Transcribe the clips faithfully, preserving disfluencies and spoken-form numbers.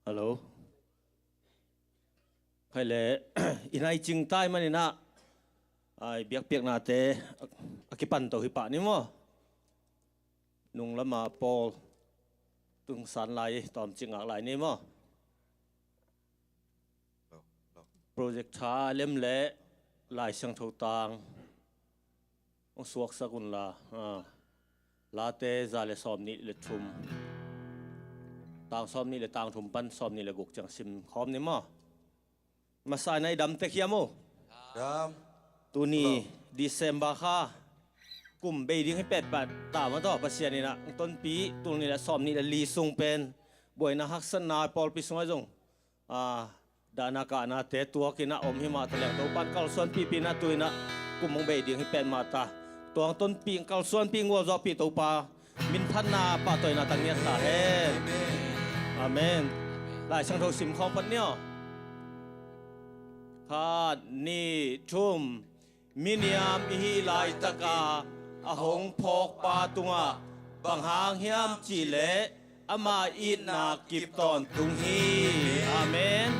Hello. Khai le, i nai cing tai maninah, ai biakpiaknate a kipan to hi pah ni maw? Nung lama Paul tungsan lai tawmcik ngak lai ni maw? Project tha lem le Lai Siangtho tang hong suaksak unla, a, Late za le sawm nih le thum, tang sawm nih le tang thum pan sawm nih le guk ciang sim khawm ni maw? Masa na i dam tek hiam uh? Dam. Tuni December kha kum bei ding hi petpat ta mah tawh Pasian inah tonpi tul nih le sawm nih le li sung pen buaina haksatna pawlpi sungah zong, a, dahna kahnate tuakinah om hi mah taleng Topan kalsuanpihpih inah tu inah kum hong bei ding hi pet mah ta. Tuang tonpih kalsuanpih ngualzawhpih Topa minphatna pahtawina tang ngiat ta hen. Amen. Lai Siangtho sim khawng phot ni aw. Khat, nih, thum. Miniam i hih laitaka a hong phawkpa tungah bang hang hiam cihleh ama itna kip tawntung hi. Amen.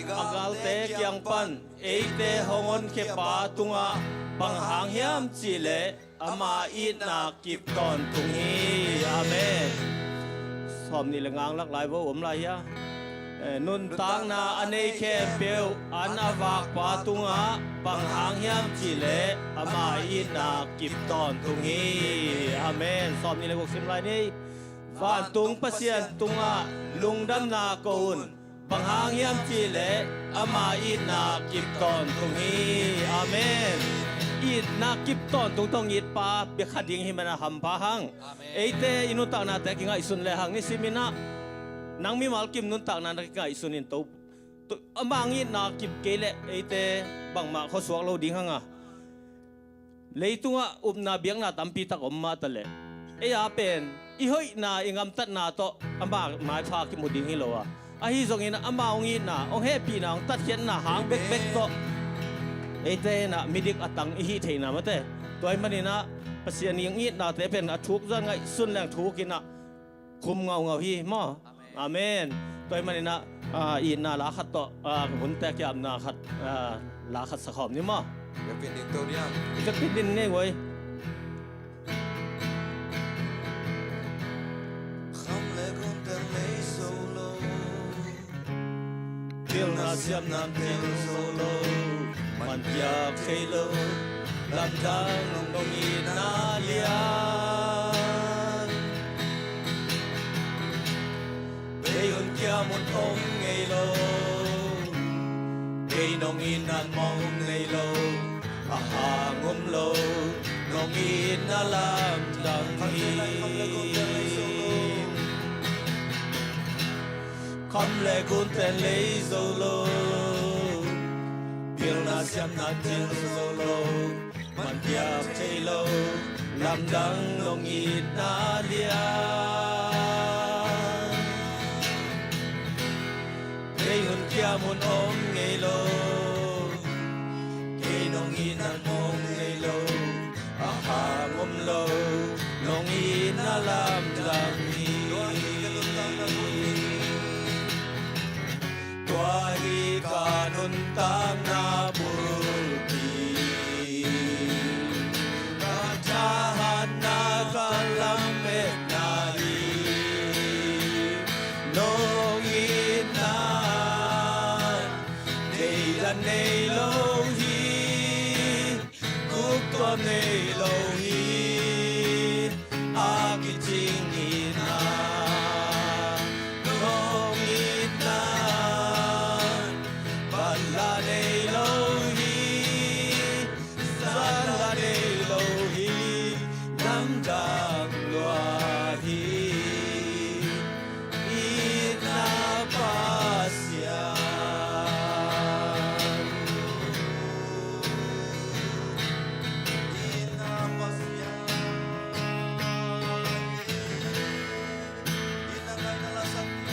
A galte kiang pan eite hong honkhia pa tungah bang hang hiam cihleh ama itna kip tawntung hi. Amen. Sawm nih le nga lak lai vo, om lai hia? Eh, nuntakna a nei khempeuh an a vakpa tungah bang hang hiam cihleh ama itna kip tawntung hi. Amen. Sawm nih le guk sim lai ni. Vantung Pasian tungah lungdamna ko un. Bang hang hiam cihleh ama itna kip tawntung hi. Amen. Itna kip tawntung tawh itpa bia kha ding hi mana hampha hang. Amen. Eite i nuntaknate kingaihsun le hang nisiminah nang mimal kim nuntakna na kingaihsun in to, to, ama itna kip kei leh eite bangmah khuasuak lo ding hanga. Leitungah upna biakna tampi tak om mah taleh ei a pen i hoihna i gamtatna tawh ama maipha kimu ding hi lo a, ahi zongin ama hong itna, hong hehpihna, hong tatkhiatna hang bekbek tawh eite inah midik a tang i hih theihna mate. Tua ahih maninah Pasian i hong itnate pen a thuk zan ngaihsun leng thukinah khum ngaungau hi maw? Amen. Tua ahih maninah, ah, itna la khat tawh, ah, hunte kiapna khat, ah, la khat sakhawm ni maw? Ka pin din to diam? Ka pin din ngei voi. Kham le gunte lei zo lo. Pilna siamna tel zo lo, man piak thei lo, lamdang nong itna lian. Kei hun kiam hun om ngei lo, kei nong itna mong ngei lo. A hang om lo, nong itna lamdang hi. Kham le gunte lei zo lo, pilna siamna tel zo lo, man piak thei lo, lamdang nong itna lian. Kei hun kiam hun om ngei lo, kei nong itna mong ngei lo. A hang om lo, nong itna lamdang hi. Tua hi ka nuntakna bulpi, ka thahatna ka lametna hi. Nong itna theidan nei lo hi, guktuam nei lo hi, a kicing itna. Nong itna batla nei lo hi, zatla nei lo hi, lamdang lua hi. Itna Pasian. Itna Pasian. Itna ngaihna lasak ding.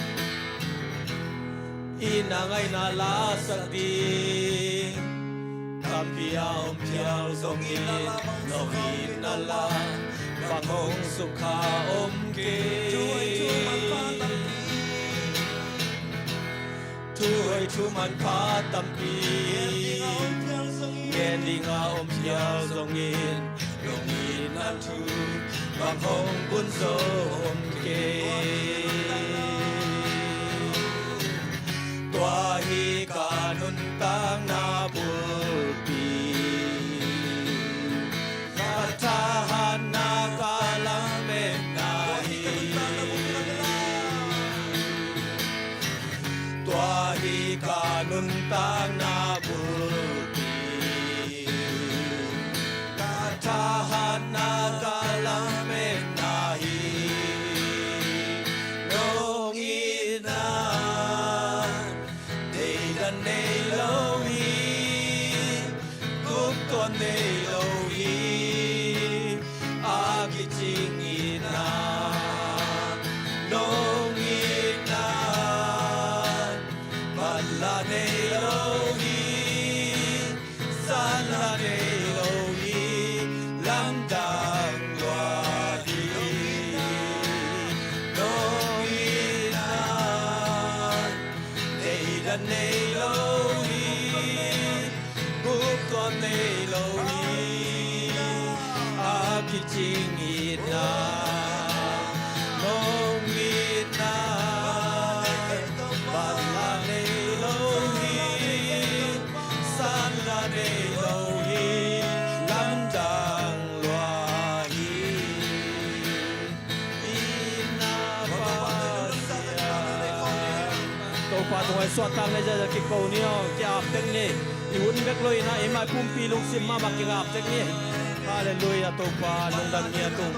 Itna ngaihna lasak ding. Tampi a om phial zongin, nong itna la bang hong sukha om kei. Thu hoih thu manpha tampi. Thu manpha tampi gen ding a om phial zongin, lungin a thu bang hong bun zo om kei. Tua hi ka nuntakna bulpi, ka thahatna, ka lametna hi. Tua hi ka nuntakna bulpi, ka thahatna, ka lametna hi. Nong itna deidan nei lo hi, guptuam nei lo hi, a kicing itna. Nong itna manla nei lo hi, sanla nei lo hi, lamdang lua hi. Nong itna deidan nei lo hi, guptuam nei lo hi, a kicing itna. Nong itna manla nei lo hi, sanla nei lo hi, lamdang lua hi. Ina Pasian, Topa tungah i suahtak na ziahziah kiko ni aw, ki-ap tek ni. I hun bek lo ina, i mai pumpi lungsim mahmah kingap tek ni. Halleluiah, Topa lungdam ni a tung.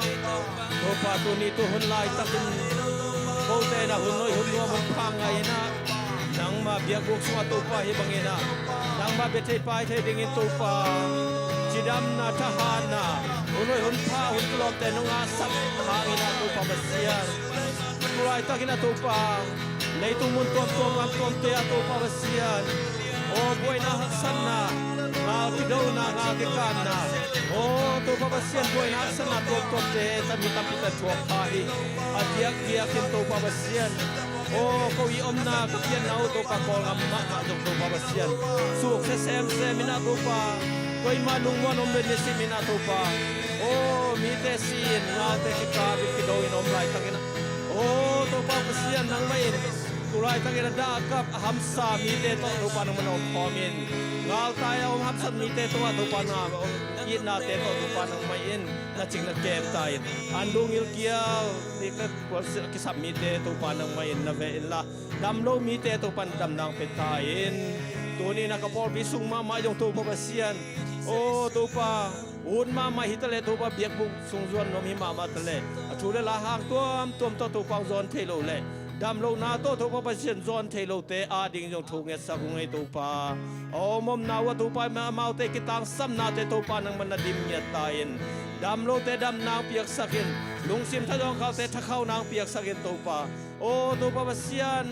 Topa tuni tu hun laitakin kote na hun nuai hun nuam hun pha ngai ina, nangmah biakbuk sungah Topa hi bangin ah, nangmah bia thei pai thei dingin Topa cidamna, thahatna, hun nuai hun pha, hun kilawmte nong ngahsak hangin ah Topa Pasian, tu laitakin ah Topa leitung mun tuamtuam, gam tuamte ah Topa Pasian, aw buaina haksatna, ngal kidona, ngal kikanna, aw Topa Pasian, buaina haksatna tuamtuamte tami tampite thuak pha hi. A diakdiakin Topa Pasian, aw ko i omna ka pianna uh Topa Kawlgam mahmah zong Topa Pasian, sukse semsem ina Topa, koima lungmuan om lo nisim ina Topa, aw mite si-in, ngalte kikap in, kido in om laitakin ah, aw Topa Pasian, nangmah in tu laitakin a dah a kap a hamsa mite tawh Topa nangmah na omkhawm in, ngaltai a om hamsat mite tungah Topa na om, itnate tawh Topa nangmah in na cing na kem ta in, an dung gilkial mite, kualsit a kisap mite Topa nangmah in na veh inla, dam lo mite Topa na damna pia ta in. Tuni na ka pawlpi sung mahmah zong Topa Pasian, aw Topa, ut mahmah hi taleh Topa biakbuk sung zuan nuam hi mahmah taleh, a thu le la hang tuamtuam tawh Topa hong zawn thei lo leh, damlohna tawh Topa Pasian zawn thei lote ading zong thu ngetsak ung ei Topa. A om omna uh ah Topa, amaute kitangsamnate Topa nangmah na dim ngiat ta in, dam lote damna hong piaksak in, lungsim thazawngkhaute thakhauhna hong piaksak in Topa. Aw Topa Pasian,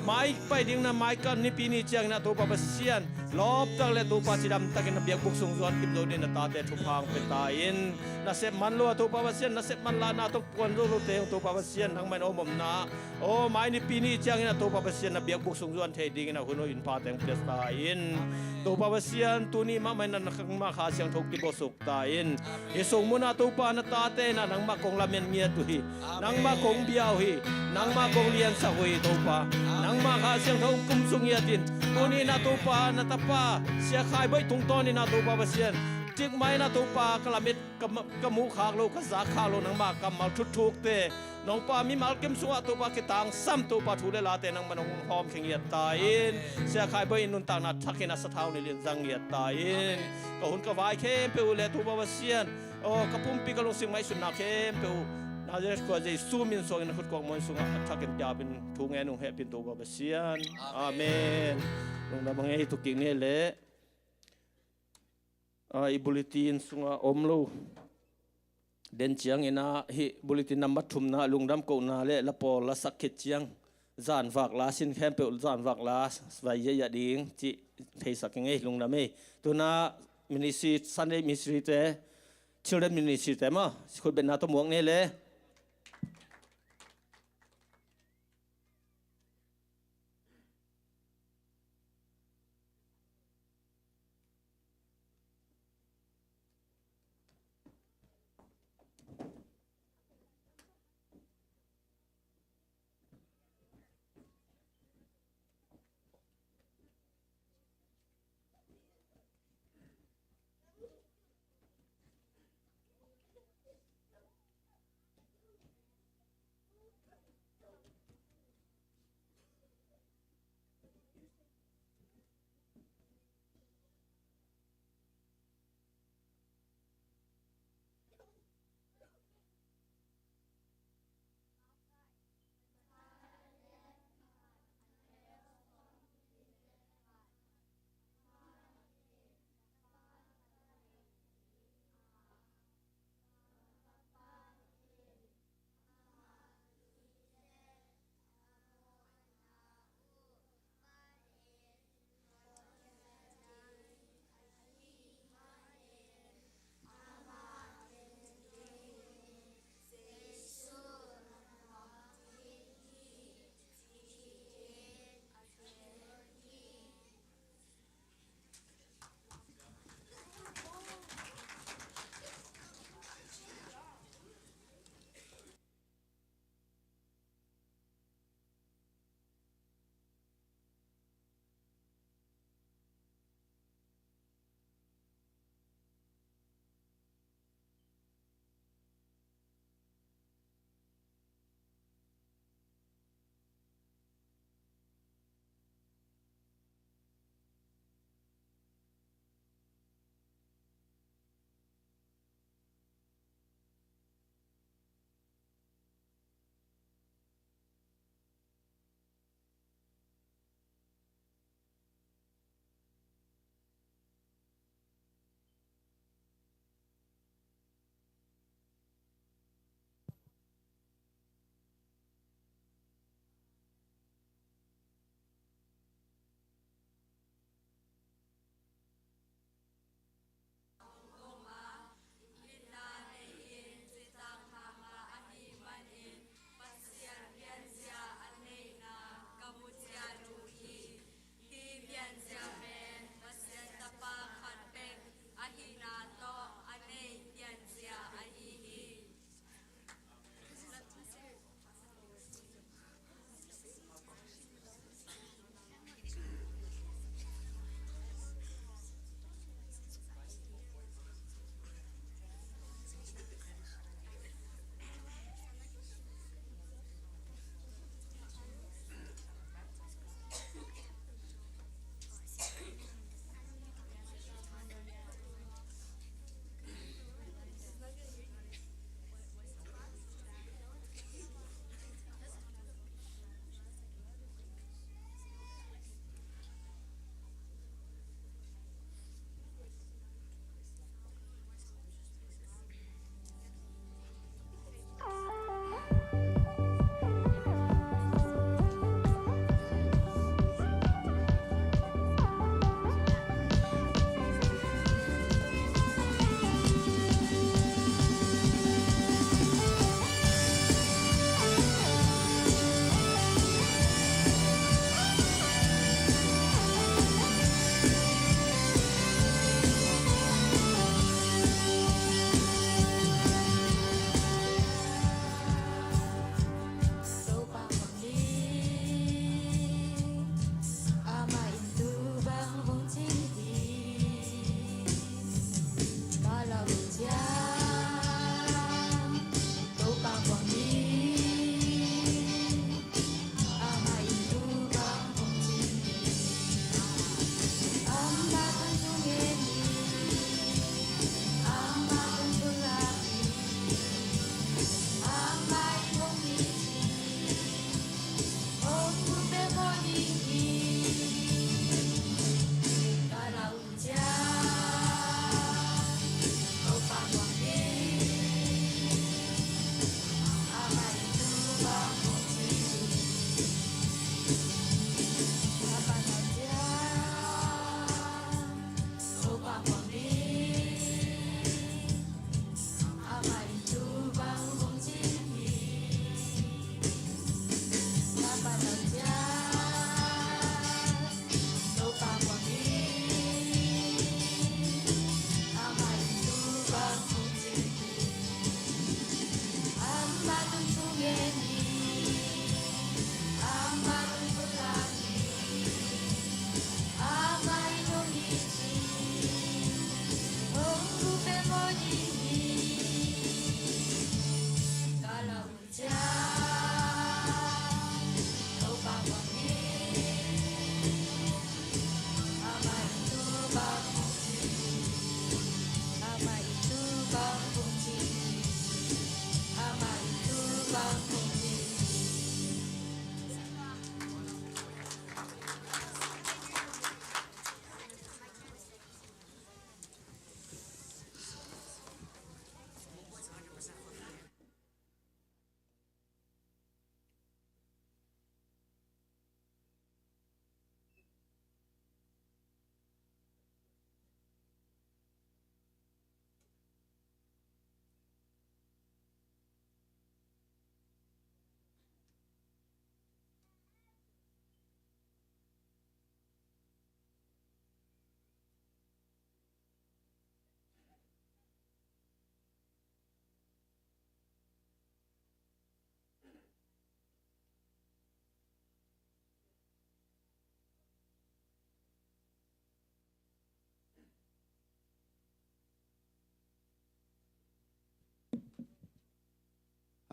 mai pai ding na mai ka nipi ni ciangin ah Topa Pasian, lawptak le Topa cidamtakin na biakbuk sung zuan kim zo dingin na tate thupha hong pia ta in. Nasep man lo ah Topa Pasian, nasep man lahna tawh puan zo lote hong Topa Pasian, nangmah in a om omna, aw mai nipi ni ciangin ah Topa Pasian na biakbuk sung zuan thei dingin ah hun uh in phate hong pia ta in. Topa Pasian, tuni mahmah in ah nangmah Kha Siangtho kibuaksuk ta in. Hih sung munah Topa na tate in ah nangmah kong lamen ngiat uh hi. Nangmah kong bia uh hi. Nangmah kong liansak uh hi Topa. Nangmah Kha Siangtho hong kumsuk ngiat in. Tuni in ah Topa na tapa Sia Khai Bawi tungtawn in ah Topa Pasian, cikmah in ah Topa ka lamet, ka ma-, ka muh khak lo, ka zak khak lo nangmah kammal thukthukte, Nongpa mimal kim sungah Topa kitangsam Topa thu le late nangmah nong hawmkhia ngiat ta in. Sia Khai Bawi in nuntakna thakin a sathau nilhin zang ngiat ta in. Ka hun ka vai khempeuh uh le Topa Pasian, aw ka pumpi ka lungsim ngaihsutna khempeuh uh Nazareth khua Jesu min suangin na khutkuak muan sungah a thakin kiapin thu ngen ung, hehpih in Topa Pasian. Amen. Lungdam a ngei, tu kik ni leh. Ah, i bulletin sungah om lo den ciangin ah hih bulletin number thumna lungdam kohna le la pawl la sak khit ciang zanvak la sin khempeuh zanvak la vai ziahziah ding cih theisak ing ei, lungdam ei. Tuna ministry, Sunday ministry te, children ministry te maw, khutbetna tawh muak ni le.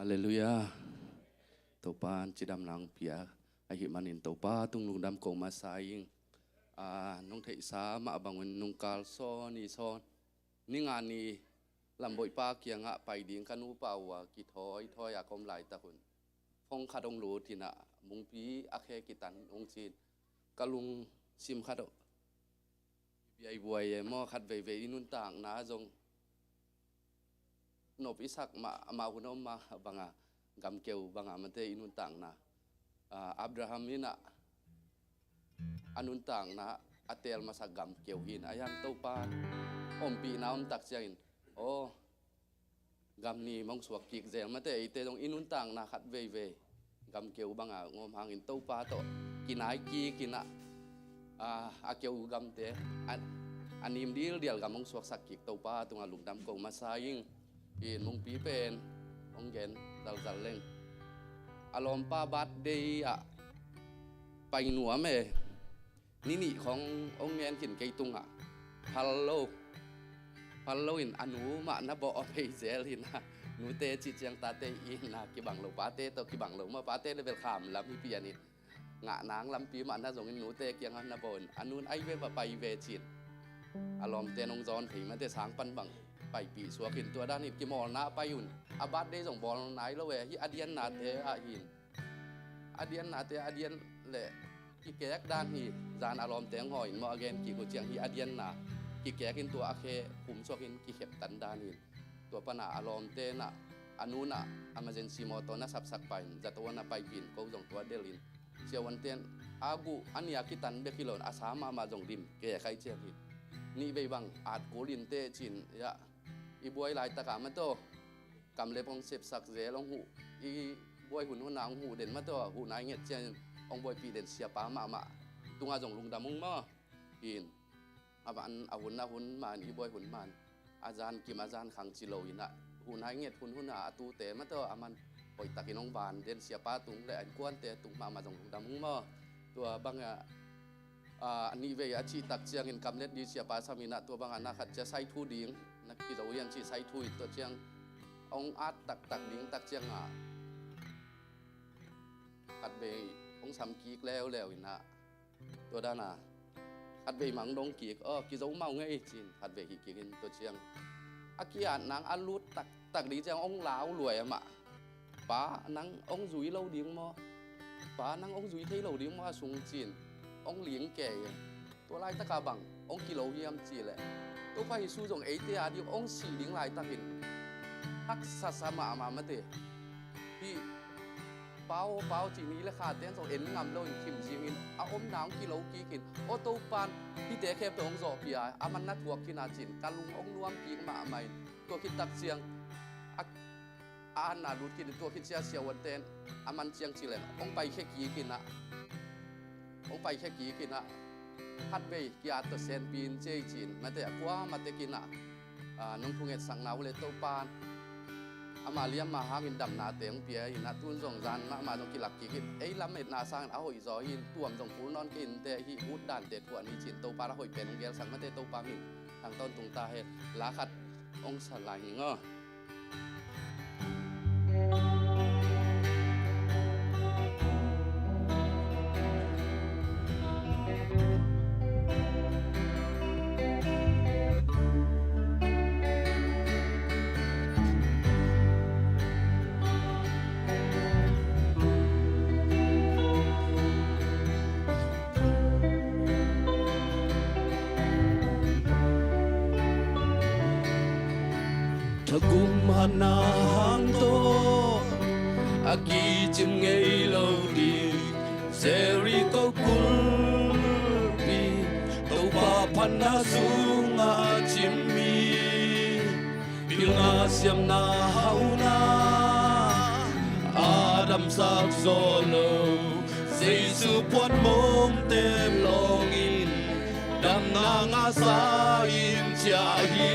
Halleluiah. Topa'n cidamna hong pia ahih manin Topa tung lungdam ko masa ing. A, nong theihsa mah bangun nungkal sawn ni sawn, ni nga ni Lamboihpa kiangah pai ding ka nupa uh a kithawi thawi a ka om laitak un, phone khat hong lut in ah, Mungpi a khe kitan hong ci in, ka lungsim khat biaibuai e maw, khat veivei i nuntakna zong nop i sak mah, amau hun om mah banga, gamkeu banga mate i nuntakna. Ah, Abraham in ah a nuntakna a teel masak gamkeu hi in, a hiang Topa ompihna om tak ciangin, aw, gam nim hong suak kik zel mate, eite zong i nuntakna khat veivei gamkeu banga ngawm hangin Topa tawh kinai kik in ah, a, a keu gamte, a, a nim dildial gam hong suaksak kik Topa tungah lungdam ko masa ing. In Mungpi pen hong gen zalzal leng, a lawmpa birthday ah pai nuam e. Ni nih khong hong ngen khin kei tungah, phal lo, phal lo in a nu mah na bawh a pei zel hi in ah, nute cih ciang tate in ah kibang lo, pate tawh kibang lo maw, pate le bel kham lam hi pian in, ngah nang lampi mah na zongin nute kiangah na bawh in, a nu'n ai ve va pai ve ci in, a lawmte nong zawn thei mate sang pan bang paipih suak in, tua dan in kimawlna a pai un. A birthday zong bawl nai lo e, hih a diannate ah hi in, a diannate a dian leh kikek dan hi. Zan a lawmte hong hawi in maw, a gen kik uh ciang hih a dianna kikek in tua a khe khum suak in kikhep tan dan hi in. Tua pana a lawmte in ah, a nu'n ah emergency mawtaw na sapsak pai in, zato na paipih in, ko zong tua delh in, siavuante'n a guh a nih a kitan bek hi lo in, a sa mahmah zong lim kek ai ciang hi. Nih vei bang at kul in teh ci in, ya, i buai laitak a mataw kamlep hong sepsak zel, hong huh, i buai hun hun a hong huh den mataw, huhna i nget ciangin hong buaipih den siapa mahmah tungah zong lungdam ung maw. In, a van, a hun, a hun man, i buai hun man, a zan kim, a zan khang ci lo in ah, huhna i nget hun hun a, a tute mataw a man hoihtakin hong van den siapa tung le a innkuante tung mahmah zong lungdam ung maw. Tua bangah, a, a nih vei a cih tak ciangin kamlet ding siapa sam in ah, tua bangah na khat cia sai thu ding na kizo hiam ci sai thu in, tua ciang hong at taktak ding tak ciangah khat vei hong sam kik leuleu in ah, tua dan a khat vei mah hong dong kik, aw, kizo mah ung ei ci in khat vei hih kik in, tua ciang a ki-at nang a lut taktak ding ciang hong lau luai amah. Pa, nang hong zui lo ding maw? Pa, nang hong zui thei lo ding maw a sung ci in hong ling kei. Tua laitak a bang hong kilo hiam cih leh, Topa Jesu zong eite a ding hong sih ding laitakin haksa sa mahmah mate. Hih Pa aw, Pa aw cih ni le khate'n zong en ngam lo in khim zing in, a omna hong kilo kik in, aw Topa'n hihte khempeuh hong zawhpih a, a man na thuak khin a ci in ka lung hong nuam kik mahmah in, tua khit tak ciang a a anna lut khin in, tua khit cia siavuante'n a man ciang ci leng hong paikhia kik in ah, hong paikhia kik in ah, khat vei ki-at tawh senpi in ci ei ci in, mate a kuamah tek in ah, a, nong thungetsakna uh le Topa'n Ama liamma hangin damnate hong pia in, a tun zong zan mahmah zong kilak kik in, ei lametna sangin a hoih zaw in, tuam zong pul nawn kei inteh, hih hut dante thuah ni cin Topa in a hoih pen hong gelsak mate. Topa min thang tawntung ta hen. La khat hong sa lai ning aw. Thagum hatna hang tawh a kicim ngei lo ding Jericho kulpi, Topa phatna sungah a cim hi. Pilna siamna hauna a damsak zaw lo Jesu puan mong tem lawngin damna ngahsa in ciah hi.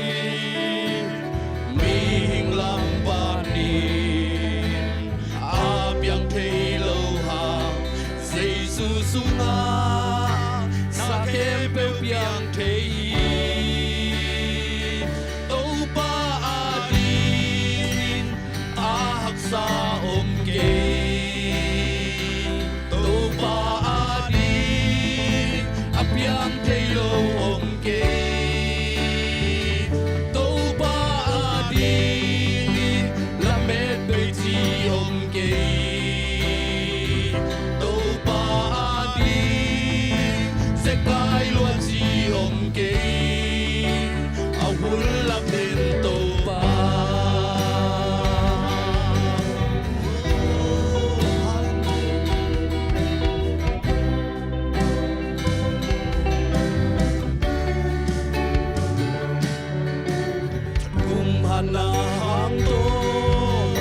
Mihing lam panin a piang thei lo hang Jesu sungah na khempeuh piang thei hi. Topa adingin a haksa om kei. Topa adingin a piang thei lo om kei. Topa adingin lamet bei ci om kei. Topa adingin zekai lua ci om kei. A hun lam den Topa. Kum hana hang tawh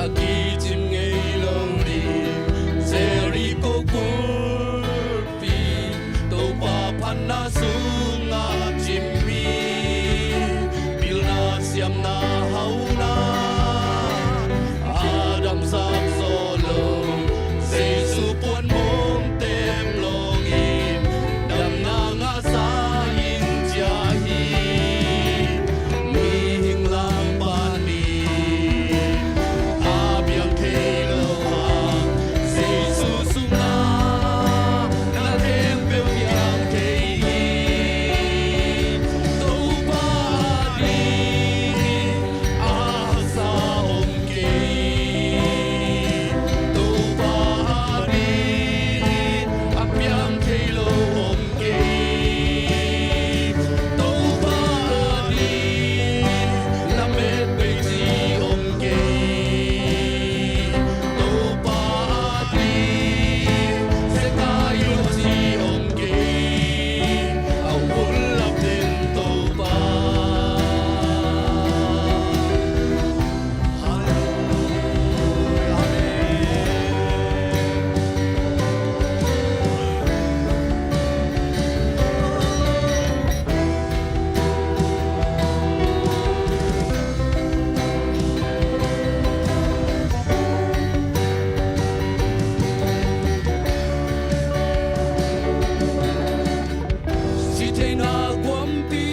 a kicim ngei lo ding Jericho kul pi, Topa phatna sungah cim hi. Pilna siamna hauna a damsak zaw lo, Jesu puan mong tem lawngin damna ngahsa in ciah hi. Mihing lam panin a piang thei lo hang Jesu sungah na khempeuh piang thei hi. Topa adingin a haksa om kei. Topa adingin a piang thei lo om kei. Topa adingin lamet bei ci om kei. Topa adingin zekai lua ci om kei. A hun lam den Topa. Halleluia. Amen. Sitheihna kuampi,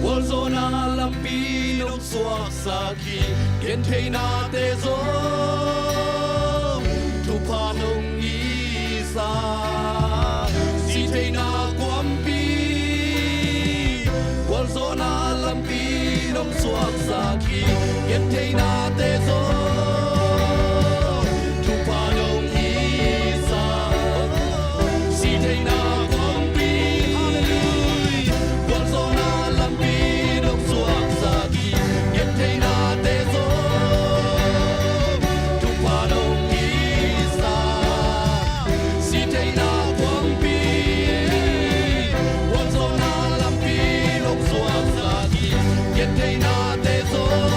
gualzawhna lampi nong suaksak hi. Gentheihnate zong thupha nong hihsa. Sitheihna kuampi, gualzawhna lampi nong suaksak hi. Gentheihnate zong thupha nong hihsa. Sitheihna kuampi, gualzawhna lampi nong suaksak hi. Gentheihnate zong thupha nong hihsa. Sitheihna kuampi, gualzawhna lampi nong suaksak hi. Gentheihnate zong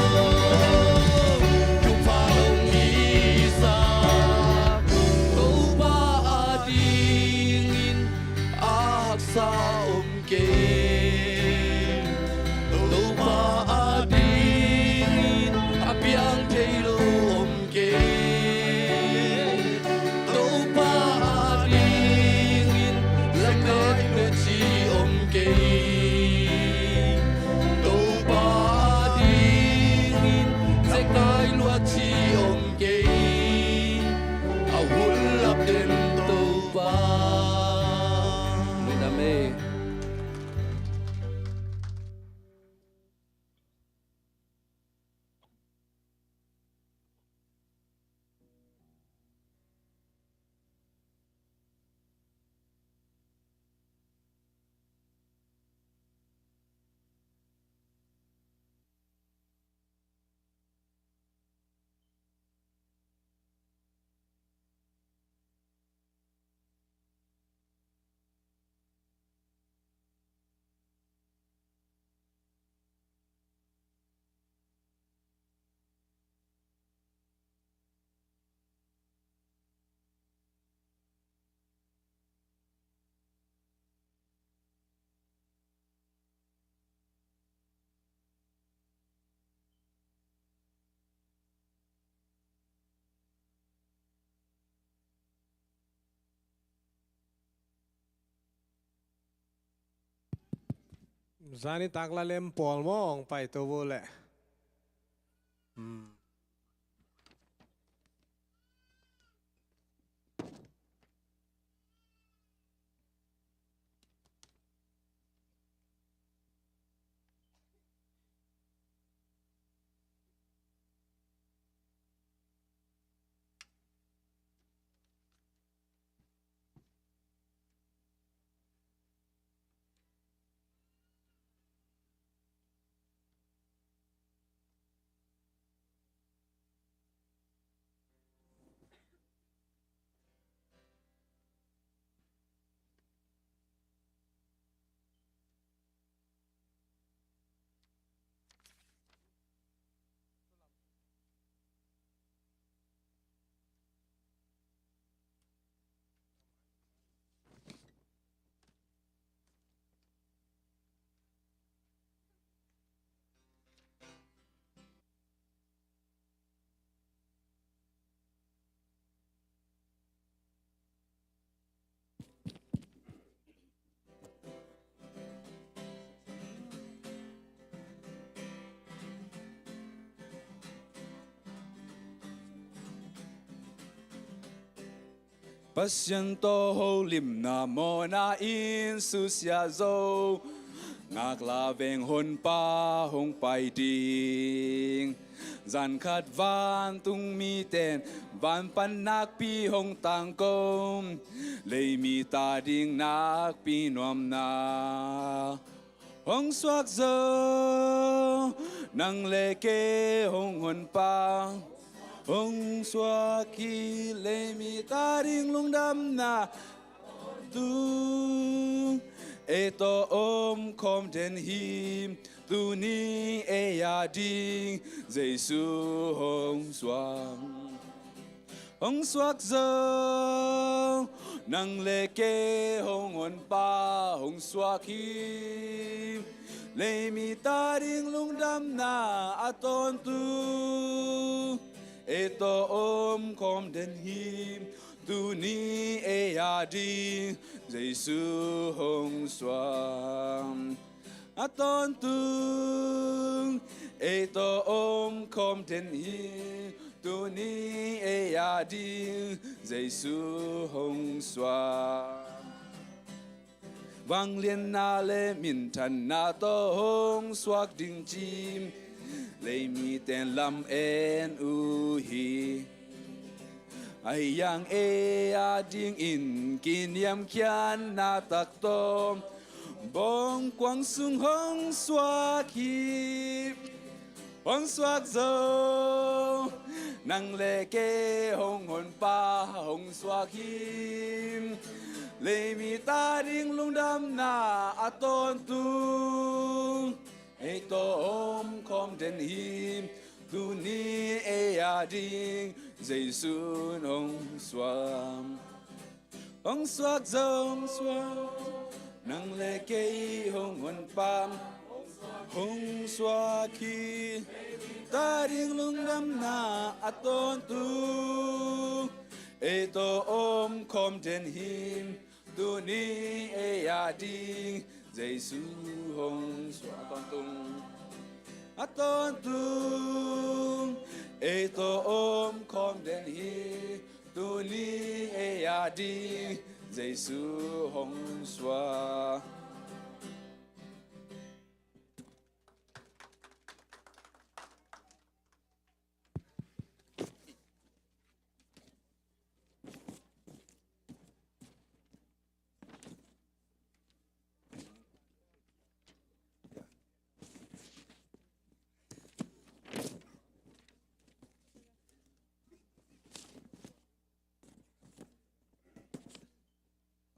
Zani takla lem pawl maw, hong paito vo leh. Hmm. Pasian tawh holimna mawhna in susia zo, ngaklah veng Honpa hong pai ding. Zan khat vantung miten van pan nakpi hong tangko, leimi ta ding nakpi nuamna hong suak zo. Nang le kei hong Honpa hong suak hi, leimi ta ding lungdamna tung. Ei tawh om khawm den hi, tuni ei a ding Jesu hong suak, hong suak zo. Nang le kei hong Honpa hong suak hi, leimi ta ding lungdamna a tawntung. Ei tawh om khawm den hi, tuni ei a ding Jesu hong suak, a tawntung. Ei tawh om khawm den hi, tuni ei a ding Jesu hong suak. Vanglianna le minthanna tawh hong suak ding ci, leimiten lam en uh hi. Ahi zongin ei a dingin kiniamkhiatna tak tawh bawngkuang sung hong suak hi, hong suak zo. Nang le kei hong Honpa hong suak hi, leimi ta ding lungdamna a tawntung. Ei tawh om khawm den hi, tuni ei a ding Jesu hong suak, hong suak zo, hong suak. Nang le kei hong Honpa hong suak hi, ta ding lungdamna a tawntung. Ei tawh om khawm den hi, tuni ei a ding Jesu hong suak, a tawntung, a tawntung. Ei tawh om khawm den hi, tuni ei a ding Jesu hong suak.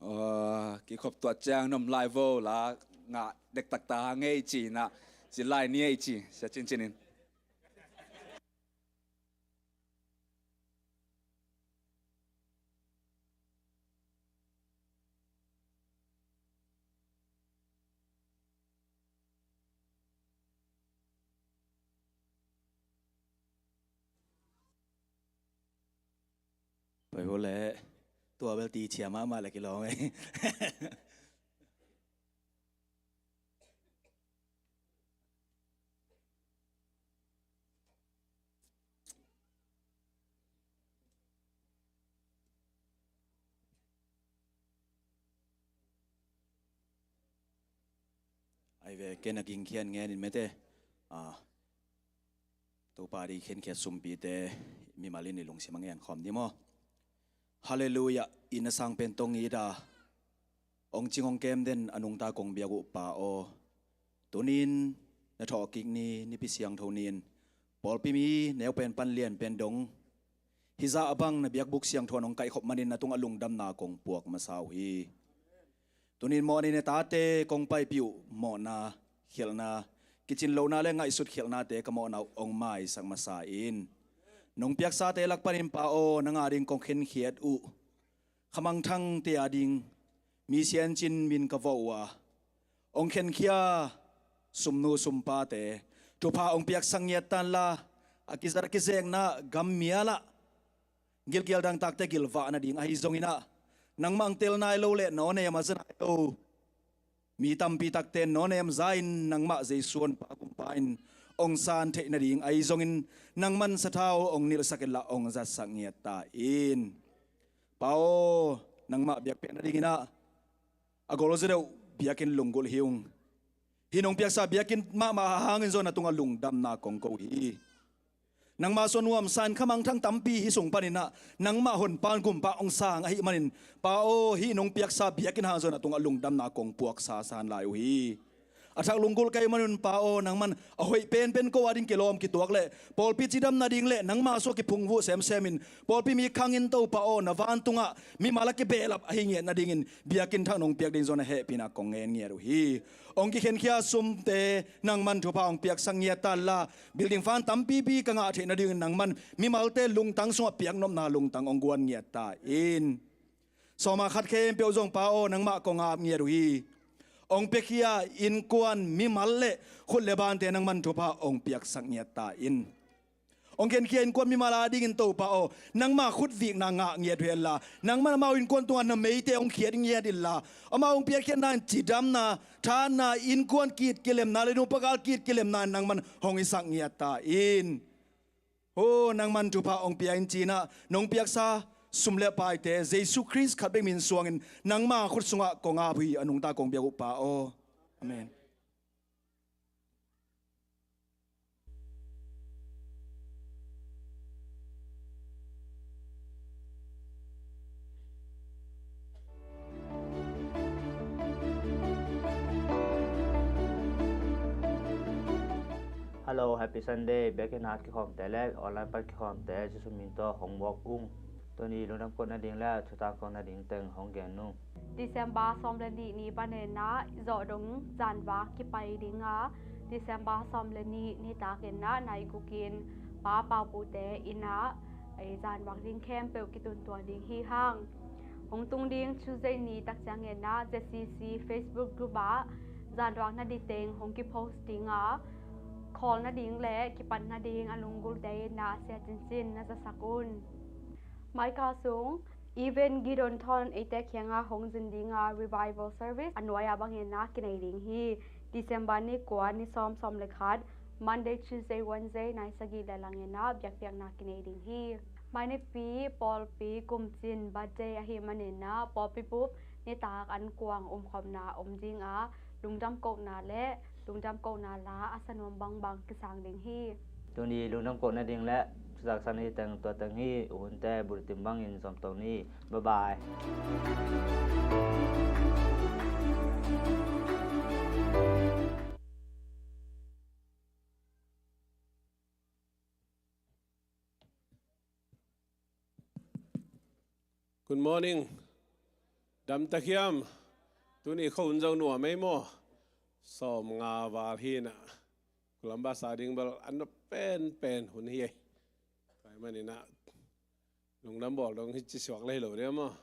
Aw, kikhop tuat ciang nuam lai vo, la ngah dektak ta ngei ci-in ah, ci lai ni ei ci, Sia Cin Cin in. Pai vo leh, tua bel ti cia mahmah leh kilawm ei. Ai ve, ken a gingkhian ngenin mete. Ah, Topa di khenkhiat sumpite mimal in i lungsim a ngen khawm di maw? Halleluiah. Inn a sang pen tong ida, hong cing hong kem den a nungta kong biak uh Pa aw, tunin na thawhkik ni, Nipi siangtho ni-in pawlpi mi neu pen pan lian pen dong hizah a bang na biakbuk siangtho in hong kaihkhop manin na tungah lungdamna kong puak masa uh hi. Tunin mawhna in a tate kong paipih uh mawhna, khialhna, kicin lohna le ngaihsut khialhnate ka mawhna uh hong maisak masa in. Nong piaksate lak panin Pa aw, nang ading kong khenkhiat uh khamangthangte ading mi siancin min ka vawh uh a, hong khenkhia sumnu sumpate thupha hong piaksak ngiat tanla, a kizat a kizekna gam mial ah gilkial dangtakte gilvah nading ahi zongin ah, nangmah hong tel nai lo le nawnem a za nai lo mi tampi takte nawnem za-in nangmah Jesu Honpa Kumpa in hong san theih nading ahi zongin, nangman sathau hong nilhsak inla hong zatsak ngiat ta in. Pa aw, nangmah biakpiak nadingin ah a golzaw deuh biakinn lunggulh hi ung. Hih nong piaksa biakinn mahmah hangin zong na tungah lungdamna kong ko hi. Nangmah sung nuamsa in khamangthang tampi hih sung panin ah nangmah Honpa Kumpa hong sang ahih manin, Pa aw, hih nong piaksa biakinn hang zong na tungah lungdamna kong puaksa san lai uh hi. A thak lunggulh ka hih manun Pa aw, nangman a hoih penpen ko ading kilawm kituak le pawlpi cidam nading le nangmah sung a kiphungvuh semsem in pawlpi mi khangin Topa aw, na vantungah mimal a kibehlap ahi ngiat nadingin biakinn thak nong piak ding zong na hehpihna kong ngen ngiat uh hi. Hong kikhenkhia sumte nangman thupha hong piaksak ngiat tanla, building fund tampipi ka ngah theih nadingin nangman mimalte lungtang sungah piaknopna lungtang hong guan ngiat ta in. Sawma khat khempeuh zong Pa aw, nangmah kong ap ngiat uh hi. Hong piakhia innkuan mimal le khut le bante nangman thupha hong piaksak ngiat ta in. Hong khenkhia innkuan mimal adingin Topa aw, nangmah khutvikna ngah ngiat uh henla, nangman amau innkuan tungah na meite hong khiat ngiat inla, amau hong piakkhiatna in cidamna, thahatna, innkuan kit kilemna le nupa gal kit kilemna in nangman hong hisak ngiat ta in. Aw, nangman thupha hong pia in ci-in ah nong piaksa sum le paite Jesu Khrist khat bek min suangin nangma khut sungah kong ap uh hi, a nungta kong biak uh Pa aw. Amen. Hello, Happy Sunday. Biakinn ah kikhawmte le online pan kikhawmte Jesu min tawh hong muak ung. Tuni lungdam koh nading le thutak koh nading teng hong gen ung. December sawm le nih ni panin ah zawhdong zanvak kipai ding a, December sawm le nih nitakin ah nai gukin Pa Pau Pute inn ah zanvak ding khempeuh kituntuan ding hi hang. Hong tung ding Tuesday ni tak ciangin ah Z C C Facebook group ah zanvak nading teng hong kipost ding a, khawl nading le kipan nading a lunggulhte in ah sia cincin na zasak un. Maika sung Event Gideon Thon eite kiangah hong zin ding a, revival service a nuai ah bangin ah kinei ding hi. December ni kua, ni sawm, sawm le khat, Monday, Tuesday, Wednesday, nai sagih le langin ah biakpiakna kinei ding hi. Mainipi pawlpi kumcin birthday ahih manin ah pawlpi bup nitak an kuang umkhawmna om ding a, lungdam kohna le lungdam kohna la a sa nuam bangbang kisang ding hi. Tuni lungdam koh nading le thutak sa nading teng tua teng hi. U Hunte bulletin bangin zom to ni. Bye bye. Good morning. Dam ta hiam? Tuni khuahun zo nuam ei maw? Sawmnga val hi-in ah Columbus a ding bel a nop penpen hun hi ei. Tua ahih manin ah lungdam bawl dong hi ci suak le hi lo dia maw?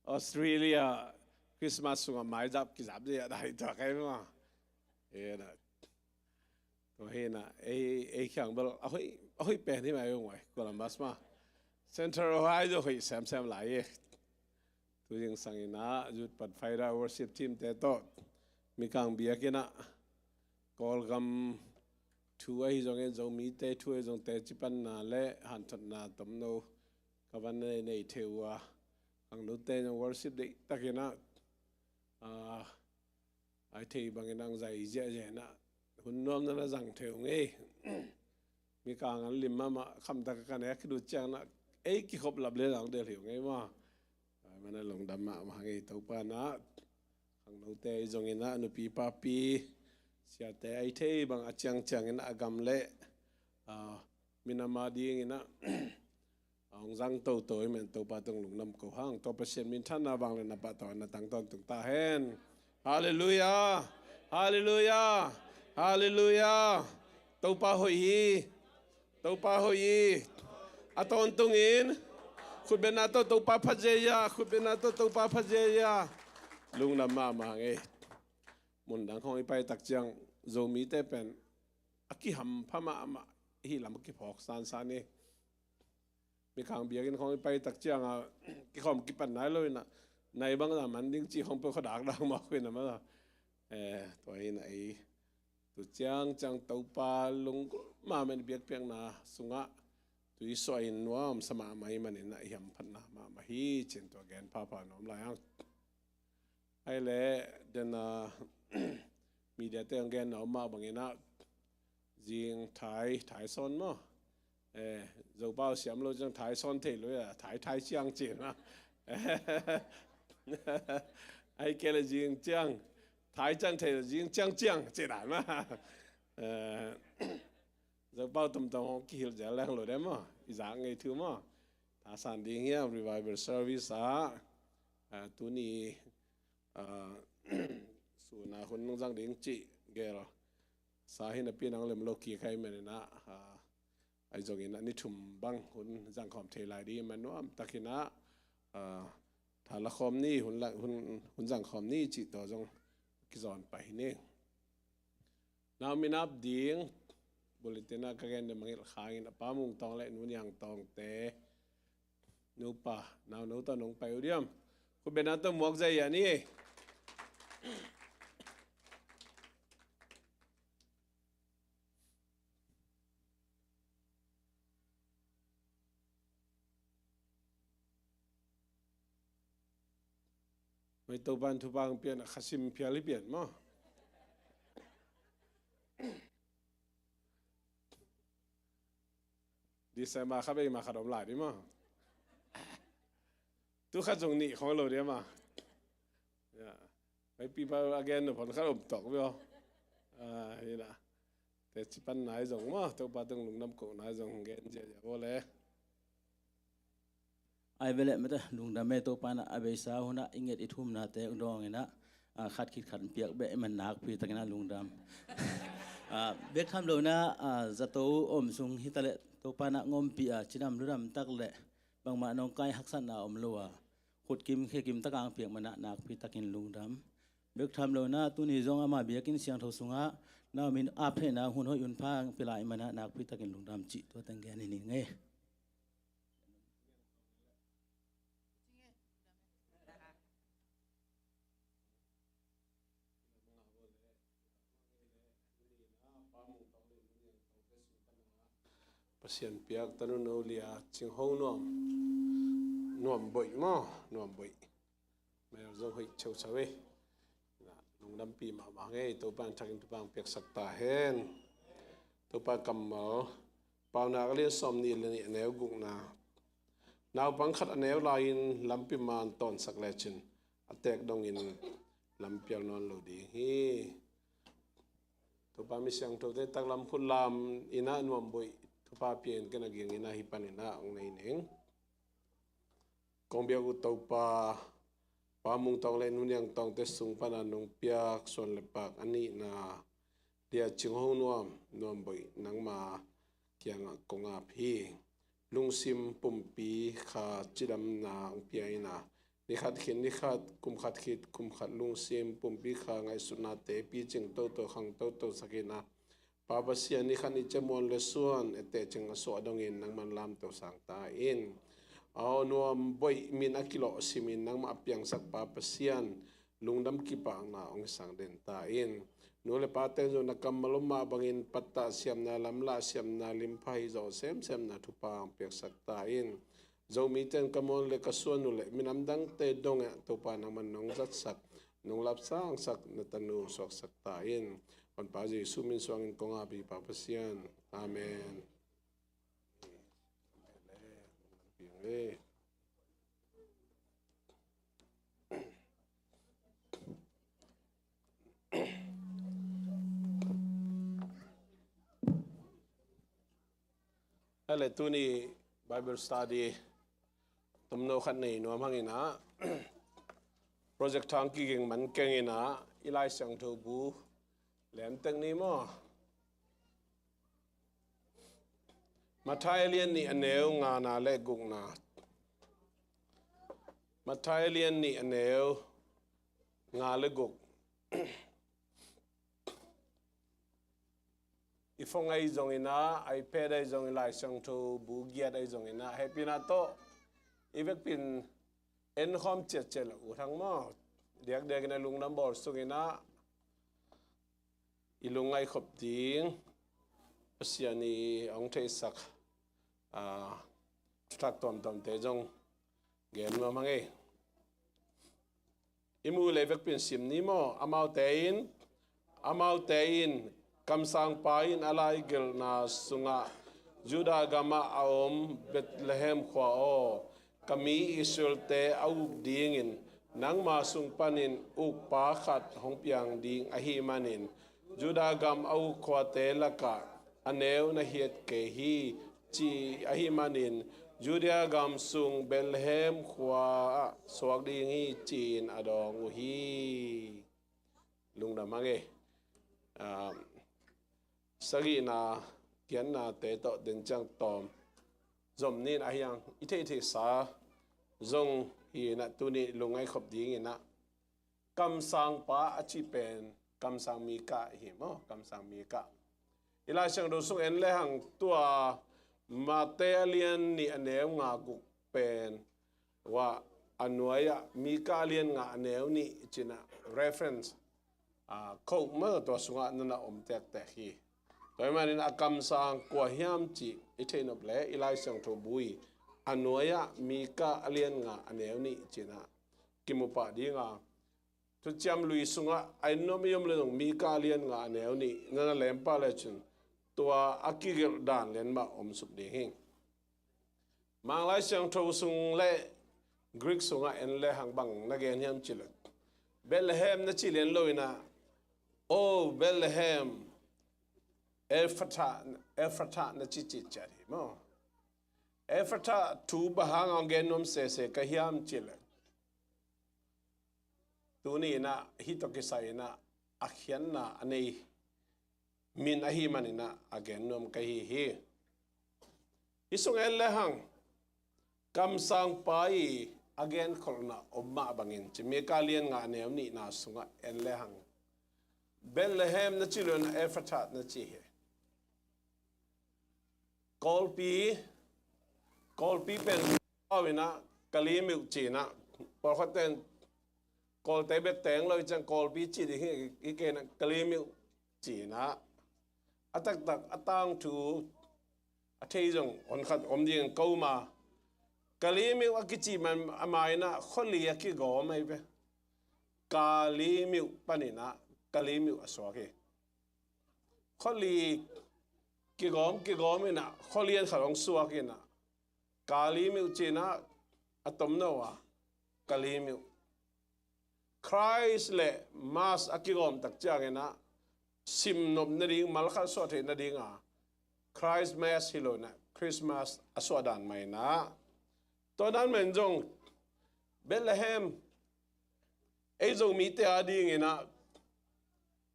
Australia Christmas sungah maizap kizap zia dai tua kai maw? Tua hi-in ah ei, ei kiang bel a hoih, a hoih pen hi mai ung ei, Columbus mah. Central Ohio hoih semsem lai hi. Tu zingsangin ah Youth Pathfinder Worship Team te tawh Mikang biakinn ah Kawlgam thu ahi zongin, Zomite thu ahi zong teci panna le hanthotna tomno ka van nei, nei thei uh a, khangnote zong worship deihtakin ah, ah, Ai thei bangin ang zai ziahziah inah hun nuam na na zang thei uh ngei. Mikang an lim mahmah khamtak ka ne a kilut ciang na ei kikhop lap le lang del hi uh ngei maw. Ai mana lungdam mahmah ngei Topa na. Khangnote i zong inah nupi papi siate ai thei bang a ciangciang inah a gam le minama ding inah a hong zang toto i men Topa tung lungdam ko hang. Tua Pasian minthanna bang le na pahtawi na tang tawntung ta hen. Halleluia. Halleluia. Halleluia. Topa hoih hi. Topa hoih hi. A tawntungin khutbetna tawh Topa phat ziahziah. Khutbetna tawh Topa phat ziahziah. Lungdam mahmah ngei. Mundang khawng i paitak ciang Zomite pen a kihampha mahmah hi lam a kiphawk sansan hi. Mikang biakinn khawng i paitak cianga kikhawm kipan nai lo inah nai bangza man ding ci khawng peuh khuadak dak mawk inah masa. Tua hi inah ei tu ciangciang Topa lunggulh mahmah in biakpiakna sungah tui suah in nuam sa mahmah hi maninah i hamphatna mahmah hi cin tua gen phapha nuam lai ang. Ai le dena media te ang gen na om mah banginah zing thai thai sawn maw. Zopau siam lo ciang thai sawn thei lo a thai thai ciang cin a ai kei le zing ciang thai ciang thei lo zing ciang ciang cin a ma. Zopau tomtom hong kihilh zel leng lo de maw. I zak ngei thu maw. Thasan ding hiam revival service ah tuni suna hun nung zang ding cih gel sa hi napi nang lem lo kik hai meninah ai zongin a ni thum bang hun zangkhawm thei lai ding man nuam takinah thala khawm ni hun zangkhawm ni cih tawh zong kizawn pah hi ni. Nau minap ding bulletin ah ka gen de mangilh khangin a Pa Mung Tawng le Nu Niang Tawngte nupa nau no tawh nong pai uh diam. Khutbetna tawh muak zai a ni. Mai Topan thupha ang pian a khasim phial hi pian maw. December kha bei ma kha dom lai di maw. Tu kha zong nih khong lo di ma. Mai pi pa a gen no phon kha dom tok bio. Hina te ci pan nai zong maw Topa tung lungnam ko nai zong gen zia zia bo le. Ai vele mete lungdam e Topa na a beisa huna i nget i thumnate dawng ina khat khit khat piak beh man nakpi takina lungdam. Bek tham lo na zato om sung hitale Topa na ngompi a cidam ludam tak le bangmah nong kai haksatna om lo a khutkim khekim takang piak mana nakpi takin lungdam. Bek tham lo na tuni zong ama biakin siangtho sunga na min ap thehna hun hoih un pha pilai mana nakpi takin lungdam cih tua teng gen hi ning e. Pasian piak tanu no lia cingho nuam nuam boih maw nuam boih. Mel zo hoih cheu chau e. Lungdampi mahmah ngei Topa in thakin Topa in piaksak ta hen. Topa kammal Paunak a lian sawm nih le nih a neu gukna. Naupang khat a neu lai-in lampi man tawnsak lecin a tek dongin lampial nawn lo ding hi. Topa mi siangthote taklam khutlam ina nuam boih Topa pian ken a ging ina hi pan ina ong nei ning. Kong biak uh Topa Pa Mung Tawng le Nu Niang Tawngte sung pana nong piak suan le pak a nihna dia cingho nuam nuam boih nangma kiangah kong ap hi. Lungsim pumpi kha cidamna ong pia ina nikhat khit nikhat kum khat khit kum khat lungsim pumpi kha ngaihsutnate picing toto khang toto sakina Pa Pasian nikhat ni cemuan le suan etecing a suah dongin nangman lamto sang ta in. Aw nuam boih min a kilawh simin nangmah a piangsak Pa Pasian lungdam kipakna ong sang den ta in. Nu le pa ten zong na kammal om mah bangin pattah siamna lamlah siamna limpha hi zawh semsemna thupha ang piaksak ta in. Zomi ten ka muan le ka suan uh le minam dangte dongah Topa nangman nong zatsak nong lapsangsak na tanu suaksak ta in. Honpa Jesu min suangin kong apipa Pasian. Amen. Hale tuni Bible study tomno khat nei nuam hangin ah project thang kiging man kengin ah i Lai Siangtho bu lian tek ni maw? Matthai a lian nih a neu ngana le gukna. Matthai a lian nih a neu nga le guk. I phone ahi zongin ah, iPad ahi zongin, Lai Siangtho bu giat ahi zongin ah, hehpihna tawh i vekpi in en khawm ciatciat lo uh thang maw? Diakdiakin a lungdam bawl sungin ah i lungngaih khop ding Pasian in hong theisak, ah, thuthak tuamtuamte zong gen nuam hang ei. I mu le vekpi in sim ni maw? Amaute in, amaute in, kamsangpa in a lai gelhna sungah, Judah gamah a om Bethlehem khua aw, ka mi Israelte a uk dingin nangma sung panin ukpa khat hong piang ding ahih manin, Judah gam a uk khuate lakah a neu na hiat kei hi, ci ahih manin, Judea gam sung Bethlehem khua-ah suak ding hi, ci-in a dawng uh hi. Lungdam hang ei. Ah, sagihna, kiatnate tawh den ciang tawm zom ni in ah hiang i theihtheihsa zong hi in ah tuni lungngaih khop dingin ah kamsangpa a cih pen kamsang Mika hi maw? Kamsang Mika. I Lai Siangtho sung en lehang tua Matthai a lian nih a neu nga guk pen, tua a nuai-ah Mika a lian nga a neu nih ci-in ah reference, ah, quote maw, tua sungah na na om tektek hi. Tua ahih manin a kamsang kua hiam cih i theih nop leh i Lai Siangtho bu i a nuai-ah Mika a lian nga a neu nih ci-in ah kimu pah ding a, Thuciam Lui sungah a en nuam i om leh zong Mika a lian nga a neu nih na na lem pah lecin tua a kigelh dan lian mah om suk ding hi. Mang Lai Siangtho sung le Greek sungah en lehang bang na gen hiam cih leh, Bethlehem na ci lian lo in ah, "O Bethlehem Ephrathah, Ephrathah," na ci cih ciat hi maw? Ephrathah thu bang hang hong gen nuam sese ka hiam cih leh, tuni in ah hih tawh kisai in ah a khiatna a nei min ahih manin ah a gen nuam ka hi hi. Hih sung en lehang kamsangpa i a genkholhna om mah bangin ci, Mika lian nga a neu nihna sungah en lehang Bethlehem na ci lo in ah Ephrathah na ci hi. Kawlpi, Kawlpi pen pau in ah Kalaymyo ci-in ah, pawlkhatte in Kawlte bek teng lo hi ciang Kawlpi ci ding hi, hi kei in ah Kalaymyo ci-in ah, a taktak a tangthu a thei zong honkhat om ding in ko ma. Kalaymyo a kici man a ma in ah khuali a kigawm ahi ve. Kalaymyo panin ah Kalaymyo a suak hi. Khuali kigawm kigawm in ah khualian khat hong suak in ah Kalaymyo ci-in ah a tomno a Kalaymyo. Christ le Mass a kigawm tak ciangin ah simnop nading, malkhat suah theih nading a Christmas hi lo in ah Christmas a suah dan mah in ah. Tua dan mah in zong Bethlehem ei Zomite a dingin ah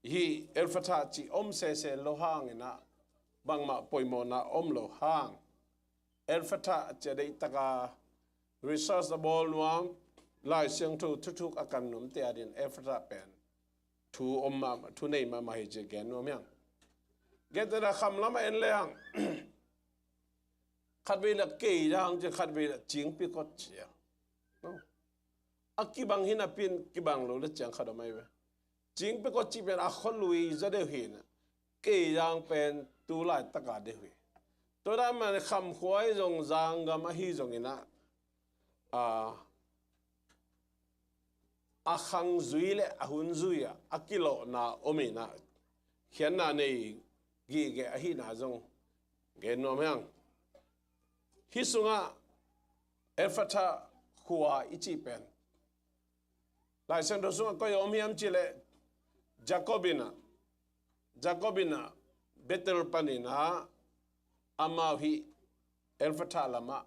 hih Ephrathah cih om sese lo hangin ah bangmah poimawhna om lo hang, Ephrathah cih a deihtak a research a bawl nuam, Lai Siangtho thuthuk a kan nuamte a dingin Ephrathah pen thu om mahmah, thu nei mahmah hi ci gen nuam hi hang. Gentehna kham lamah en lehang khatvei leh kei dang ci, khatvei leh cingpi kot ci a. A kibang hi napi in kibang lo leh ciang khat om ahi ve. Cingpi kot cih pen a khualui zaw deuh hi in ah, kei dang pen tu laitak a deuh hi. Tua dan mah in kham khua ahi zong, zanggam ahi zongin ah, a, a khang zui le a hun zui ah a kilawhna om in ah, khiatna nei gige ahihna zong gen nuam hi hang. Hih sungah Efratha khua i cih pen Lai Siangtho sungah koi a om hiam cih leh Jacob in ah, Jacob in ah Bethel panin ah amau hih Efratha lamah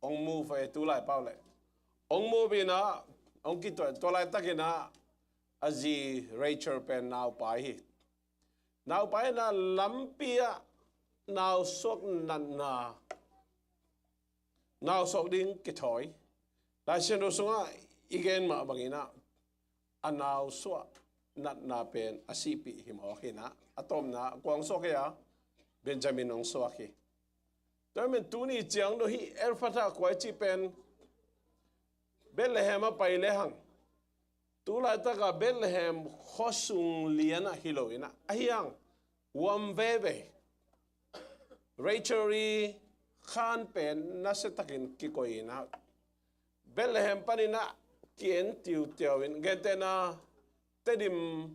hong move, tu lai pau leh hong move in ah hong kituah. Tua laitakin ah a zi Rachel pen naupai hi. Naupai in ah lampi ah nausuak natna, nausuak ding kithawi. Lai Siangtho sungah i gen mah bangin ah a nausuak natna pen a sihpih hi mawk hi in ah, a tawpna kua hong suak hi a, Benjamin hong suak hi. Tua ahih manin tuni ciang dong hih Efratha khua i cih pen Bethlehem a pai lehang, tu laitaka Bethlehem khuasung lian ah hi lo in ah, ahi hang huam veve, Rachel i khan pen nasiatakin kikoih in ah, Bethlehem panin ah ki-en tiutiau in, gentehna Tedim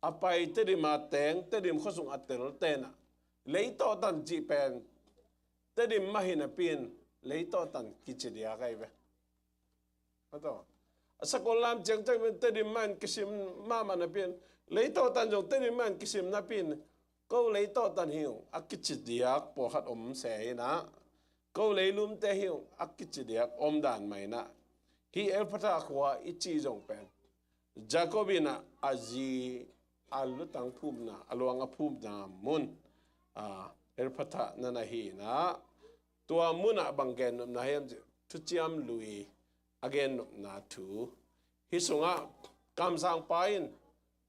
a pai, Tedim a teng, Tedim khuasung a tel ten ah leitawh tan cih pen Tedim mah hi napi in leitawh tan kici diak ahi ve. A tawh, a sakol lam ciangciang pen Tedim mah in kisim mahmah napi in, leitawh tan zong Tedim mah in kisim napi in, ko leitawh tan hi ung a kici diak pawlkhat om se hi in ah, ko leilumte hi ung a kici diak om dan mah in ah, hih Efratha khua i cih zong pen Jacob in ah a zi a lutang phumna, a luang a phumna mun, a, Efratha na na hi in ah, tua mun ah bang gennopna hiam cih, thuciam lui a gennopna thu. Hih sungah kamsangpa in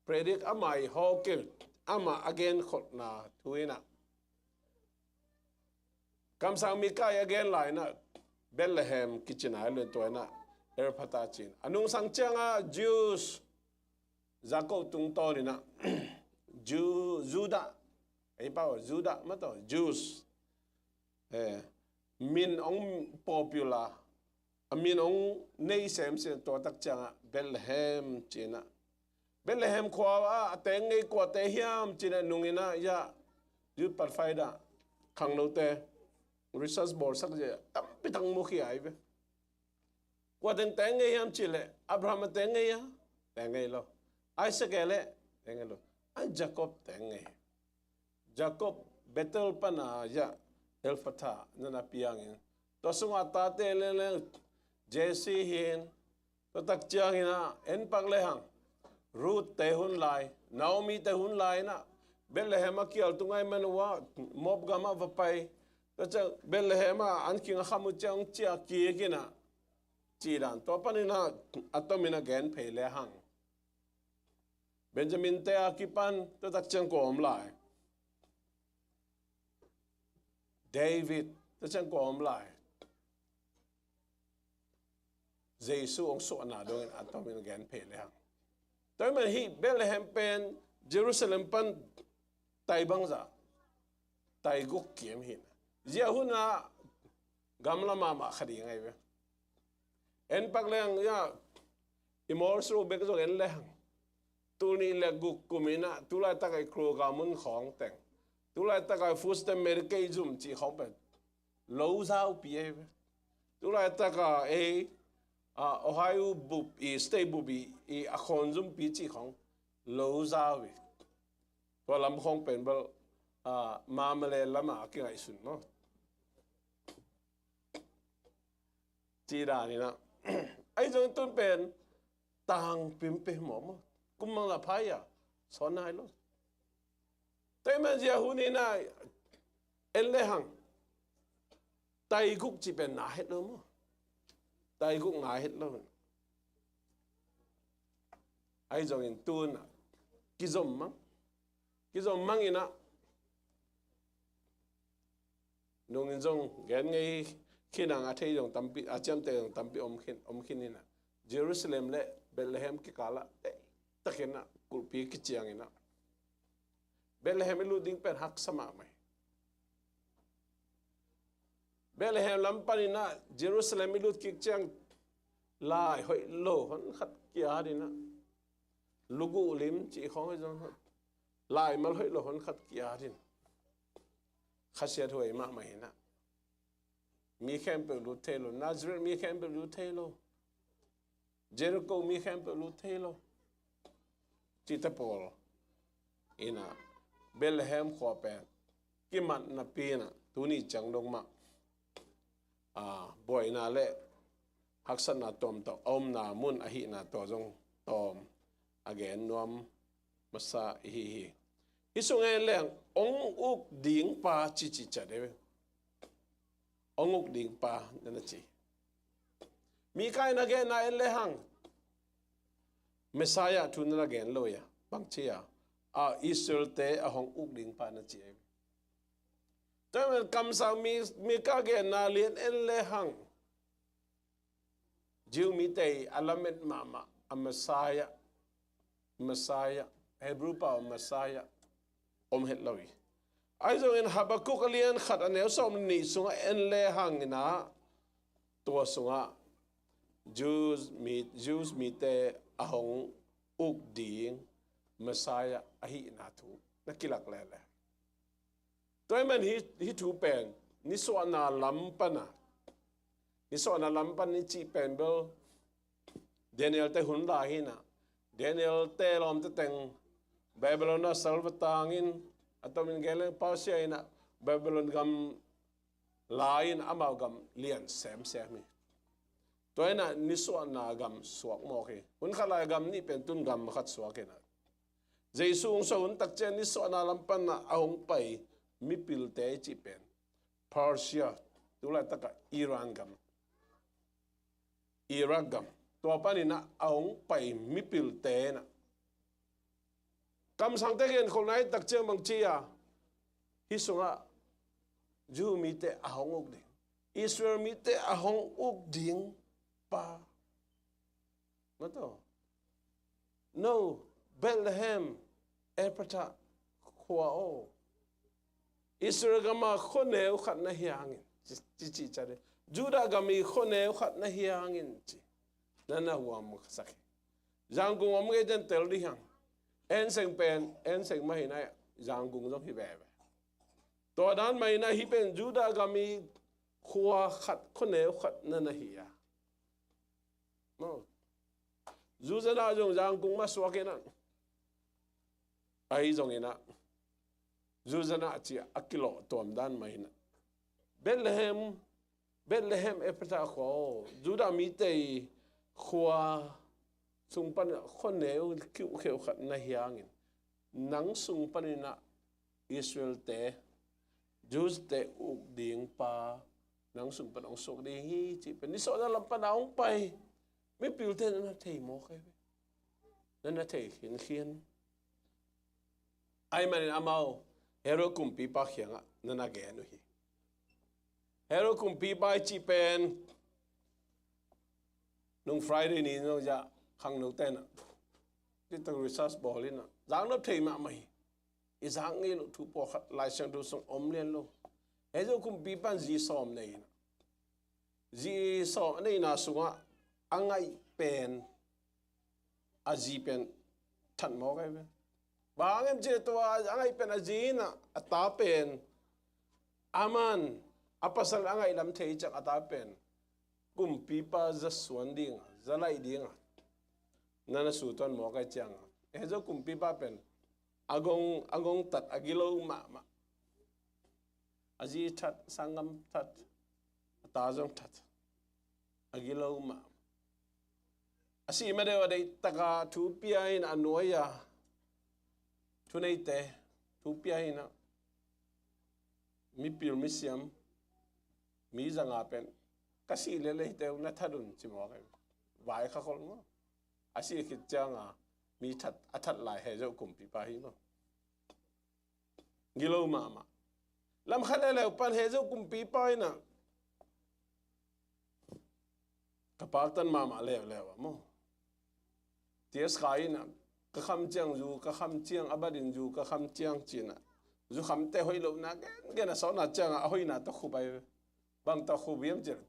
predict, amah i hawlkil, amah a genkholhna thu in ah, kamsang Mika in a gen lai in ah Bethlehem kici nai lo in, tua in ah Efratha ci in, a nungsang ciangah Jews, Jacob tungtawn in ah Ju-, Judah, ei pau, Judah mah tawh, Jews, eh, min hong popular, a min hong nei semsem, tua tak ciangah Bethlehem ci in ah, Bethlehem khua ah a teng ngei kuate hiam ci in ah, nung in ah, ya, Youth Pathfinder khangnote research bawlsak zia tampi tak mukhia ahi ve. Kua teng teng ngei hiam cih leh, Abraham a teng ngei a, teng ngei lo. Isaac e leh, teng ngei lo. Ai, Jacob teng ngei. Jacob Bethel pana, ya, Efratha na na piang in, tua sungah tate leng leng, Jesse hi in, tua tak ciang in ah, en pak lehang, Ruth te hun lai, Naomi te hun lai in ah, Bethlehem a kial tung ahih man uh ah, Moab gam ah va pai. Tua ciang Bethlehem ah an khing a kham uh ciang ciah kik in ah, ci dan. Tua panin ah a tom in a gen phei lehang, Benjamin te a kipan, tua tak ciang kua om lai? David, tua ciang kua om lai? Jesu hong suahna dongin a tomin gen phei lehang. Tua ahih man hih Bethlehem pen Jerusalem pan tai bangzah, tai guk kim hi in ah, zia hun ah gamla mahmah kha ding ahi ve. En pak lehang, ya, i mawl suru bek zong en lehang, tul nih le guk kum in ah, tu laitak a i kruka mun khawng teng, tu laitak a i food stamp Medicaid zum cih khawng pen lo zaupi ahi ve. Tu laitak a ei, a, Ohio bup i, state bup i, i a khawn zumpi cih khawng lo zau hi. Tua lam khawng pen bel, a, Mamale lam ah a kingaihsun maw, ci dan in ah. Ahi zongin tun pen tangpi peuhmah maw, kum mang la phai a, sawn nai lo. Tua ahih man zia hun in ah en lehang, tai guk cih pen na het lo maw? Tai guk na het lo. Ahi zongin tun ah kizom mang, kizom mang in ah, nungin zong gen ngei khin hang, a thei zong tampi, a ciamteh zong tampi om khin, om khin in ah, Jerusalem le Bethlehem kikal ah, eh, tak in ah kulhpi kiciang in ah, Bethlehem i lut ding pen haksa mahmah hi. Bethlehem lam panin ah Jerusalem i lut kik ciang, lai hoih lo hon khat ki-at in ah, luguh lim cih khawng hi zong, laimal hoih lo hon khat ki-at in, khasiathuai mahmah in ah, mi khempeuh lut thei lo, Nazareth mi khempeuh lut thei lo, Jericho mi khempeuh lut thei lo, cihte pawl in ah, Bethlehem khua pen kimat napi in ah, tuni ciang dong mah, aa, buaina le haksatna tuamtuam a omna mun ahihna tua zong tawm a gen nuam masa i hi hi. Hih sungah en leng, ong uk ding pa cici ciat e. Ong uk ding pa na na ci. Mika in a genna en le hang, Messiah thu na na gen lo ia, bang ci a, a Israel-te a hong uk ding pa na ci e. Tua man kamsang mi, Mika genna lian en le hang, Jew mite a lamet mahmah a Messiah, Messiah, Hebrew pau Messiah om het lo hi. Ahi zongin Habakkuk a lian khat a neu sawm le nih sungah en le hang in ah, tua sungah Jews mi, Jews mite a hong uk ding Messiah ahihna thu na kilak lele. Tua ahih man hih, hih thu pen nisuahna lam pan a, nisuahna lam pan i cih pen bel Daniel-te hun lai hi in ah, Daniel-te lawmte teng Babylon ah sal va tangin, a tomin gen leng Persia in ah Babylon gam la-in amau gam lian semsem hi. Tua in ah nisuahna gam suak mawk hi. Hun khat lai gam nih pen tun gam khat suak hi in ah, Jesu hong suah hun tak ciang nisuahna lam pan ah a hong pai mipilte i cih pen Persia, tu laitak ah Iran gam, Iraq gam, tua pan in ah a hong pai mipilte in ah, kamsangte genkholhna i tak ciang bang ci a, hih sungah Jew mite a hong uk ding, Israel mite a hong uk ding pa. Maw taw. No, Bethlehem Ephrathah khua aw, Israel gam a khuaneu khat na hi hangin, ci, ci, ci ciat e. Judah gam i khuaneu khat na hi hangin ci, na na huamsak hi. Zangkung om ngei den tel dih hang. Enseng pen Enseng mah hi in ah, Zangkung zong hi veve. Tua dan mah in ah, hih pen Judah gam i khua khat, khuaneu khat na na hi a. Maw. Zuzanah zong Zangkung mah suak in ah, ahi zongin ah, Zuzanah ci a kilawh tuam dan mah in ah, Bethlehem, Bethlehem Ephrathah khua aw, Judah mite i khua sung pan khuaneu kiuhkheuh khat na hi hangin, nang sung pan in ah Israel-te, Jews-te uk ding pa nang sung pan hong suak ding hi cih pen nisuahna lam pan a hong pai mipilte na na thei mawk hi ve. Na na thei khinkhian. Ahih manin amau Herod kumpipa kiangah na na gen uh hi. Herod kumpipa i cih pen nung Friday ni zong zia khangnote in ah, cihtak research bawl in ah, zaknop thei mahmah hi. I zak ngei loh thu pawlkhat Lai Siangtho sung om lian lo. Herod kumpipa in zi sawm nei in ah, zi sawm a neihna sungah a ngaih pen, a zi pen that mawk ahi ve. Bang hang hiam cih leh tua a ngaih pen a zi in ah, a ta pen, aman a pasal a ngaih lam thei ciang a ta pen kumpipa za suan ding a, za laih ding a na na sutuan mawk ahi ciang a, Herod kumpipa pen a gong, a gong that, a gilo mahmah. A zi that, sanggam that, a ta zong that, a gilo mah. A sih ma deuh a deihtak a thu pia in a nuai a, thuneite thu pia in ah, mipil misiam, mi zanga pen, ka sih leh leite uh na that un ci mawk ahi. Vai kha khol maw. A sih khit ciang a mi that, a that lai Herod kumpipa hi maw. Gilo mahmah. Lam khat leuleu pan Herod kumpipa in ah ka paktan mahmah leuleu a maw. T S Khai in ah, ka kham ciang zu, ka kham ciang, a bat in zu, ka kham ciang ci-in ah, zu khamte hoih lohna gengen a sawtna ciang a, a hoihna tawh khup ahi. Bang tawh khup hiam cih leh,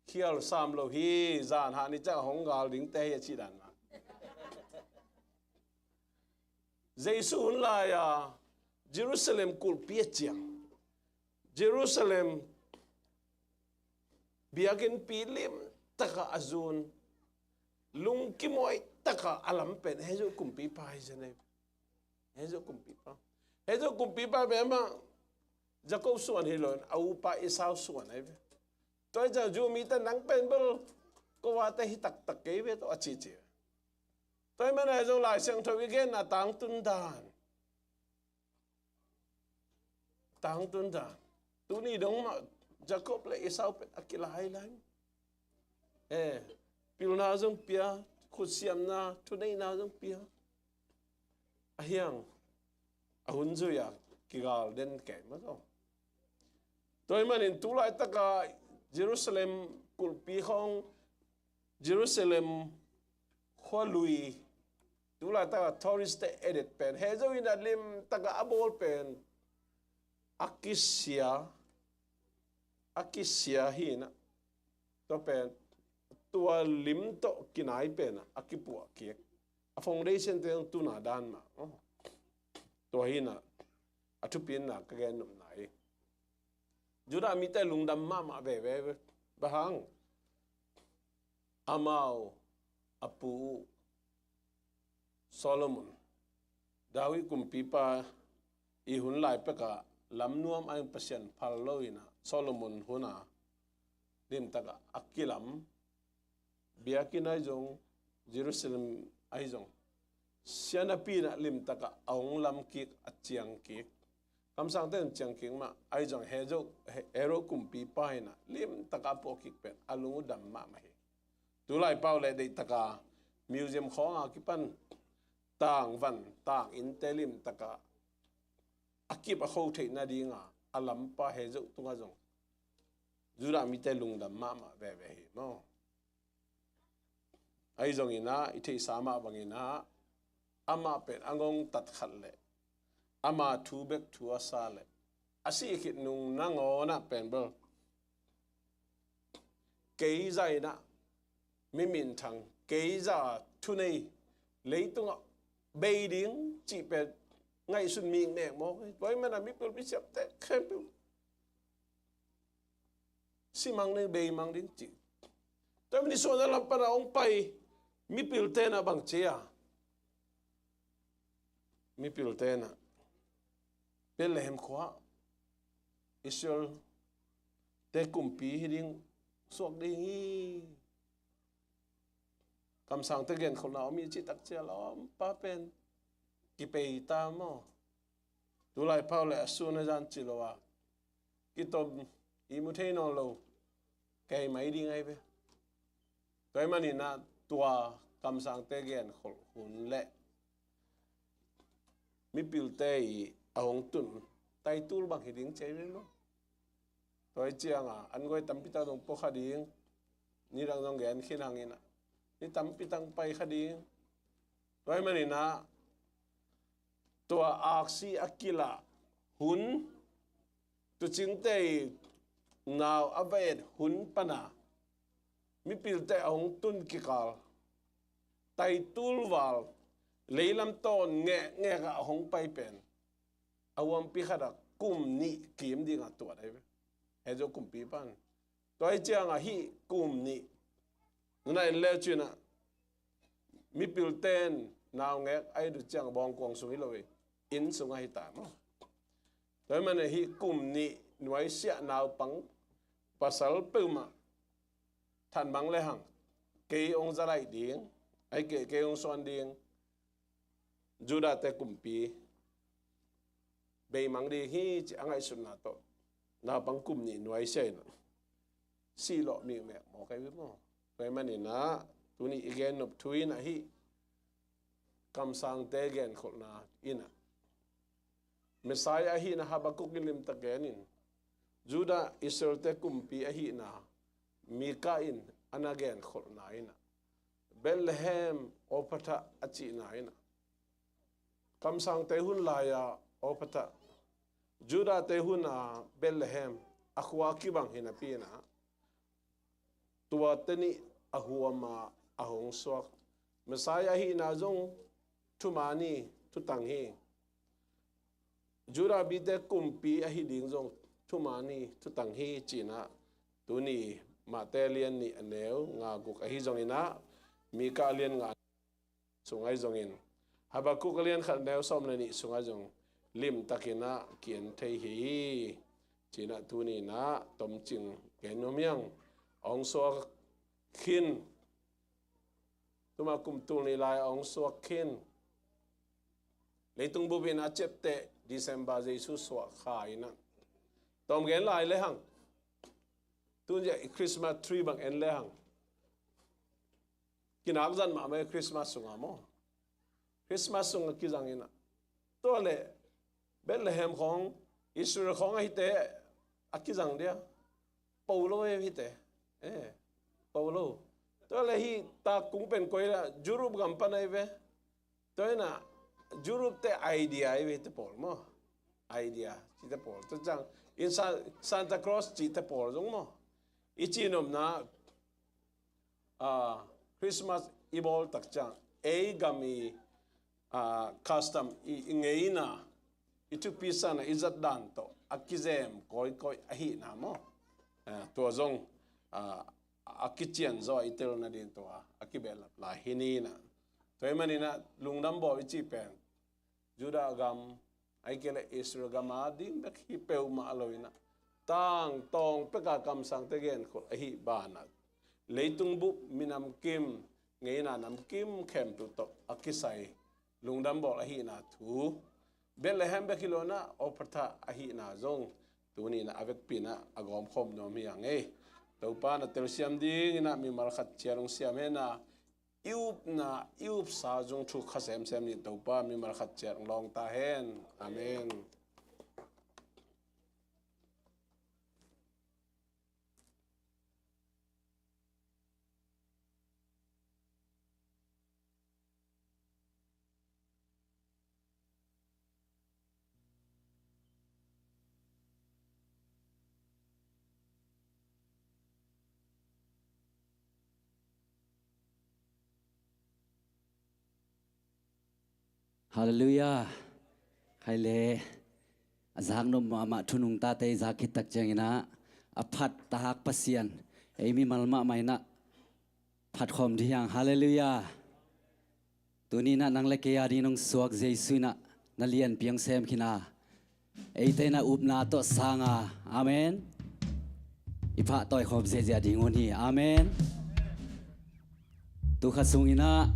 khial sam lo hi, zan hah ni ciang a hong gal dingte hi a cih dan mah. Jesu hun lai-a Jerusalem kulhpi a ciang, Jerusalem biakinnpi limtaka a zun, lungkimuai taka a lam pen Hezo kumpipa hi zen ei. Hezo kumpipa. Hezo kumpipa pen amah Jacob suan hi lo in a upa Esau suan ei ve. Tua hi ciang Jew mite nang pen bel ko a te hi taktak kei ve tawh a cici. Tua hi mana Hezo Lai Siangtho i genna tangtun dan. Tangtun dan. Tuni dong mah Jacob le Esau pen a kilailai. Eh, pilna zong pia, khutsiamna, thuneihna zong pia. A hiang, a hun zui-a kigal den kei mah tawh. Tua hi manin tulaitaka Jerusalem kulhpi khawng, Jerusalem khualui, tulaitaka tourist te edet pen Hezo in a limtaka a bawl pen a kisia, a kisia hi na. Tua pen tua lim tawh kinai pen a kipuah kik. A foundation te zong tuna dan mah. Tua hi na a thupina ka gen nopna hi. Judah mite lungdam mahmah veve. Bang hang? Amau a pu uh Solomon, David kumpipa i hun lai pekah lamnuam a ing Pasian phal lo in a Solomon hun a limtaka a kilam, biakinn ahi zong, Jerusalem ahi zong, sianapi in a limtaka a hong lam kik, a ciang kik. Kamsangte in ciang kik mah ahi zong, Hezo, He-, Herod kumpipa in a limtaka a puah kik pen a lung uh dam mahmah hi. Tulai pau le deihtaka museum khawng a kipan tangvan, tang innte limtaka a kip a kho theih nadinga a lampa Hezo tungah zong Judah mite lungdam mahmah veve hi maw. Ahi zongin ah, i theihsa mah bangin ah, amah pen a ngongtat khat le ama thu bek thu a sa le a sih khit nung nangawn ah pen bel kei zah in ah mi minthang, kei zah thunei, leitungah bei ding cih pen ngaihsun mikmek mawk hi. Tua ahih manin ah mipil misiamte khempeuh si mang ding, bei mang ding ci. Tua ahih manin nisuahna lam pan a hong pai mipilte in ah bang ci a, mipilte in ah Bethlehem khua-ah Israel-te kumpi hi ding, suak ding hi. Kamsangte genkholhna om hi cih tak ciang a lawmpa pen kipei ta maw. Tulai pau le a sun a zan ci lo a, kitom, ihmu thei nawn lo, kei mai ding ahi ve. Tua ahih manin ah tua kamsangte genkholh hun le mipilte i a hong tun taitul bang hi ding ci ahi ve maw. Tua ahih ciangin an guai tampi tak zong pua kha ding, nidang zong gen khin hangin ah ni tampi tak pai kha ding. Tua ahih manin ah tua aksi a kilah hun, tuucingte i nau a va et hun pan a mipilte a hong tun kikal, taitul val, leilam tawn ngekngek ah a hong pai pen a huampi khat ah kum nih kim ding a tuat ahi ve. Hezo kumpipa in. Tua ahih ciangin hih kum nih nuna en le cin ah mipilte in naungek a it uh ciang bawngkuang sung hi lo hi, inn sungah hi ta maw. Tua ahih manin hih kum nih nuaisiah naupang pasal peuhmah than mang le hang, kei hong za laih ding, ahih kei, kei hong suan ding, Judah-te kumpi bei mang ding hi cih a ngaihsutna tawh naupang kum nih nuaisiah in ah sih lawh mikmek mawk ahi ve maw. Tua ahih manin ah tuni i gen nop thu in ah hih kamsangte genkholhna in ah Messiah ahihna Habakkuk in limtak gen in, Judah Israel-te kumpi ahihna Mika in a na genkholhna in ah, Bethlehem Ephrathah a cihna in ah, kamsangte hun lai-a Ephrathah, Judah-te hun a Bethlehem, a khua kibang hi napi in ah, tuate nih a huam a a hong suak Messiah ahihna zong thuman hi, thutang hi. Judah mite kumpi ahi ding zong thuman hi, thutang hi ci-in ah tuni Mate lian nih a neu nga guk ahi zongin ah, Mika lian nga sungah zongin, Habakuk lian khat a neu sawm le nih sungah zong limtakin ah ki-en thei hi ci-in ah tuni-in ah tomcing gen nuam hi hang. Hong suak khin, tuma kum tul nih lai hong suak khin. Leitung bup in a ciapteh December Jesu suah kha in ah, tawm gen lai le hang, tun zia Christmas tree bang en le hang, kinak zat mahmah Christmas sungah maw. Christmas sungah kizang in ah, tua le Bethlehem khawng, Israel khawng ahite a kizang dia, po lo e hite. Eh, po lo. Tua le hih tak kung pen koi la, Europe gam pan ahi ve. Tua in ah Europe te idea ahi ve, hite pawl maw. Idea cihte pawl. Tua ciang in Sa-, Santa Claus cihte pawl zong maw. I cihnopna, ah, Christmas i bawl tak ciang ei gam i, ah, custom i, i ngeina, i thupi sana i zat dan tawh a kizem kawikawi ahihna maw. Ah, tua zong, ah, a kician zaw i telna ding tua a kibehlap lai hi ni in ah. Tua ahih manin ah lungdam bawl i cih pen Judah gam, ahih kei leh Israel gam a ding bek hi peuhmah lo in ah, tangtawng peka kamsangte genkhol ahih banah, leitung bup minam kim, ngeina nam kim khempeuh tawh a kisai lungdam bawl ahihna thu, Bethlehem bek hi lo in ah, Ophrah ahihna zong tuni in ah a vekpi in ah a gawmkhawm nuam hi hang ei. Topa na telsiam ding in ah mimal khat ciat hong siam hen a, i upna, i upsa zong thuk kha semsem ni. Topa mimal khat ciat hong lawng ta hen. Amen. Halleluiah. Khai le, a zaknop mahmah thu nungtate i zak khit tak ciangin ah, a phat tak Pasian ei mimal mahmah in ah phatkhawm ding hi hang. Halleluiah. Tuni in ah nang le kei a ding hong suak Jesu in ah na lianpi hong sem khin a, eite in ah upna tawh sang a. Amen. I phah tawikhawm ziahziah ding hun hi. Amen. Tu kha sungin ah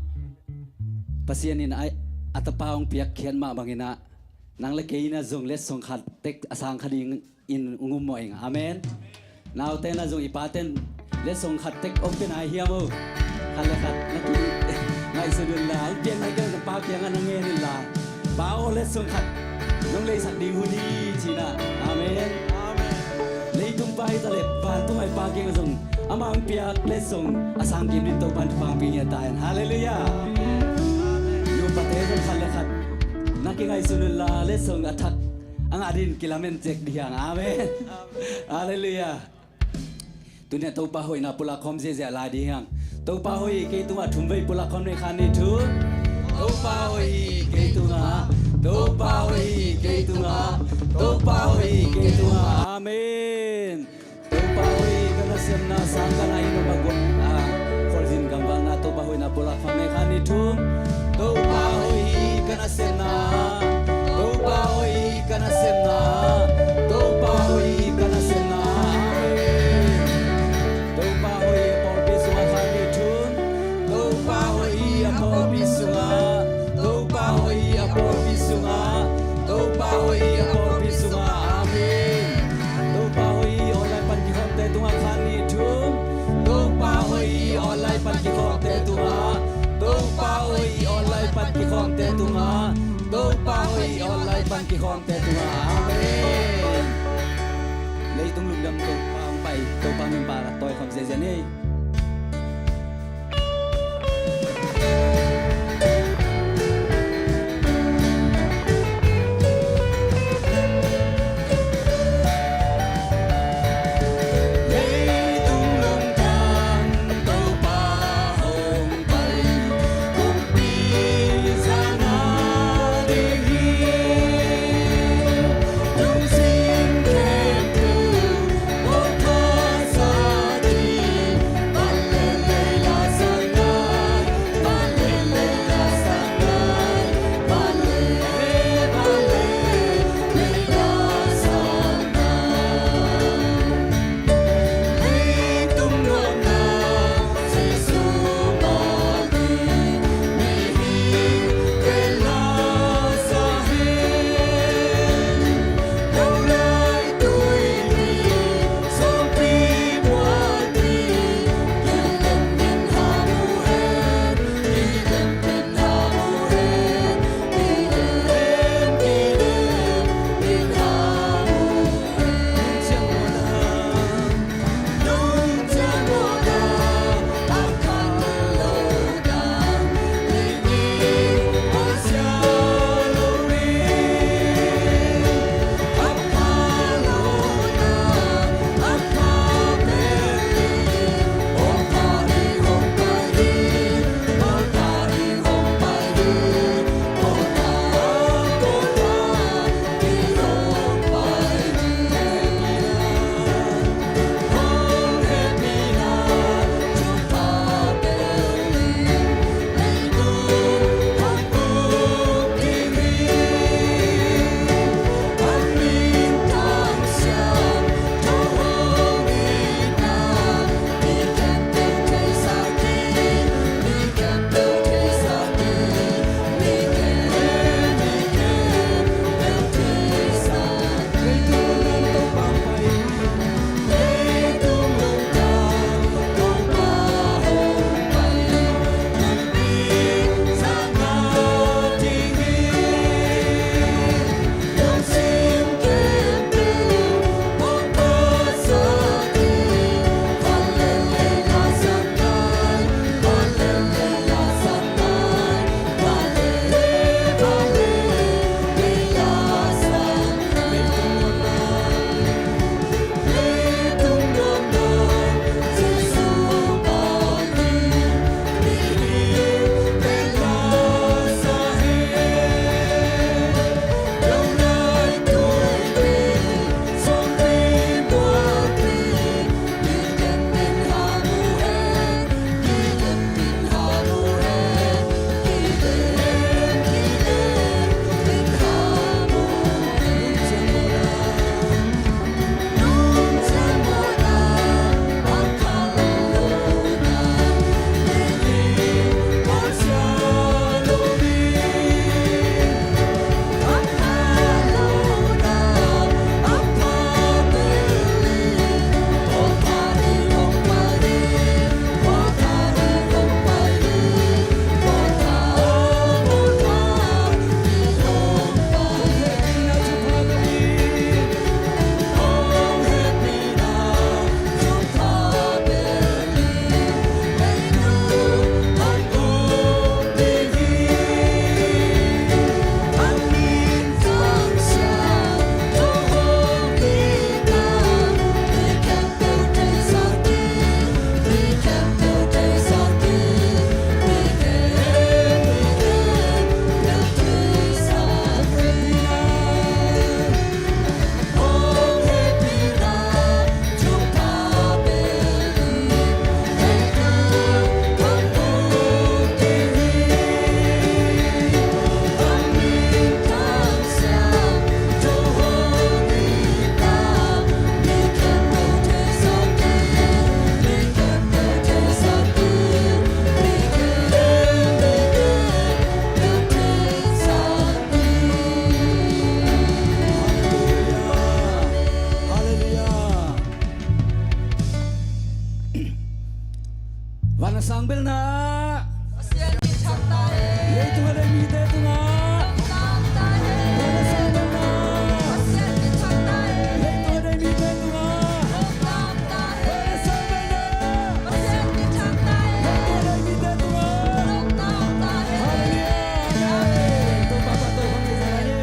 Pasian in a, a Tapa hong piakkhiat mah bangin ah, nang le kei in ah zong letsong khat tek a sang kha ding in hong um mawh ing. Amen. Naute in ah zong i pate in letsong khat tek hong pia nai hiam aw? Khat le khat na ki ngaihsut un la, hong piak nai kei leh na pa kiangah na ngen un la, Pa aw, letsong khat nong leisak ding hun hi, ci-in ah. Amen. Amen. Leitung pa hi ta leh vantung a i Pa kiangah zong amah hong piak letsong a sang kim ding Topa'n thupha hong pia ngiat ta hen. Halleluiah. Amen. Nupate zong khat le khat na kingaihsun un la, letsong a thak a ngah dingin kilamen zek ding hi hang. Amen. Amen. Halleluiah. Tuni-ah Topa hoihna pulak khawm ziahziah lai ding hi hang. Topa hoih hi kei tungah, thum vei pulak khawm ni, khat, nih, thum. Topa hoih hi kei tungah, Topa hoih hi kei tungah, Topa hoih hi kei tungah. Amen. Topa hoih hi, ka nasepna sang ka na hi nop a guan, a, khualzin gam valhna Topa hoihna pulak khawm ni, khat, nih, thum. Topa hoih hi, ka nasepna. Topa hoih hi, ka nasepna. Topa hoih hi, ka nasepna. Amen. Topa hoih hi a pawlpi sungah, khat, nih, thum. Topa hoih hi a pawlpi sungah. Topa hoih hi a pawlpi sungah. Topa hoih hi a pawlpi sungah. Amen. Topa hoih hi online pan kikhawmte tungah, khat, nih, thum. Topa hoih hi online pan kikhawmte tungah. Topa hoih hi online pan kikhawmte tungah. Topa hoih hi online pan kikhawmte tungah. Amen. Leitung lungdam Topa hong pai, Topa min pulak tawi khawm ziahziah ni. Van a sang belhna ah, Pasian min thang ta hen. Leitung a deih mite tungah, Lungdam ta hen. Van a sang belhna ah, Pasian min thang ta hen. Leitung a deih mite tungah, Lungdam ta hen. Van a sang belhna ah, Pasian min thang ta hen. Leitung a deih mite tungah, Lungdam ta hen. Halleluiah. Amen. Topa pahtawi khawm ni.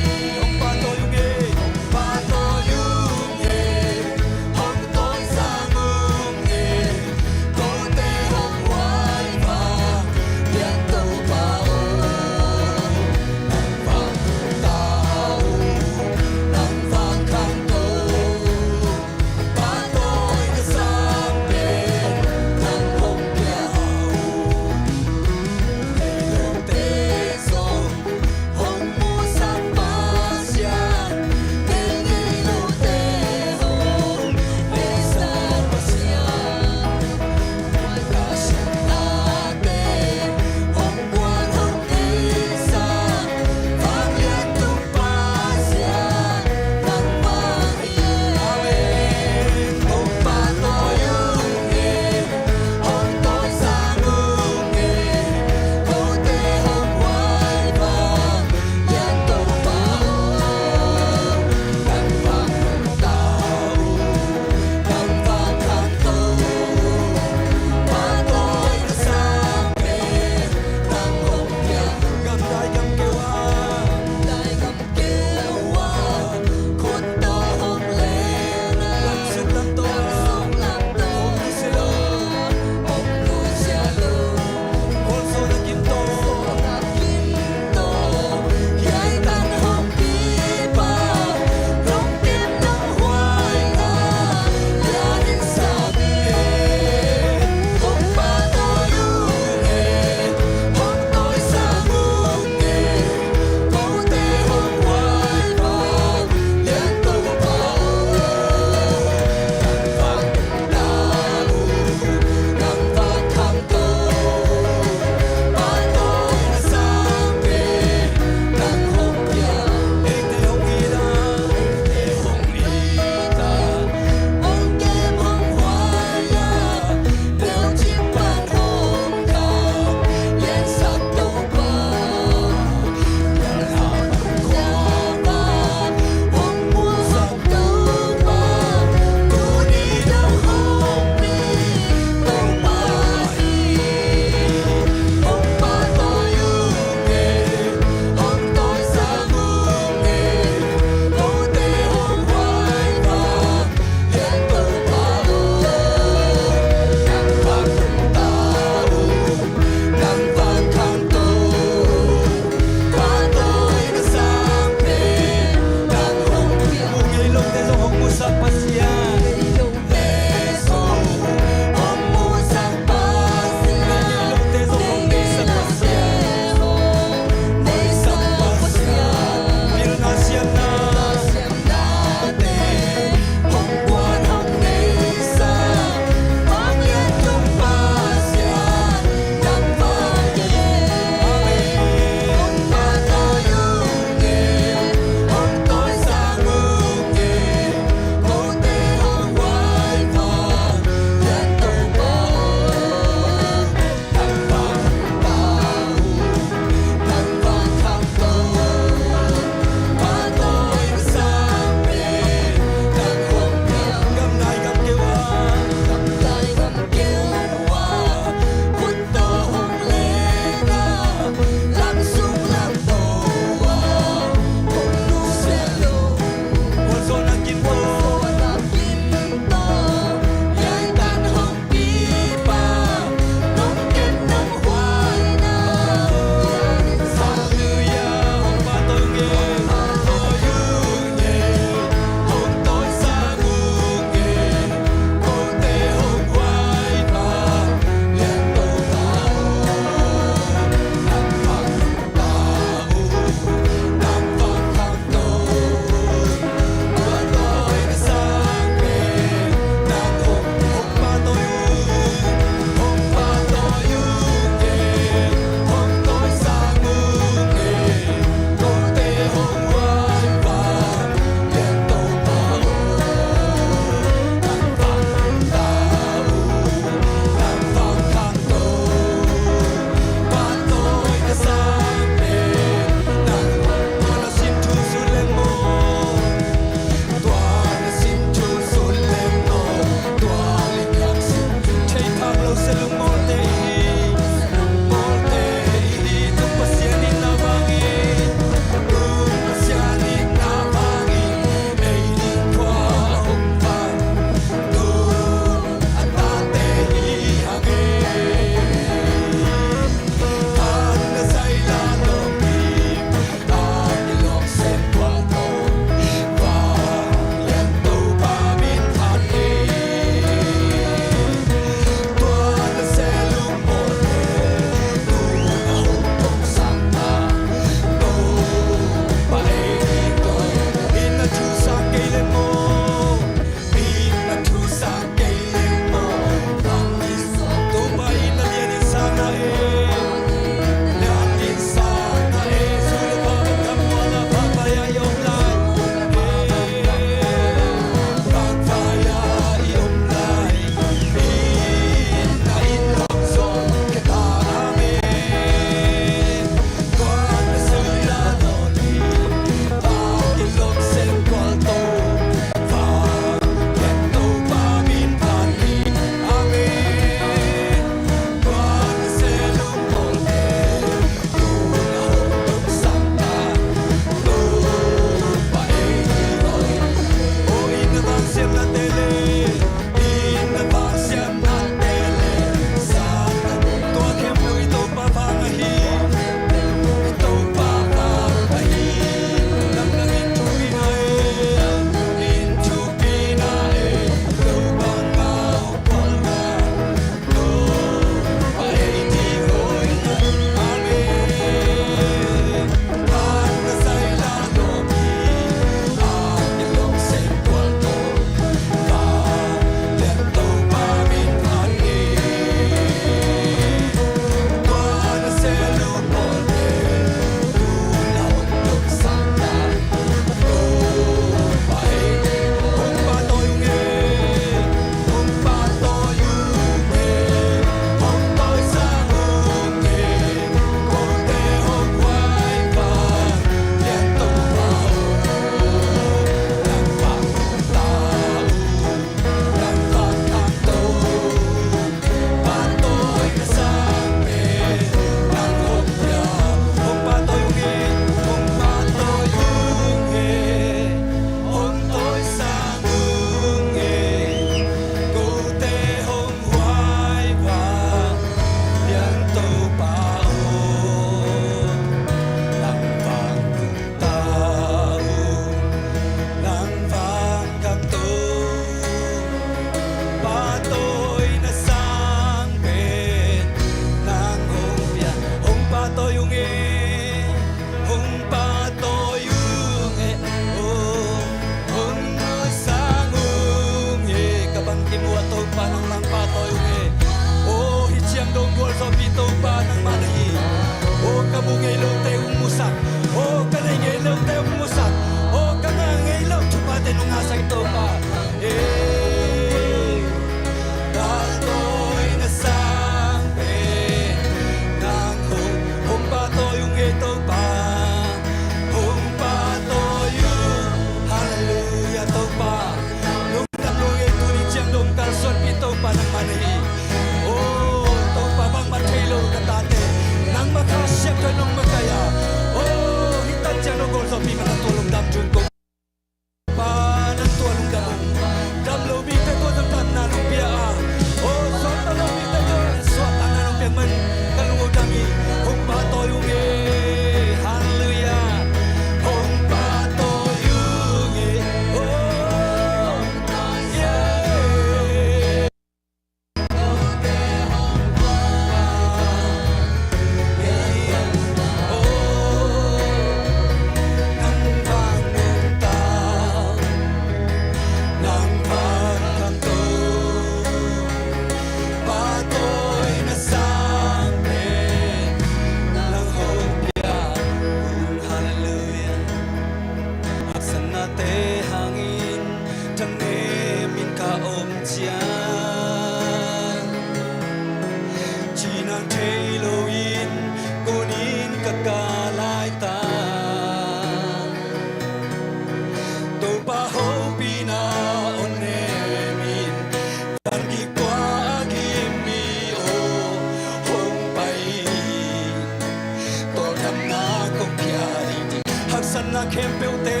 Te,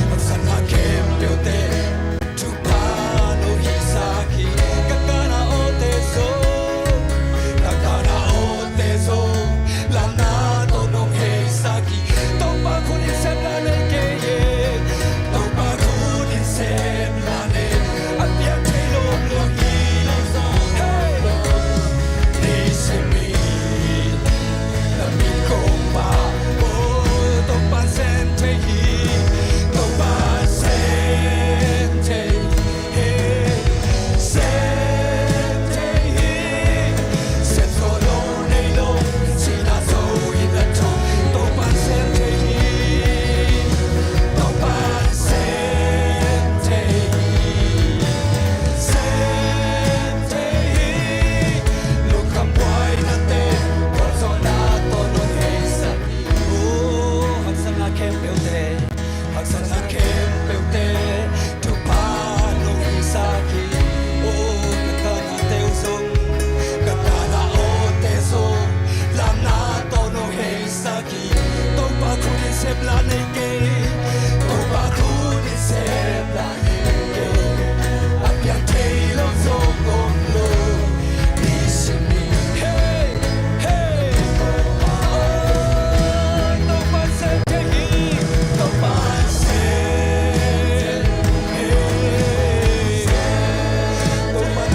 haksatna khempeuhte, thupha nong hihsak hi. Ka kana awte zong, ka kana awte zong, lamna tawh nong heisak hi. Topa khut in sep la nei kei e. Topa khut in sep la nei. A piang thei lo, lo hi lo zong. Hey! Ni sim ni. Lungkham buainate, gualzawhna tawh nong heisak hi. Oh, haksatna khempeuhte, haksatna khempeuhte, thupha nong hihsak hi. Oh, ka kanate uh zong, ka kana awte zong, lamna tawh nong heisak hi. Topa khut in sep la nei kei. Topa khut in sep la nei kei. A piang thei lo zong om lo. Ni sim ni. Hey, hey. Oh, Topa sep thei hi. Topa sep thei hi. Topa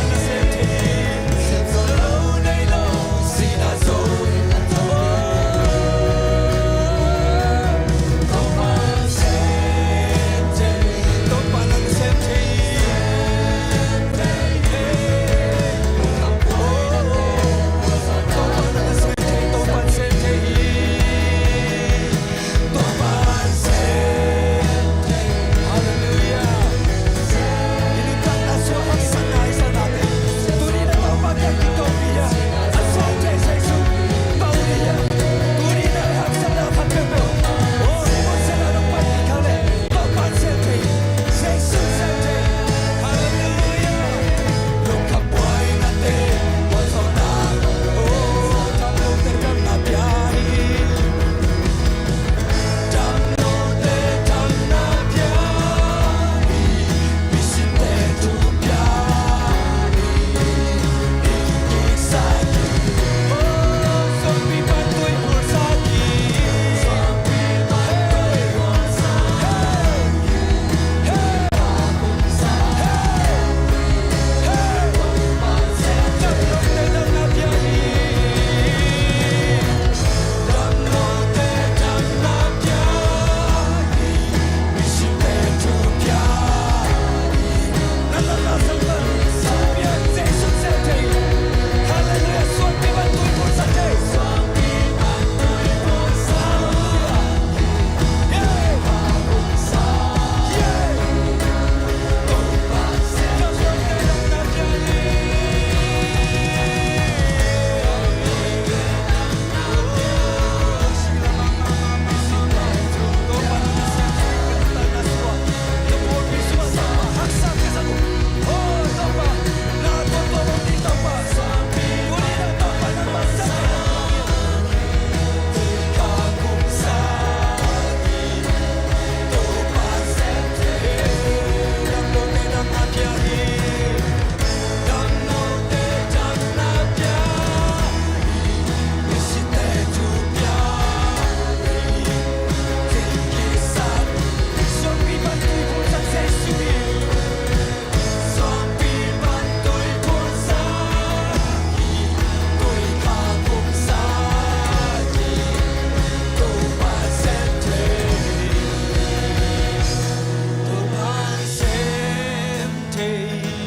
sep thei hi.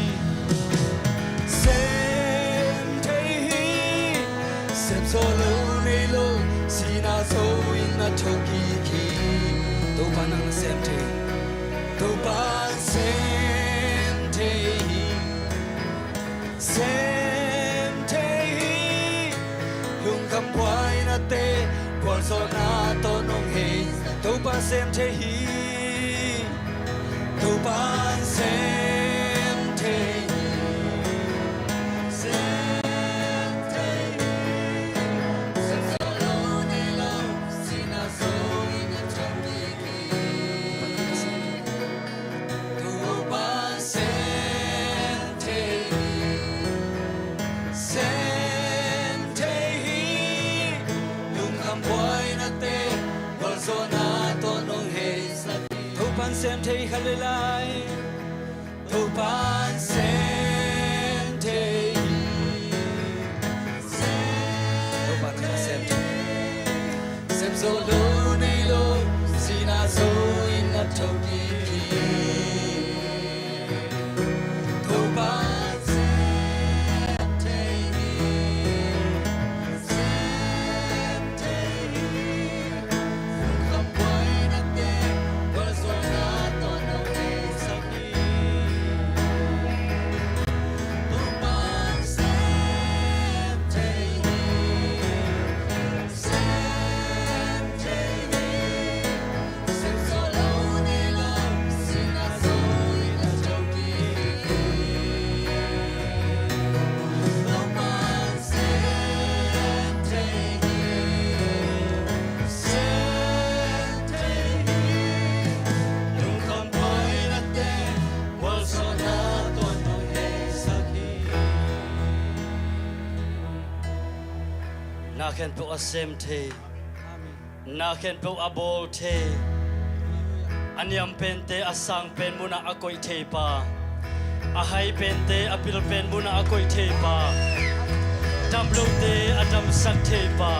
Sem thei hi. Sem zo lo nei lo, sihna zo in a thokik hi. Topa nang na sem thei. Topa sem thei hi. Sem thei hi. Lungkham buainate, gualzawhna tawh nong hei. Topa sem thei hi. Topa sem thei hi. Sem thei hi. Sem zo lo nei lo, sihna zo in a thokik hi. Sem thei kha le lai, Topa'n sem thei hi. Topa'n kha sem thei. Sem zo lo nei lo, sihna zo in a tho kik hi. Topa'n sem thei hi. Sem thei hi. Na khempeuh a sem thei. Na khempeuh a bawl thei. A niam pente a sang pen munah a koih thei pa. A hai pente a pil pen munah a koih thei pa. Damlote a damsak thei pa.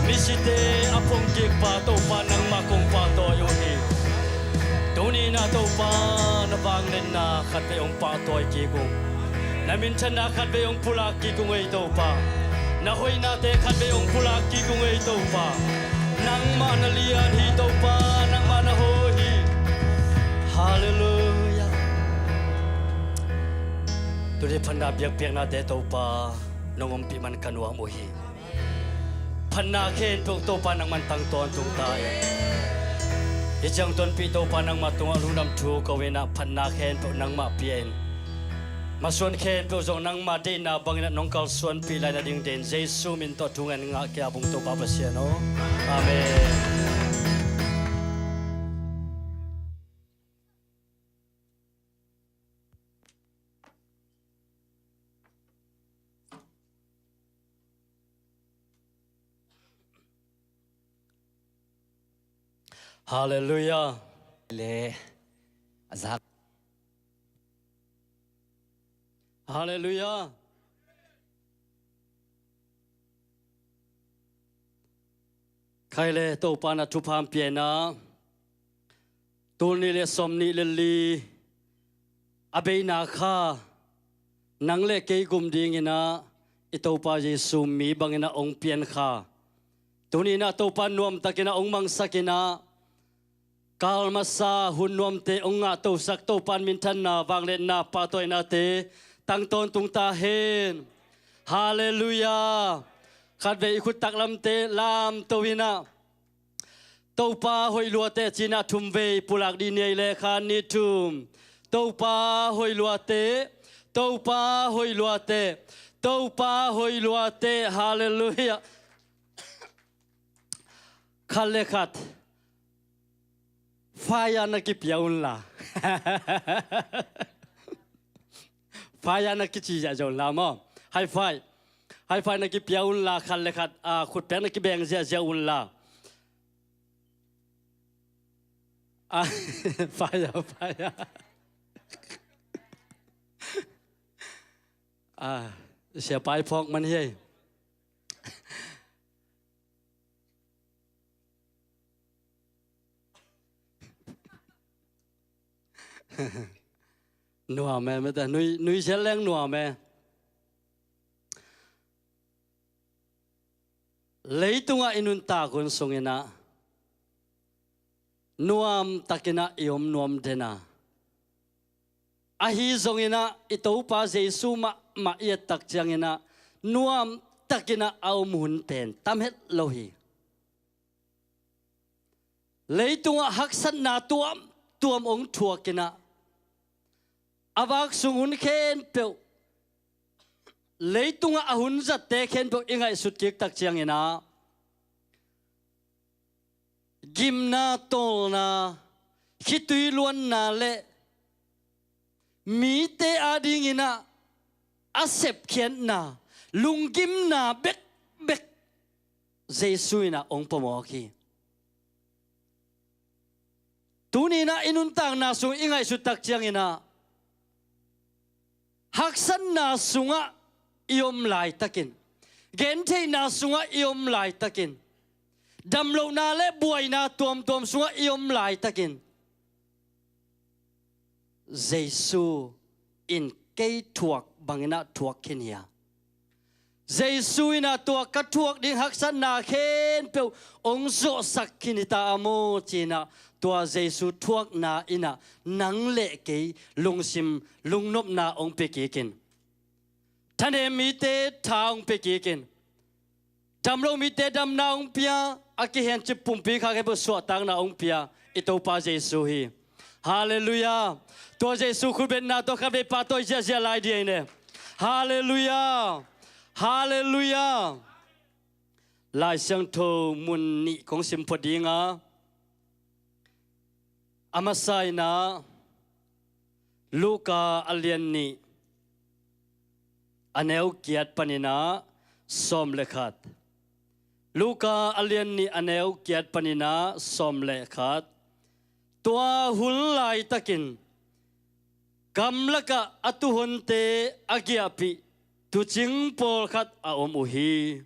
Misite a phong kik pa, Topa nangmah kong pahtawi uh hi. Tuni-in ah Topa na vangliatna khatvei hong pahtawi kik ung. Na minthanna khatvei hong pulak kik ung ei Topa. Na hoihnate khatvei hong pulak kik ung ei Topa. Nangmah na lian hi Topa, nangmah na hoih hi. Halleluiah. Tuni phatna biakpiaknate Topa nong ompih man ka nuam uh hi. Phatna khempeuh Topa nangman tang tawntung ta in. Hih ciang tonpih Topa nangmah tungah lungdam thu ko-in ah phatna khempeuh nangmah pia in. Masuan khempeuh zong nangmah deihna bangin ah nong kalsuanpih lai nading deih in Jesu min tawh thu ngen ngah kei a bung Topa Pasian aw. Amen. Halleluiah. Le a zak. Halleluiah. Khai le Topa na thupha hong pia in ah. Tul nih le sawmnih le li a beina kha nang le kei gum dingin ah i Topa Jesu mi bangin ah hong pian kha. Tuni-in ah Topa nuamtakin ah hong mangsak in ah kal masa hun nuamte hong ngahtosak Topa in minthanna vangliatna pahtawihnate tang tawntung ta hen. Halleluiah. Khatvei i khut taklamte lamto in ah Topa hoih luate ci-in ah thumvei pulak dih ni ei le kha ni thum. Topa hoih luate, Topa hoih luate, Topa hoih luate. Halleluiah. Khat le khat fire na kipia unla. Fire na kici ziahziah unla maw? High five. High five na kipia unla khat le khat, ah, khutpek na kibeng ziahziah unla. Ah, fire, fire. Ah, siapai phawk man hi ei. Nuam e, mete nui, nui sial leng nuam e. Leitungah i nuntak hun sungin ah nuamtakin ah i om nuam den a, ahi zongin ah i Topa Jesu mahmah i et tak ciangin ah nuamtakin ah a om hun pen tam het lo hi. Leitungah haksatna tuamtuam hong thuakin ah a vak sung hun khempeuh, leitungah a hun zatte khempeuh i ngaihsut kik tak ciangin ah gimna, tawlna, khitui luanna le mite adingin ah a sepkhiatna, lunggimna bekbek Jesu in ah hong pua mawk hi. Tuni-in ah i nuntakna sung i ngaihsut tak ciangin ah haksatna sungah i om laitakin, gentheihna sungah i om laitakin, damlohna le buaina tuamtuam sungah i om laitakin, Jesu in kei thuak bangin ah thuak khin hi a, Jesu in ah tua ka thuak ding haksatna khempeuh hong zawhsak khin hi ta a maw ci-in ah, tua Jesu thuakna in ah nang le kei lungsim lungnopna hong pia kik in, thanem mite tha hong pia kik in, damlo mite damna hong pia, a kihencip pumpi kha khempeuh suahtakna hong pia i Topa Jesu hi. Halleluiah. Tua Jesu khutbetna tawh khatvei pahtawi ziahziah lai ding hi ne. Halleluiah. Halleluiah. Lai Siangtho mun nih kong sim phot ding a, a masa in ah Luka a lian nih, a neu giat panin ah sawm le khat. Luka a lian nih, a neu giat panin ah sawm le khat. Tua hun laitakin gamlakah a tuhonte a giahpih tuucing pawlkhat a om uh hi.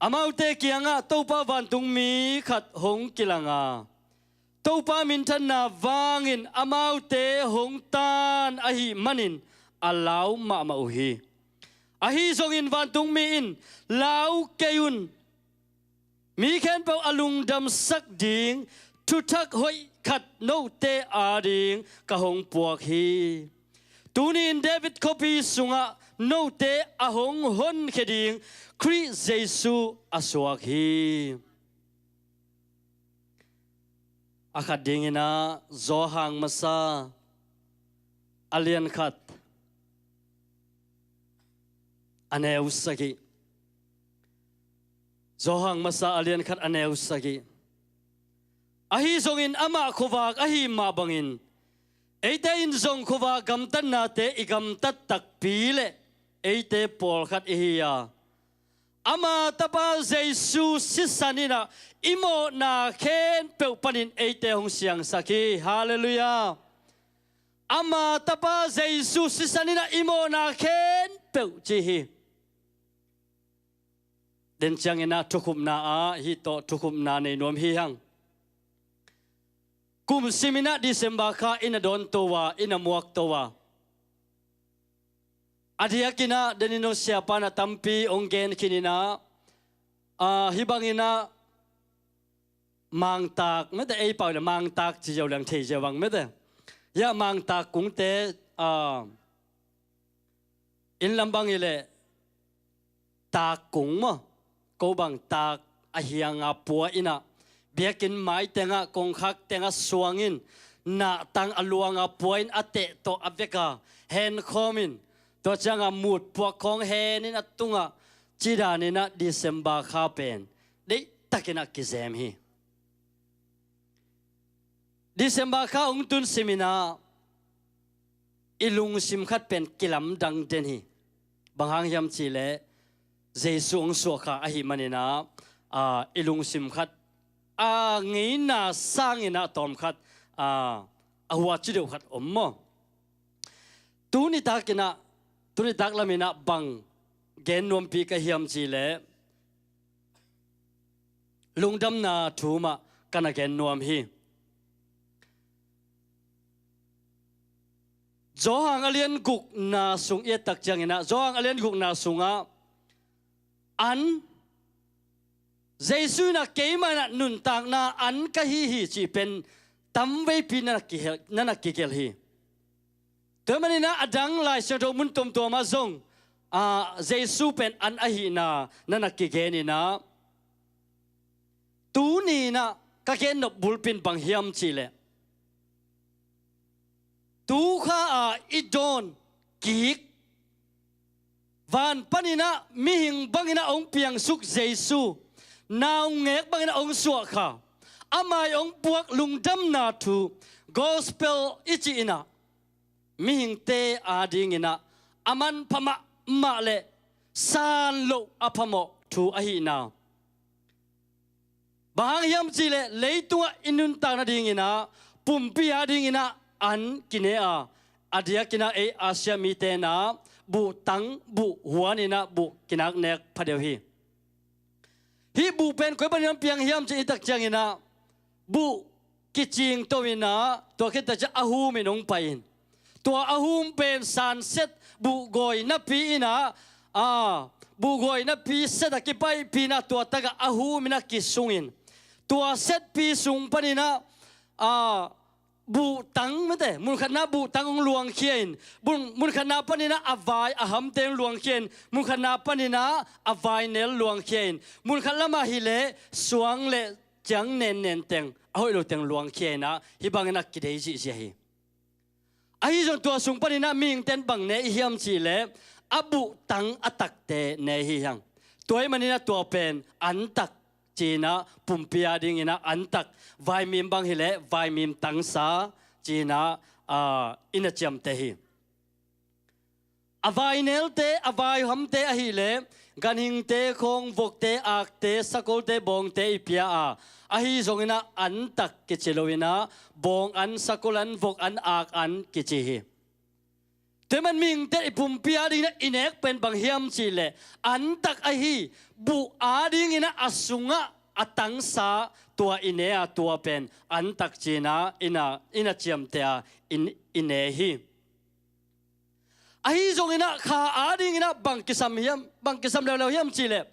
Amaute kiangah Topa vantungmi khat hong kilang a, Topa minthanna vangin amaute hong tan ahih manin a lau mahmah uh hi. Ahi zongin vantungmi in, "Lau kei un, mi khempeuh a lungdamsak ding thuthak hoih khat note ading ka hong puak hi. Tuni-in David khuapi sungah note a hong honkhia ding Khrih Jesu a suak hi." A khat dingin ah Johan masa a lian khat, a neu sagih. Johan masa a lian khat, a neu sagih. Ahi zongin amah khuavak ahih mah bangin eite in zong khuavak gamtatnate i gamtat takpi le eite pawlkhat i hi a, ama Tapa Jesu sisan in ah i mawhna khempeuh panin eite hong siangsak hi. Halleluiah. Ama Tapa Jesu sisan in ah i mawhna khempeuh ci hi. Den ciangin ah thukhupna ah hih tawh thukhupna nei nuam hi hang. Kum simin ah December kha i na dawnto a, i na muakto a, a diakin ah denin hong siapa in ah tampi hong gen khin in ah, ah, hih bangin ah mangtak mete, ei pau le mangtak ci ziau leng thei ziau bang mete. Hiah mangtak kungte, ah, inn lam bang hi leh tak kung maw, ko bang tak a hiang a pua in ah, biakinn mai tengah, kongkhak tengah suang in, nahtang a luang a pua in, a teh tawh a vek a henkhawm in, tua ciang a mut puak khawng hen in a tungah, ci dan in ah December kha pen deihtakin ah kizem hi. December kha hong tun simin ah i lungsim khat pen kilamdang den hi. Bang hang hiam cih leh Jesu hong suah kha ahih manin ah, ah, i lungsim khat, a ngeina sangin ah tawm khat, ah, a huaci deuh khat om maw? Tuni takin ah, tuni tak lamin ah bang gen nuampi ka hiam cih leh lungdamna thu mah ka na gen nuam hi. Johan a lian gukna sung i et tak ciangin ah, Johan a lian gukna sungah an, Jesu in ah keimah in ah nuntakna an ka hi hi cih pen tamveipi na na kihel, na na kigelh hi. Tua manin ah a dang Lai Siangtho mun tuamtuam ah zong, ah, Jesu pen an ahihna na na kigen in ah, tuni in ah ka gen nop bulpi in bang hiam cih leh, tu kha a i dawn kik, van panin ah mihing bangin ah hong piangsuk Jesu, naungek bangin ah hong suah kha, amah i hong puak lungdamna thu, gospel i cih in ah, mihingte adingin ah a manpha mahmah le san loh a phamawh thu ahihna. Bang hang hiam cih leh leitungah i nuntak nadingin ah pumpi adingin ah an kine a, a diakin ah ei Asia mite in ah buhtang buh huan in ah buh kinak nek pha deuh hi. Hih buh pen koi panin hong piang hiam cih i tak ciangin ah buh kicingto in ah tua khit tak ciang a hum in hong pai in, tua a hum pen sunset buhgawi napi in ah, a, buhgawi napi set a kipaihpih in ah tua tak ah a hum in ah kisung in, tua setpi sung panin ah, a, buhtang mate, munkhatna buhtang hong luangkhia in, mun, munkhatna panin ah a vai a hamte hong luangkhia in, munkhatna panin ah a vainel luangkhia in, munkhat lamah hi leh suang le ciang nennen teng, a hoih lo teng luangkhia in ah hih bangin ah kidei zihziah hi. Ahi zong tua sung panin ah mihingte in bang ne i hiam cih leh a buhtang a takte ne hi hang. Tua ahih manin ah tua pen antak ci-in ah pumpi adingin ah antak, vaimim bang hi leh vaimim tangsa ci-in ah, a, i na ciamteh hi. A vainelte, a vaihamte ahih leh ganhingte khawng, vokte, akte, sakolte, bawngte i pia a, ahi zongin ah antak kici lo in ah bawng an, sakol an, vok an, ak an kici hi. Tua ahih man mihingte i pumpi adingin ah i nek pen bang hiam cih leh antak ahi buh adingin ah a sungah a tangsa tua i ne a, tua pen antak ci-in ah i na, i na ciamteh a, i, i ne hi. Ahi zongin ah kha adingin ah bang kisam hiam, bang kisam leuleu hiam cih leh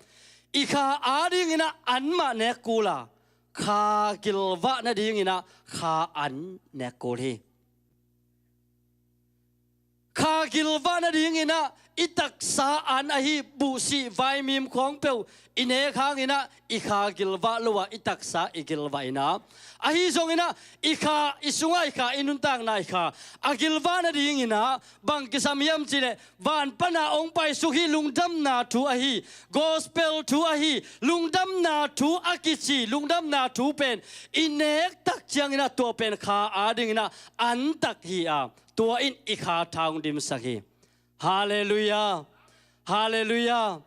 i kha adingin ah an mah nek kul a, kha gilvah nadingin ah kha an nek kul hi. Kha gilvah nadingin ah i taksa an ahi buhsih vaimim khawng peuh i nek hangin ah i kha gilvah lo a, i taksa i gilvah in ah, ahi zongin ah i kha, i sungah i kha, i nuntakna i kha a gilvah nadingin ah bang kisam hiam cih leh van pana hong paisuk hih lungdamna thu ahi, gospel thu ahi, lungdamna thu a kici lungdamna thu pen i nek tak ciangin ah tua pen kha adingin ah antak hi a, tua in i kha tha hong dimsak hi. Halleluiah. Halleluiah.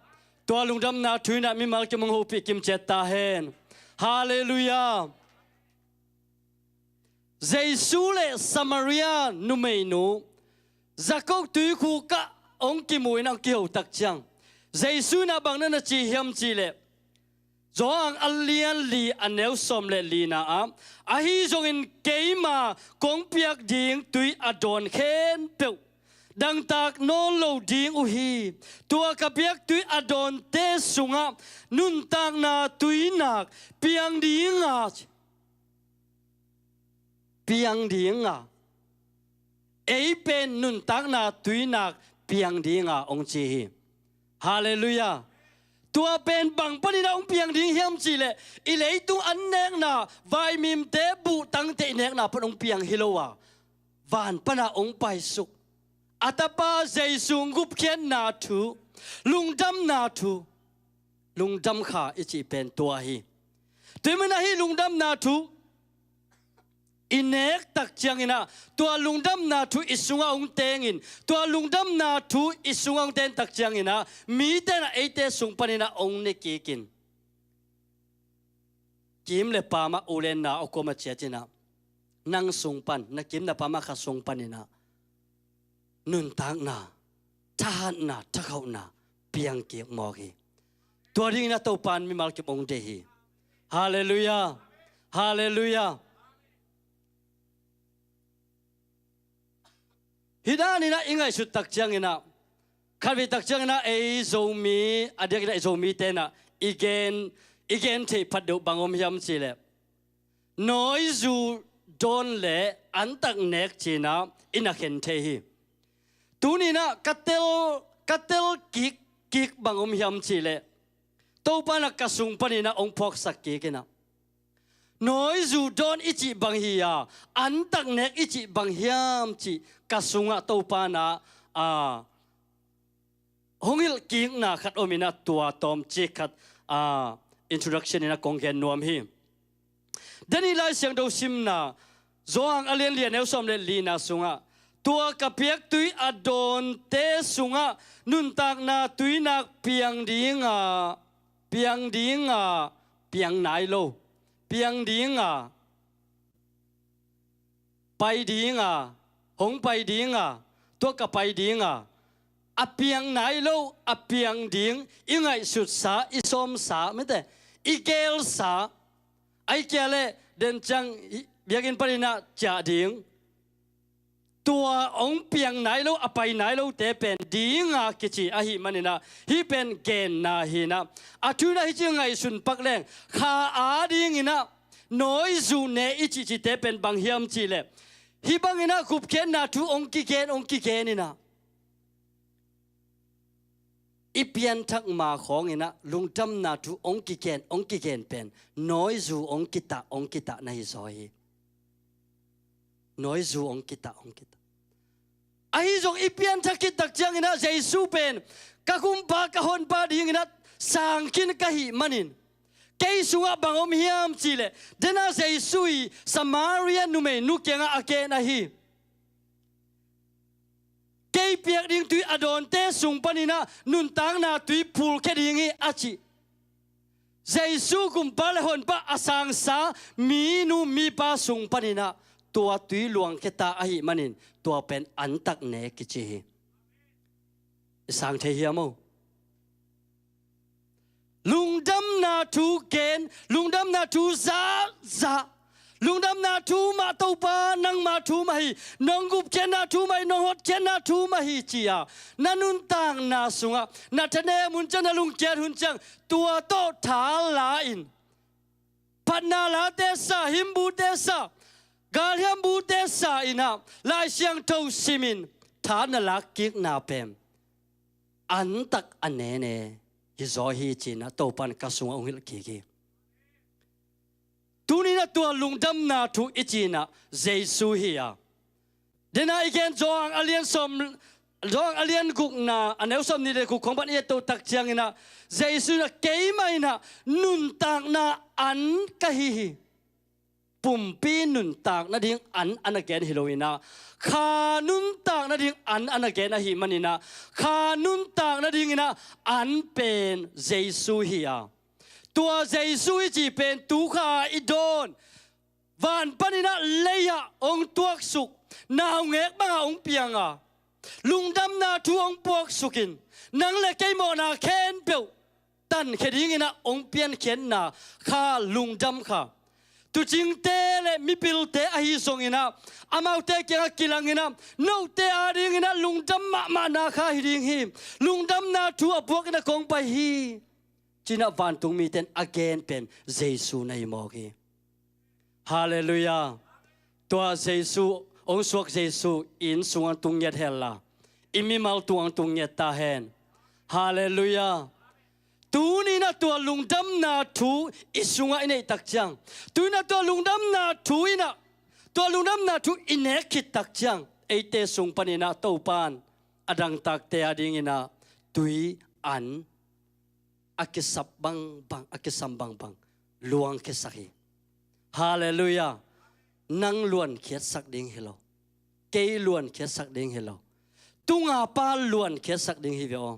Tua lungdamna thu in ah mimal kim hong hopih kim ciat ta hen. Halleluiah. Jesu le Samaria numeinu Jakob tuikhuk ah hong kimu in ah hong kiho tak ciang, Jesu in ah bang na na ci hiam cih leh, Johan a lian li a neu sawm le lina ah, ahi zongin keima kong piak ding tui a dawn khempeuh dangtak nawn lo ding uh hi. Tua ka piak tui a dawnte sungah nuntakna tuinak piang ding a, piang ding a, ei pen nuntakna tuinak piang ding a hong ci hi. Halleluiah. Tua pen bang panin ah hong piang ding hiam cih leh i leitung an nekna, vaimimte, buhtangte i nekna pan hong piang hi lo a, van pana hong paisuk a Tapa Jesu gupkhiatna thu, lungdamna thu, lungdam kha i cih pen tua hi. Tua ahih man ah hih lungdamna thu i nek tak ciangin ah tua lungdamna thu i sungah hong teng in, tua lungdamna thu i sungah hong teng tak ciangin ah mite in ah eite sung panin ah hong ne kik in. Kim le pam ah, u le nau a kuamah ciat in ah, nang sung pan, na kim na pam a kha sung panin ah nuntakna, thahatna, thakhauhna piang kik mawk hi. Tua dingin ah Topa in mimal kim hong deih hi. Halleluiah. Halleluiah. Hih danin ah i ngaihsut tak ciangin ah, khatvei tak ciangin ah ei Zomi, a diakin ah ei Zomite in ah i gen, i gen theih phat deuh bang om hiam cih leh, nawizu dawn le antak nek ci-in ah i na khen thei hi. Tuni-in ah ka tel, ka tel kik, kik bang om hiam cih leh, Topa in ah ka sung panin ah hong phawksak kik in ah, nawizu dawn i cih bang hi a, antak nek i cih bang hiam cih ka sungah Topa in ah, a, hong hilh kikna khat om in ah, tua tawmcik khat, a, introduction in ah kong gen nuam hi. Daniel Lai Siangtho simna, Johan a lian li a neu sawm le lina sungah, tua ka piak tui a dawnte sungah nuntakna tuinak piang ding a, piang ding a, piang nai lo, piang ding a, pai dinga, hong pai dinga, tua ka pai dinga, a piang nai lo, a piang ding i ngaihsutsa, i sawmsa, mite, i geelsa, ai kia le den ciang biakinn paninah ciah ding. Tua hong piang nai lo, a pai nai lote pen dinga kici ahi maninah, hih pen genna hinah, a thuinah hih ci ngaihsun pak leng, kha a dinginah nawizu ne i cihcite pen bang hiam cihleh, hih banginah gupkhiatna thu hong kigen, hong kigeninah, i pianthak ma khawnginah lungdamna thu hong kigen, hong kigen pen nawizu hong kitah, hong kitah na hi zaw hi. Nawizu hong kitah, hong kitah. Ahi zong i pianthak khit tak cianginah Jesu pen ka gumpa, ka honpa dinginah sang khin ka hih manin, kei sungah bang om hiam cihleh, denah Jesu i Samaria numeinu kiangah a gen ahi. Kei piak ding tui a dawnte sung paninah nuntakna tui phulkhia ding hi a ci. Jesu gumpa le honpa a sangsa minu mipa sung paninah tua tui luangkhia ta ahi manin tua pen antak ne kici hi. I sang thei hiam o? Lungdamna thu gen, lungdamna thu zahzah, lungdamna thu mah Topa nangma thu mah hi, nong gupkhiatna thu mah hi, nong hotkhiatna thu mah hi ci-a na nuntakna sungah na thanem hun ciang, na lungkiat hun ciang tua tawh tha la-in, phatna late sa, himbute sa, galhiambute sa inah, Lai Siangtho simin tha na lakkikna pen antak a nene hi zaw hi cinah Topan ka sungah hong hilh kik hi. Tuninah tua lungdamna thu i cinah Jesu hi-a, denah i gen Johan a lian sawm, Johan a lian gukna a neu sawm nih le guk khong pan i et to tak cianginah Jesu inah keimah inah nuntakna an ka hi hi. Pumpi nuntak nading an a na gen hi loinah, kha nuntak nading an a na gen ahi maninah, kha nuntak nadinginah an pen Jesu hi-a, tua Jesu i ci pen tukha i dawn, van paninah lei-ah hong tuaksuk, naungek bangah hong pianga, lungdamna thu hong puaksukin, nang le kei mawhna khempeuh tankhia dinginah hong piankhiatna kha, lungdam kha. Tuucingte le mipilte ahi zonginah amaute kiangah kilanginah, note adinginah lungdam mahmahna kha hi ding hi. Lungdamna thu a puakinah kong pai hi, cinah vantung mite in a gen pen Jesu na hi mawk hi. Halleluiah. Tua Jesu, hong suak Jesu i inn sungah tung ngiat henla, i mimal tungah tung ngiat ta hen. Halleluiah. Tuninah tua lungdamna thu i sungah i neih tak ciang, tuninah tua lungdamna thu inah, tua lungdamna thu i nek khit tak ciang, eite sung paninah Topan a dangtakte adinginah tui an a kisap bangbang, a kisam bangbang luangkhiasak hi. Halleluiah. Nang luankhiatsak ding hi lo, kei luankhiatsak ding hi lo, tunga pa luankhiatsak ding hi ve aw.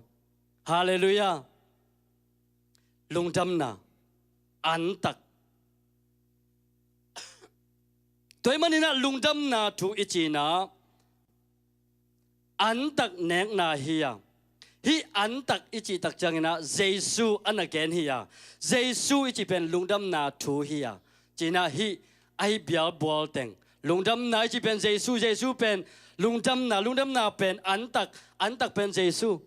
Halleluiah. Lungdamna antak. Tua ahih maninah lungdamna thu i cinah antak nekna hi-a, hih antak i cih tak cianginah Jesu a na gen hi-a, Jesu i cih pen lungdamna thu hi-a, cinah hih ahi bialbual teng, lungdamna i cih pen Jesu, Jesu pen lungdamna, lungdamna pen antak, antak pen Jesu.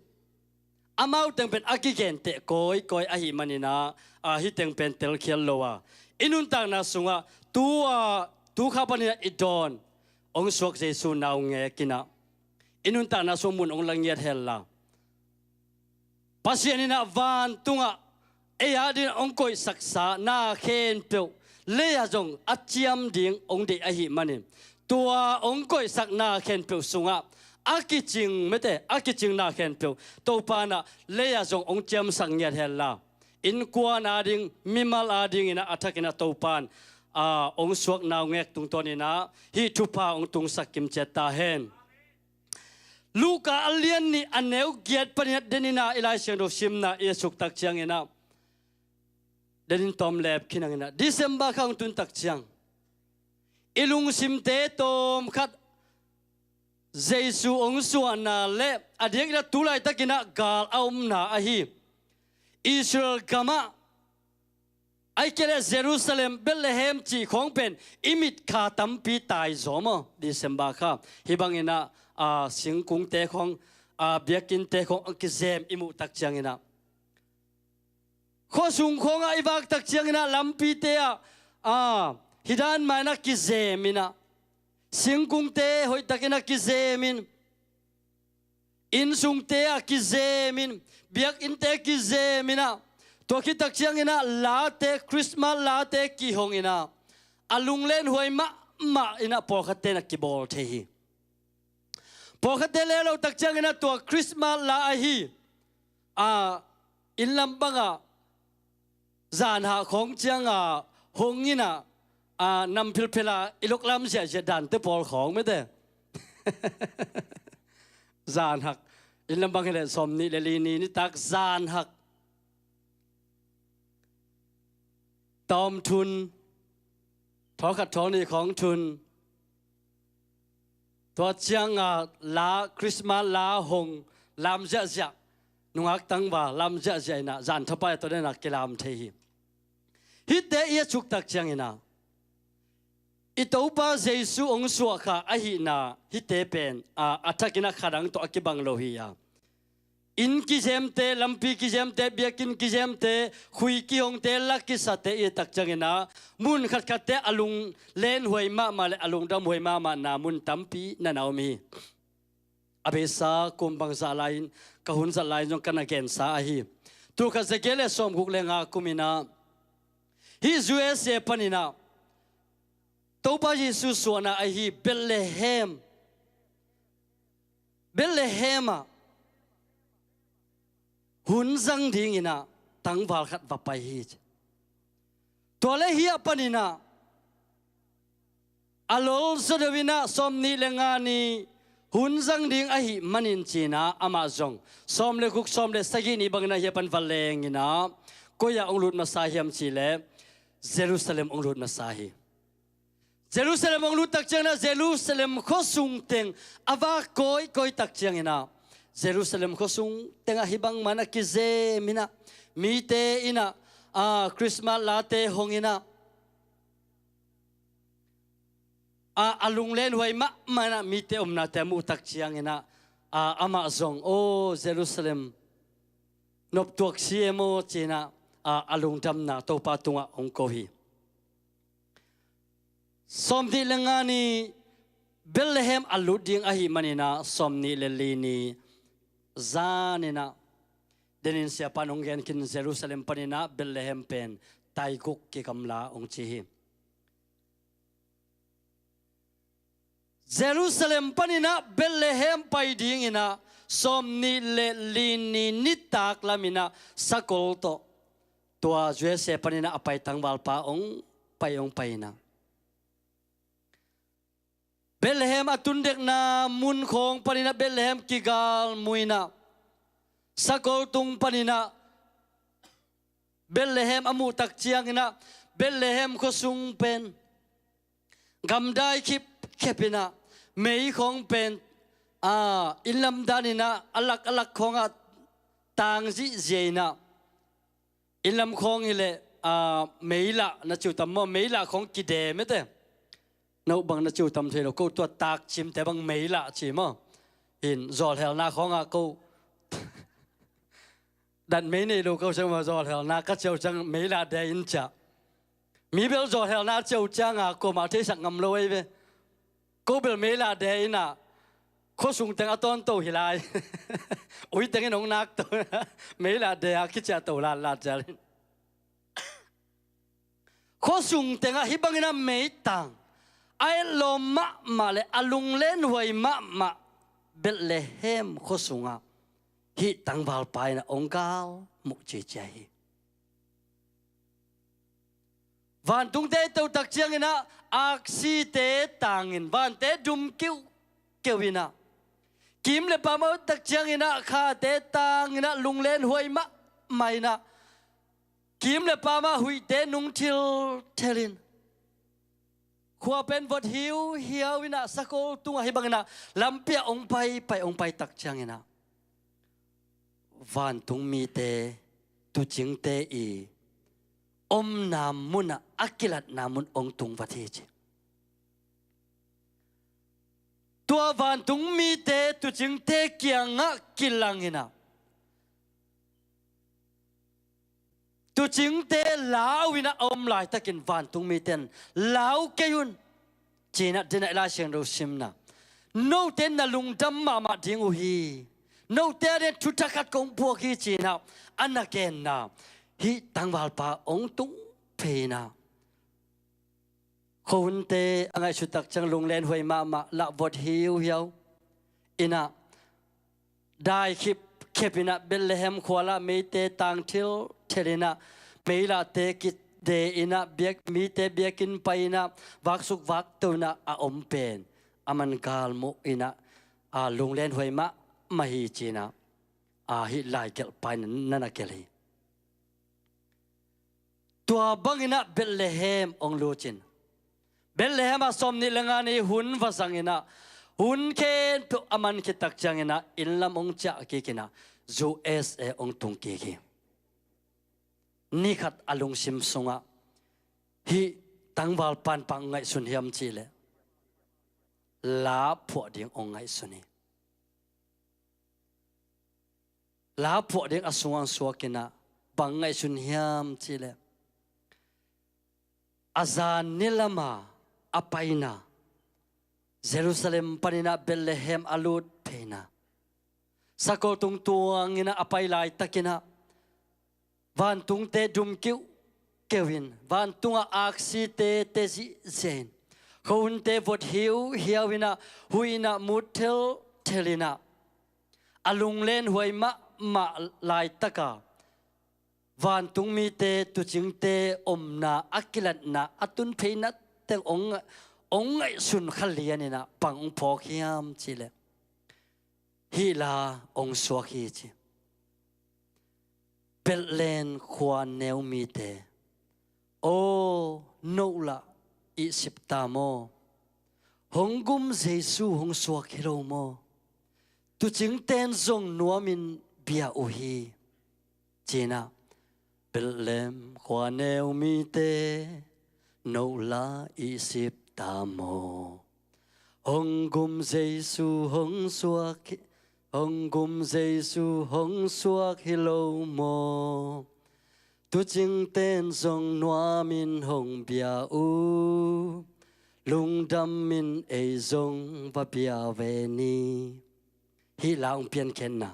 Amau teng pen a kigenteh kawikawi ahi maninah, a, hih teng pen telkhial lo a, i nuntakna sungah tua, tukha paninah i dawn hong suak Jesu naungekinah i nuntakna sungah mun hong la ngiat henla, Pasian inah vantungah ei adingin hong koihsaksa na khempeuh lei-ah zong a ciam ding hong deih ahi manin, tua hong koihsak na khempeuh sungah a kicing, mete, a kicing na khempeuh Topa inah lei-ah zong hong ciamsak ngiat henla, innkuan ading, mimal adinginah a thakinah Topa in, a, hong suak naungek tungtawninah hih thupha hong tungsak kimciat ta hen. Luka a lian nih a neu giat paninah deninah i Lai Siangtho simna i a suk tak cianginah, denin tawm lep khinanginah December kha hong tun tak ciang, i lungsimte tawmkhat Jesu hong suahna le a diakin a tu laitakin ah gal a omna ahi Israel gamah, ahih kei leh Jerusalem, Bethlehem cih khawng pen i mitkha tampi tai zaw maw, December kha. Hih bangin ah, a, singkungte khawng, a, biakinnte khawng a kizem i muh tak ciangin ah, khuasung khawngah i vak tak ciangin ah lampite ah, a, hih dan mah in ah kizem in ah, singkungte hoihtakin ah kizem in, innsungte ah kizem in, biakinnte kizem in ah, tua khit tak ciangin ah late, Christmas late kihong in ah, a lunglenhuai mahmah in ah pawlkhatte in ah kibawl thei hi. Pawlkhatte le lo tak ciangin ah tua Christmas la ahi, a, inn lam bangah zanhak khawng ciangah hong in ah, a, nam philphil ah i lok lam ziahziah dante pawl khawng mete. Zanhak, inn lam bang hi leh sawmnih le li ni nitak zanhak, tawm thun, thawlkhat thawlnih khawng thun. Tua ciangah la, Christmas la hong lam ziahziah, nungak tangval lam ziahziah in ah zan thapai a tua den ah kilam thei hi. Hihte i a chuk tak ciangin ah i Topa Jesu hong suah kha ahihna hihte pen, a, a thakin ah kha dang tawh a kibang lo hi a. Inn kizemte, lampi kizemte, biakinn kizemte, khui kihongte, la kisate i tak ciangin ah mun khatkhatte a lunglenhuai mahmah le a lungdamhuai mahmahna mun tampi na na om hi. A beisa kum bangzah lai-in, ka hun zat lai-in zong ka na gensa ahi. Tulkhat zagiat le sawmguk le nga kum in ah hih U S A panin ah Topa Jesu suahna ahi Bethlehem, Bethlehem ah hun zang dingin ah tangval khat va pai hi. Tua le hih a panin ah a lolzaw deuh in ah sawmnih le nga ni hun zang ding ahih manin ci-in ah amah zong sawm le guk, sawm le sagih ni bangin ah hih a pan va leng in ah koi ah hong lut masa hiam cih leh Jerusalem hong lut masa hi. Jerusalem hong lut tak ciangin ah Jerusalem khuasung teng a vak kawikawi tak ciangin ah Jerusalem khuasung tengah hih bangmah in ah kizem in ah, mite in ah, a, Christmas late hong in ah, a, a lunglenhuai mahmah in ah mite omnate a muh tak ciangin ah, a, amah zong, "Aw Jerusalem, noptuak si e maw," ci-in ah, a, a lungdamna Topa tungah hong ko hi. Sawmnih le nga ni Bethlehem a lut ding ahih manin ah sawmnih le li ni zan in ah, denin siapa in hong gen khin, Jerusalem panin ah Bethlehem pen taiguk kigamla hong ci hi. Jerusalem panin ah Bethlehem pai dingin ah sawmnih le li ni nitak lamin ah sakol tawh tua U S A panin ah a pai tangvalpa hong pai, hong pai in ah Bethlehem a tundekna mun khawng panin ah Bethlehem kigalmuh in ah sakol tung panin ah Bethlehem a muh tak ciangin ah Bethlehem khuasung pen gamdai khipkhep in ah, mei khawng pen, a, inn lam dan in ah a lak a lak khawngah tang zihziah in ah, inn lam khawng hi leh, a, meilah na ci uh tam maw, meilah khawng kide mete. No bang na ci uh tam thei lo, ko tua takcimte bang meilah ci maw. In zawlhelna khawngah ko dat mei nei lo ko ciang maw, zawlhelna ka ci uh ciang meilah de in ciah. Mi bel zawlhelna ci uh ciangah kuamah theisak ngam lo ei ve. Ko bel meilah de in ah khuasung teng a tawnto hi lai. Ui tengin hong nakto. Meilah de a kiciahto latlat cial in. Khuasung tengah hih bangin ah meitang a etlawm mahmah le a lunglenhuai mahmah Bethlehem khuasungah hih tangvalpa in ah hong galmuh cicia hi. Vantungte i to tak ciangin ah aksite tangin, vante dum kiuhkeuh in ah, kim le paam a ut tak ciangin ah khate tangin ah lunglenhuai mahmah in ah, kim le paam ah huihte nung thilthel in, khua pen vot hiuhiau in ah sakol tungah hih bangin ah lampi ah hong paipai, hong pai tak ciangin ah vantung mite, tuucingte i omna mun ah, a kilatna mun hong tung vat hi ci. Tua vantung mite, tuucingte kiangah kilang in ah, tuucingte lau in ah a om laitakin vantung mite in, "Lau kei un," ci-in ah, den ah i Lai Siangtho simna, "Note na lungdam mahmah ding uh hi. Note a dingin thuthak khat kong puak hi," ci-in ah a na genna hih tangvalpa hong tung phei in ah, khuahunte a ngaihsut tak ciang lunglenhuai mahmah, lah vot hiuhiau in ah, dai khipkhep in ah Bethlehem khua lah meite tang thilthel in ah, meilahte kide in ah, biak, mite biakinn pai in ah, vaksuk vakto in ah a om pen, aman galmuh in ah, a, lunglenhuai mahmah hi ci-in ah, a, hih laigelhpa in ah na na gelh hi. Tua bangin ah Bethlehem hong lut in, Bethlehem ah sawmnih le nga ni hun va zang in ah, hun khempeuh a man khit tak ciangin ah, inn lam hong ciah kik in ah, U S A hong tung kik hi. Ni khat a lungsim sungah hih tangvalpa in bang ngaihsun hiam cih leh, la phuah ding hong ngaihsun hi. La phuah ding a sungah hong suak in ah, bang ngaihsun hiam cih leh, a zan ni lam a a paina, Jerusalem panin ah Bethlehem a lut pheina, sakol tung tuang in ah a pai laitakin ah, vantungte dum kiuhkeuh in, vantungah aksite te zihziah in, khuahunte vot hiuhiau in ah, huih in ah mut thelthel in ah, a lunglenhuai mahmah laitak a, vantung mite, tuucingte omna, a kilatna, a tun pheina teng hong, hong ngaihsun kha lian in ah, bang hong phawk hiam cih leh, hih la hong suak hi ci. Bethlehem khua neu mite aw, note lah ihsip ta maw? Hong gum Jesu hong suak hi lo maw? Tuucingte in zong nuamin bia uh hi, ci-in ah, Bethlehem khua neu mite, note lah ihsip ta maw? Hong gum Jesu hong suak hi, hong gum Jesu hong suak hi lo maw? Tuucingte in zong nuamin hong bia uh, lungdamin ei zong va bia ve ni. Hih la hong piankhiatna,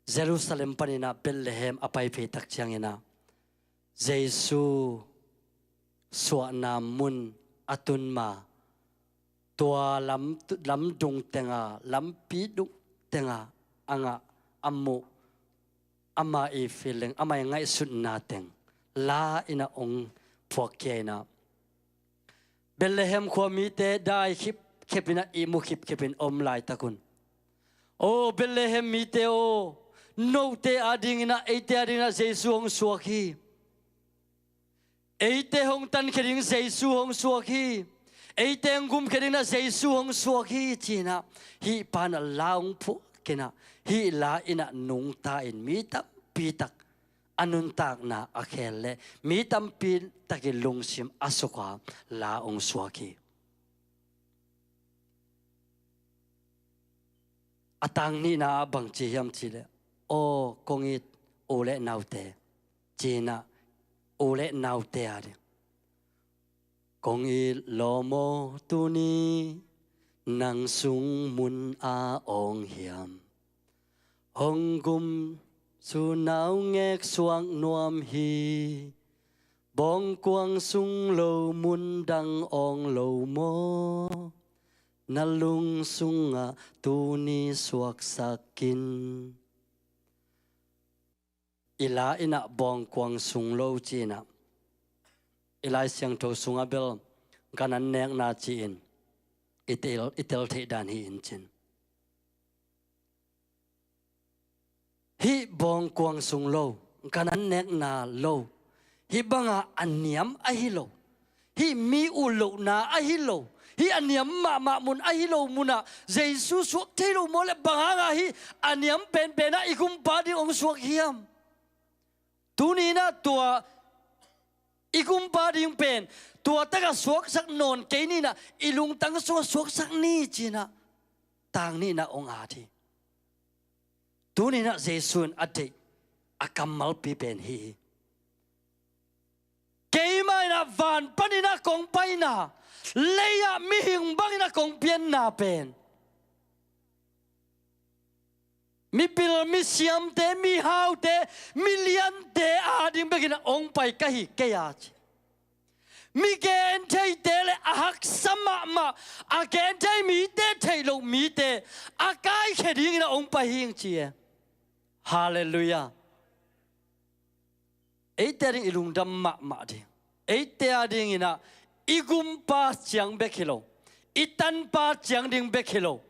Jerusalem panin ah Bethlehem a pai phei tak ciangin ah, Jesu suahna mun a tun ma, tua lam, lamdung teng a, lampi dung teng a, a ngah, a muh, ama i feeling, ama i ngaihsutna teng la in ah hong phuakkhia in ah, Bethlehem khua mite dai khipkhep in ah, ihmu khipkhep in om laitak un, aw, Bethlehem mite aw, note a dingin ah, eite a dingin ah Jesu hong suak hi. Eite hong tankhia ding Jesu hong suak hi. Eite hong gumkhia dingin ah Jesu hong suak hi, ci-in ah hih pa in ah la hong phuak in ah, hih la in ah nungta in mi tampi tak a nuntakna a khel leh mi tampi tak i lungsim a suk a, la hong suak hi. A tang nihna ah bang ci hiam cih leh, aw, kong it u le naute, ci-in ah u le naute a ding, kong it lawm aw, tuni nang sung mun a awng hiam? Hong gum su nau ngek suak nuam hi. Bawngkuang sung lo mun dang awng lo maw? Na lung sungah tuni suaksak in. I la in ah bawngkuang sung lo ci-in ah, i Lai Siangtho sungah bel gan an nekna ci-in i tel, i tel theih dan hi in cin. Hih bawngkuang sung lo, gan an nekna lo, hih banga a niam ahi lo, Hih mi uh lohna ahi lo, hih a niam mahmah mun ahi lo munah Jesu suak thei lo maw leh, bang hangah hih a niam penpenah i gumpa ding hong suak hiam? Tuni inah tua i gumpa ding pen tua takah suaksak nawn kei ninah, i lungtang sungah suaksak ni cinah tang ninah hong at hi. Tuni inah Jesu in a deih a kammalpi pen hih hi. Keimah inah van paninah kong paina, lei-ah mihing banginah kong pianna pen mipil misiamte, mihaute, miliante ading bekinah hong pai ka hi kei a ci. Mi gentheite le a haksa mahmah, a genthei mite, theih loh mite a kaikhia dinginah hong pai hing ci e. Halleluiah. Eite ading i lungdam mahmah ding. Eite adinginah i gumpa ciang bek hi lo, i tanpa ciang ding bek hi lo,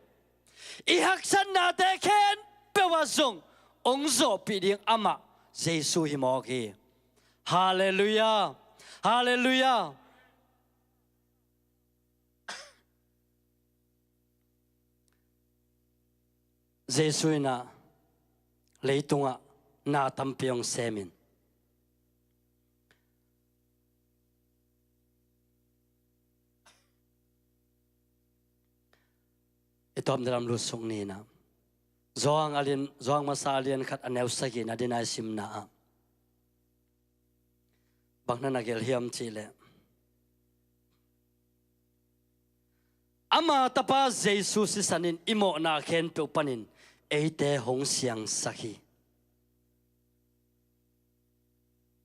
i haksatnate khempeuh ah zong hong zawhpih ding amah Jesu hi mawk hi. Halleluiah. Halleluiah. Jesu inah leitungah na tampi hong semin, i tawpna lam lutsuk ninah Johan a lian, Johan masa a lian khat a neu sagihna dina i simna ah bang na na gelh hiam cihleh, ama tapa Jesu sisan in i mawhna khempeuh panin eite hong siangsak hi.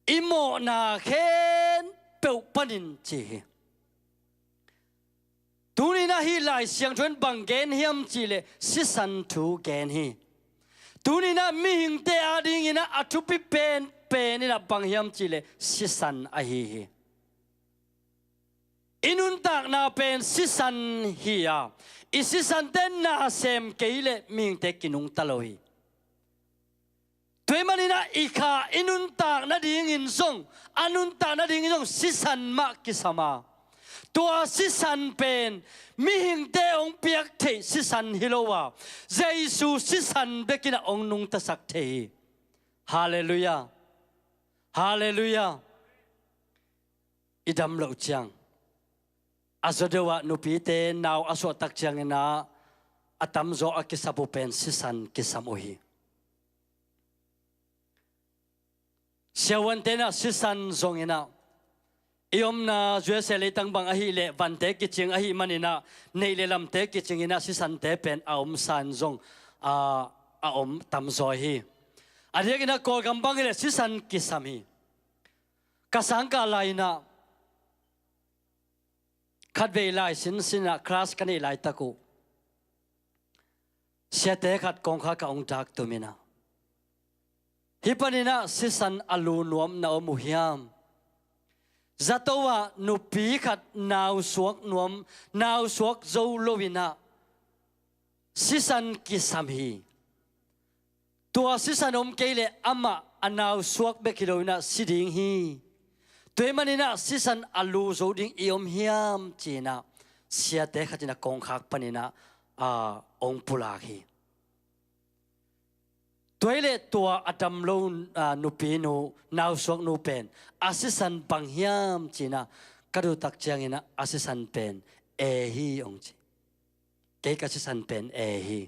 I mawhna khempeuh panin ci hi. Tuninah hih Lai Siangtho in bang gen hiam cihleh sisan thu gen hi. Tuninah mihingte adinginah a thupi penpen inah bang hiam cihleh sisan ahi hi. I nuntakna pen sisan hi a, i sisante nasem kei leh mihingte kinungta lo hi. Tua ahih maninah i kha i nuntak nadingin zong, a nuntak nadingin zong sisan mah kisam a, tua sisan pen mihingte hong piak theih sisan hi lo a, Jesu sisan bekinah hong nungtasak thei hi. Halleluiah. Halleluiah. I dam loh ciang a zaw deuh ah nupite nau a suahtak cianginah a tamzaw a kisap uh pen sisan kisam uh hi. Siavuante inah sisan zonginah i omna U S A leitang bang ahih leh vante kicing ahih maninah neih le lamte kicinginah sisante pen a om san zong a, a om tamzaw hi. A diakinah Kawlgam bang hileh sisan kisam hi. Ka sangkah lai-inah khatvei lai sinsinah class ka neih laitak uh siate khat kongkhak ah hong daktuminah, hih paninah sisan a lu nuam na om uh hiam? Zato ah nupi khat nausuak nuam, nausuak zo loinah sisan kisam hi. Tua sisan om kei leh amah a nausuak bek hi loinah si ding hi. Tua ahih maninah sisan a lu zo ding i om hiam cinah siate khat inah kongkhak paninah a, hong pulak hi. Tua hileh tua a dam lo, a, nupinu, nausuaknu pen a sisan bang hiam cinah ka duhtak cianginah a sisan pen A hi hong ci. Kei ka sisan pen A hi.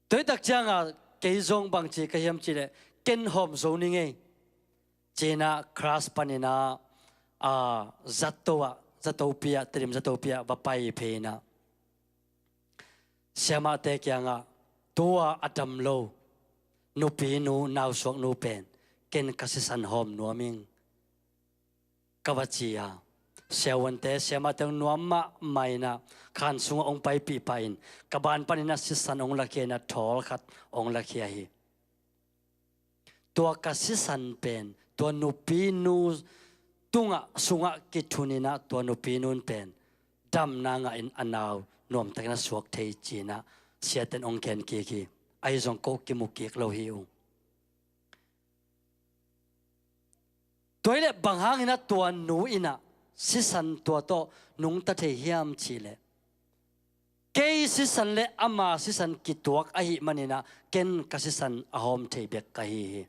Tua hi tak ciangah kei zong bangci ka hiam cihleh ken hawm zo ning ei cinah class paninah, a, zato ah, zatopi ah, Tedim zatopi ah va pai phei inah siamahte kiangah tua a dam lo nupinu, nausuaknu pen ken ka sisan hawm nuam ing ka va ci a, siavuante, siamahte hong nuam mahmah inah khan sungah hong paipih pah in ka ban paninah sisan hong lakhia inah thawl khat hong lakhia hi. Tua ka sisan pen tua nupinu tungah, sungah kithuninah tua nupinu in pen damna ngahin a nau nuamtakin a suak thei cinah siate in hong gen kik hi. Ahi zong ko kimu kik lo hi ung. Tua hi leh bang hangin ah tua nu in ah sisan tua tawh nungta thei hiam cih leh, kei sisan le ama sisan kituak ahih manin ah ken ka sisan a hawm thei bek ka hi hi.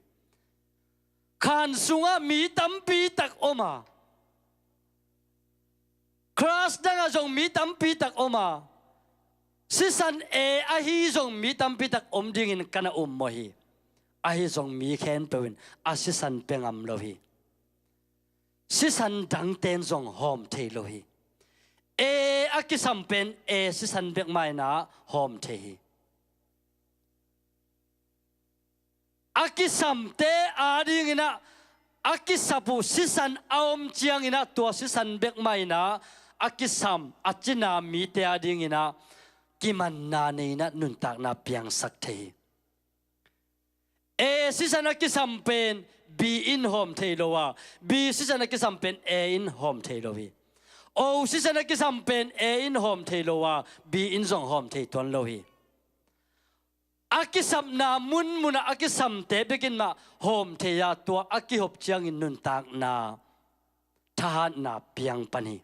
Khan sungah mi tampi tak om a, class dangah zong mi tampi tak om a, sisan e ahi zong mi tampi tak om dingin ka na ummawh hi. Ahi zong mi khempeuh in a sisan pia ngam lo hi. Sisan dangte in zong hawm thei lo hi. E a kisam pen e sisan bek mah in ah hawm thei hi. A kisamte adingin ah a kisap uh sisan a om ciangin ah tua sisan bek mah in ah a kisam a cina mite adingin ah kimanna nei in ah nuntakna piangsak thei hi. E sisan a kisam pen B in hawm thei lo a, B sisan a kisam pen E in hawm thei lo hi. O sisan a kisam pen E in hawm thei lo a, B in zong hawm thei tuan lo hi. A kisapna munmunah a kisamte bekin mah hawm thei a, tua a kihop ciangin nuntakna thahatna piang pan hi.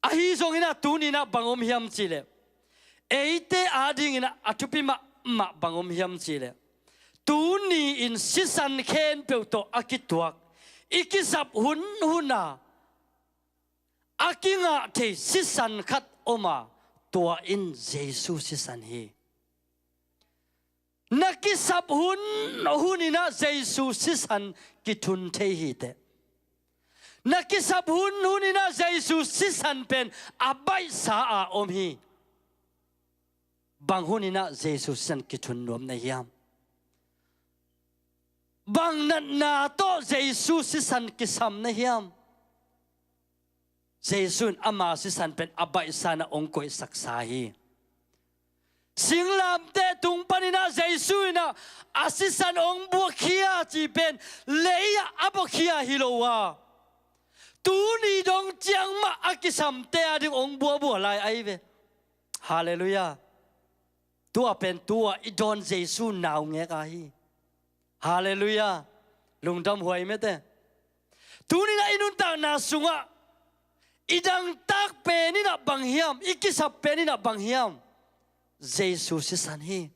Ahi zongin ah tuni in ah bang om hiam cih leh, eite adingin ah a thupi mahmah bang om hiam cih leh, tuni in sisan khempeuh tawh a kituak i kisap hunhun a a kingah thei sisan khat om a, tua in Jesu sisan hi. Na kisap hunhun in ah Jesu sisan kithun thei hi teh. Na kisap hunhun in ah Jesu sisan pen a baihsa a om hi. Bang hun in ah Jesu sisan kithun nuam na hiam? Bang natna tawh Jesu sisan kisam na hiam? Jesu in ama sisan pen a baihsa in ah hong koihsaksa hi. Singlamteh tung panin ah Jesu in ah a sisan hong buakhia cih pen lei-ah a buakhia hi lo a, tuni dong ciang mah a kisamte ading hong buabua lai ahi ve. Halleluiah. Tua pen tua i dawn Jesu naungek ahi. Halleluiah. Lungdam huai mete. Tuni in ah i nuntakna sungah i dangtak pen in ah bang hiam, i kisap pen in ah bang hiam? Jesu sisan hi.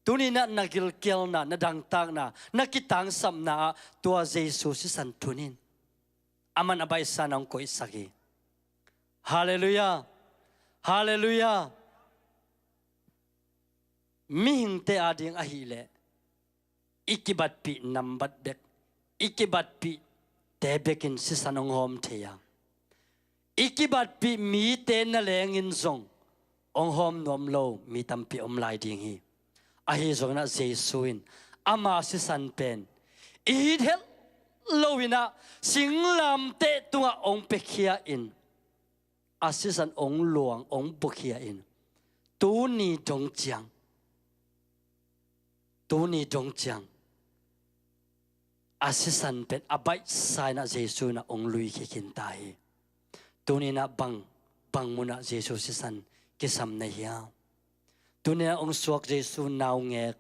Tuni in ah na gilkialna, na dangtakna, na kitangsapna ah tua Jesu sisan thun in. Aman a baihsa in ah hong koihsak hi. Halleluiah. Halleluiah. Mihingte ading ahih leh i kibatpih nambat bek, i kibatpihte bekin sisan hong hawm thei a, i kibatpih mite na lengin zong hong hawm nuam lo mi tampi om lai ding hi. Ahi zongin ah Jesu in ama sisan pen i it het lo in ah singlamteh tungah hong piakhia in, a sisan hong luang, hong buakhia in, tuni dong ciang, tuni dong ciang a sisan pen a baihsa in ah Jesu in ah hong luikhia khin ta hi. Tuni in ah bang, bang mun ah Jesu sisan kisam na hiam? Tuni in ah hong suak Jesu naungek,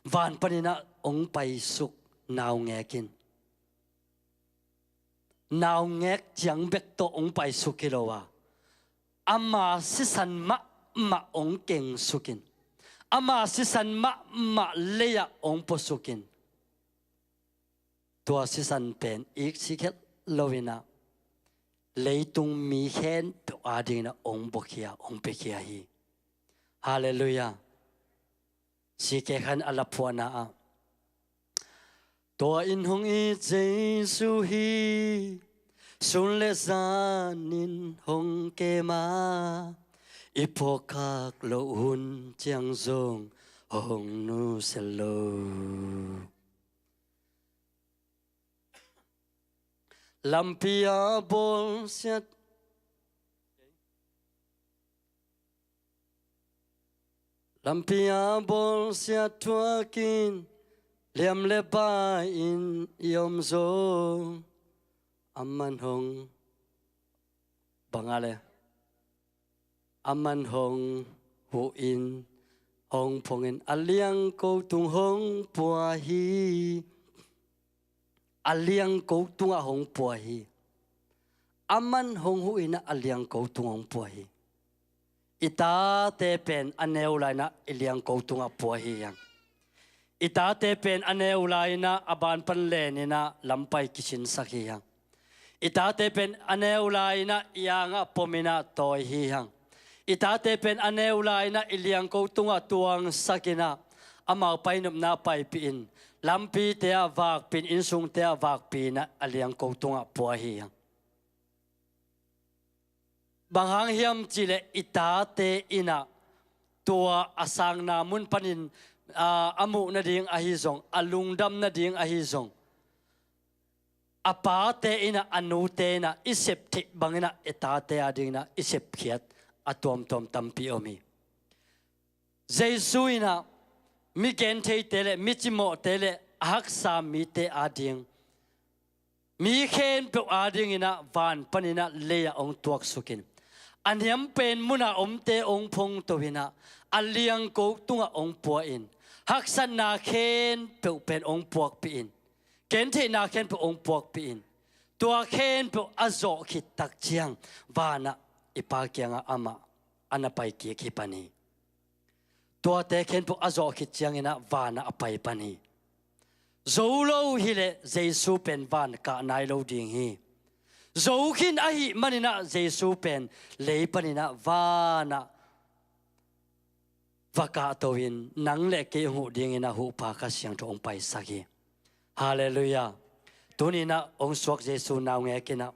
van panin ah hong paisuk naungek in, naungek ciang bek tawh hong paisuk hi lo a, ama sisan mahmah hong kengsuk in, ama sisan mahmah lei-ah hong puasuk in, tua sisan pen iksik het lo in ah leitung mi khempeuh ading in ah hong buakhia, hong piakhia hi. Halleluiah. Sikekhan a laphuahna ah, tua in hong it Jesu hi, sun le zanin hong kem a, i phawkkhak loh hun ciang zong hong nusia lo. Lampi a bawlsia, lampi a bawlsia thuakin liam le bai-in i om zong, aman hong bang a le, aman hong huh in, hong phong in, a liangko tung hong pua hi. a liangko tungah hong pua hi. Aman hong huh in ah a liangko tungah hong pua hi. I tate pen a neu lai-in ah i liangko tungah pua hi hang. I tate pen a neu lai-in ah a ban pan len in ah lampai kisinsak hi hang. I tate pen a neu lai-in ah i angah pom in ah tawi hi hang. I tate pen a neu lai-in ah i liangko tungah tuangsak in ah amau painopna paipih in, lampite ah vakpih in, innsungte ah vakpih in ah a liangko tungah pua hi hang. Bang hang hiam cih leh i tate in ah tua a sangna mun panin, aa, a muh nading ahi zong, a lungdam nading ahi zong, a pate in ah, a nute in ah i sep theih bangin ah i tate adingin ah i sepkhiat a tuamtuam tampi om hi. Jesu in ah mi gentheite le mi cimawhte le a haksa mite ading, mi khempeuh adingin ah van panin ah lei-ah hong tuaksuk in, a niam pen munah omte hong phongto in ah a liangko tungah hong pua in, haksatna khempeuh pen hong puakpih in, gentheihna khempeuh hong puakpih in, tua khempeuh a zawh khit tak ciang vanah i Pa kiangah amah a na pai kik hi pan hi. Tuate khempeuh a zawh khit ciangin ah vanah a pai pan hi. Zo lo hileh Jesu pen van kah nai lo ding hi. Zo khin ahih manin ah Jesu pen lei panin ah vanah va kahto in, nang le kei hong huh dingin ah Huhpa Kha Siangtho hong paisak hi. Halleluiah. Tuni-in ah hong suak Jesu naungek in ah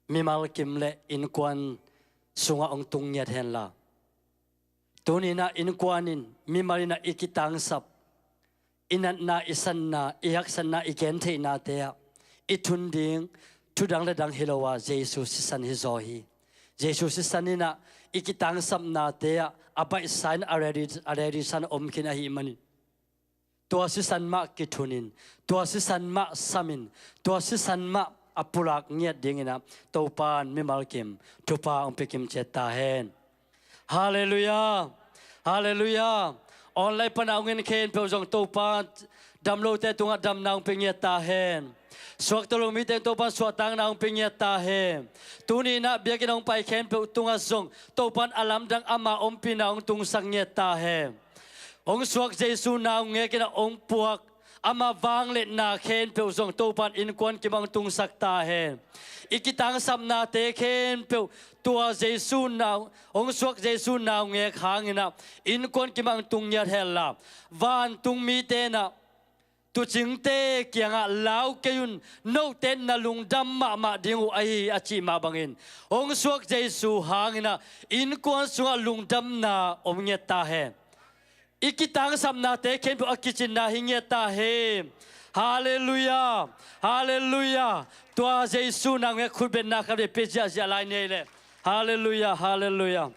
mimal kim le innkuan sungah hong tung ngiat henla, tuni-in ah innkuan in, mimal in ah i kitangsap, i natna, i sanna, i haksatna, i gentheihnate ah i thun ding thu dang le dang hi lo a, Jesu sisan hi zaw hi. Jesu sisan in ah i kitangsapnate ah a baihsa in a ready, a ready san om khin ahih manin, tua sisan mah kithun in, tua sisan mah sam in, tua sisan mah a pulak ngiat dingin ah Topa in mimal kim thupha hong pia kim ciat ta hen. Halleluiah. Halleluiah. Online pan a hong en khempeuh zong Topa in dam lote tungah damna hong pia ngiat ta hen. Suakta lo mite in Topa in suahtakna hong pia ngiat ta hen. Tuni-in ah biakinn hong pai khempeuh tungah zong Topa in a lamdang ama ompihna hong tungsak ngiat ta hen. Hong suak Jesu naungek in ah hong puak ama vangliatna khempeuh zong Topa in innkuan kimah hong tungsak ta hen. I kitangsapnate khempeuh tua Jesu nau, hong suak Jesu naungek hangin ah innkuan kimah hong tung ngiat henla, vantung mite in ah tuucingte kiangah lau kei un, note in na lungdam mahmah ding uh ahi hi, a cih mah bangin hong suak Jesu hangin ah innkuan sungah lungdamna om ngiat ta hen. I kitangsapnate khempeuh a kicinna hi ngiat ta hen. Halleluiah. Halleluiah. Tua Jesu naungek khutbetna khat vei pia ziahziah lai ni ei leh. Halleluiah. Halleluiah.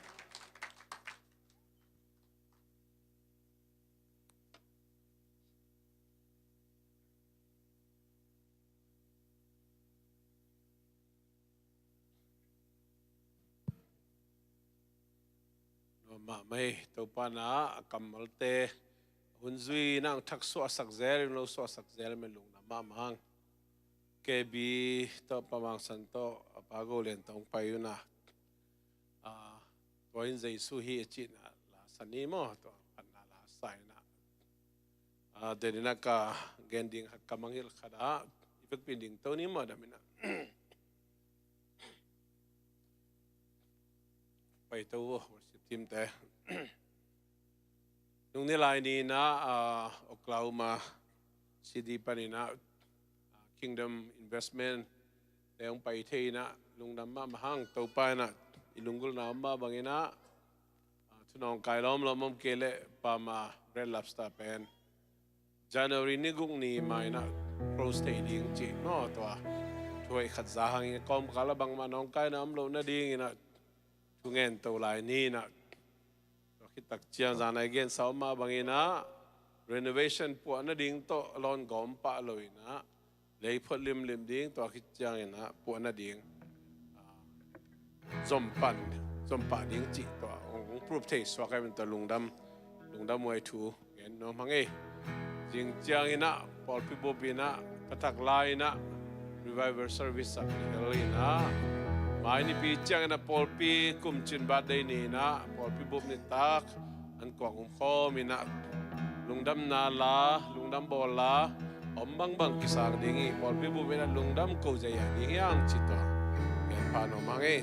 Nuam mahmah hi. Topa in ah a kammalte hun zui in ah hong thak suahsak zel, hong lo suahsak zel, men lungdam mahmah hang. K B tawh, Pa Mang San tawh, a Pa Go Lian tawh hong pai un ah, ah, tua in Jesu hi a cihna la sa ni maw, tua khatna la sa in ah, ah, deninah ka gen ding khat ka mangngilh khat ah i vekpi in dingto ni maw, dam in ah. Paito uh, worship team te. Nung Nilai ni in ah, ah, Oklahoma City panin ah, ah, Kingdom Investment te hong pai thei in ah lungdam mahmah hang. Topa in ah i lunggulhna om mah bangin ah, ah, thu nawngkai lawmlawm om kei leh Palm, ah, Red Lobster pen January ni guk ni mah in ah close thei ding ci maw, tua thu hoih khat za hangin kawmkal ah bangmah nawngkaina om loh nadingin ah thungen to lai ni in ah, tua khit tak ciang zan a i gensa om mah bangin ah renovation puah nading tawh a lawn gawm pah lo in ah lei phot limlim ding, tua khit ciangin ah puah nading, ah, zom pan, zom pah ding cih tua hong, hong proof thei suak ahih manin tua lungdam, lungdam huai thu gen nuam hang ei. Zing ciangin ah pawlpi bup in ah Phatak lai-in ah revival service ah kihel in ah, mai nipi ciangin ah pawlpi kumcin birthday ni-in ah pawlpi bup nitak an kuang umkhawm in ah lungdamna la, lungdam bawl la, om bangbang kisang ding hi. Pawlpi bup in ah lungdam ko zia ding hi hang ci tawh gen pha nuam hang hi.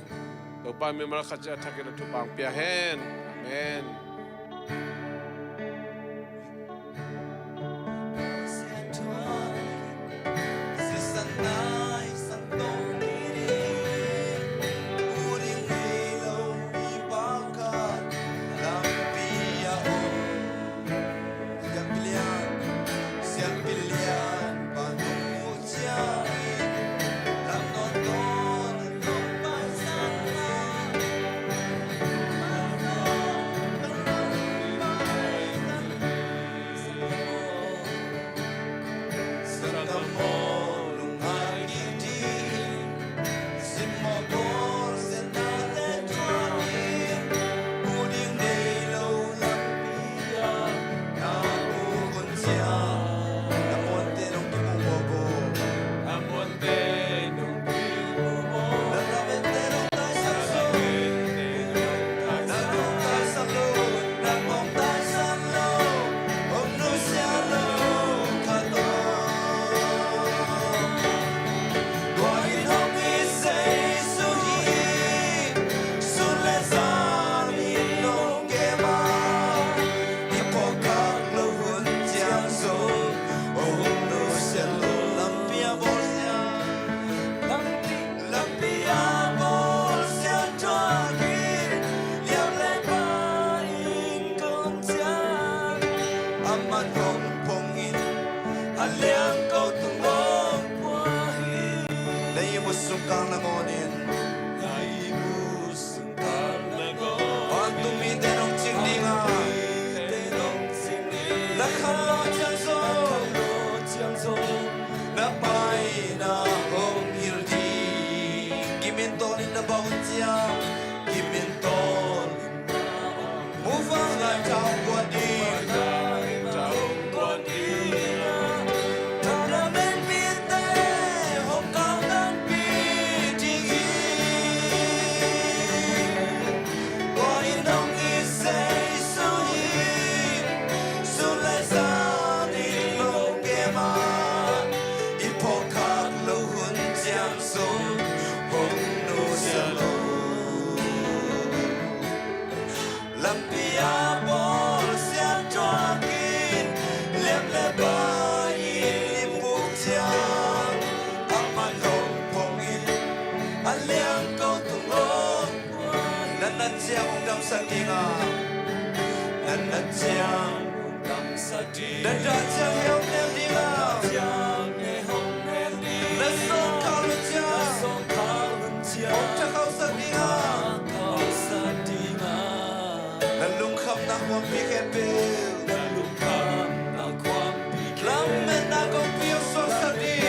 Topa mimal khat ciat a thakin a thupha pia hen. Amen. Vantung mite nong cing ding a, na khanlawh ciang zong na paina hong hilh ding. Kimin tawnin na bawh ciang, kimin tawnin move on, lai tawh guan ding. Lampi a bawlsia tuakin, liam le pai in i puk ciang, amah hong phong in, a liang ko tung hong. Na nat ciang hong damsak ding a, na nat ciang hong damsak ding. Na dah ciang hong nel ding a, na sawm khak hun ciang hong thakhauhsak ding a. Na lungkhamna khuampi khempeuh, na lungkhamna khuampi khempeuh, lametna kongpi hong suaksak ding.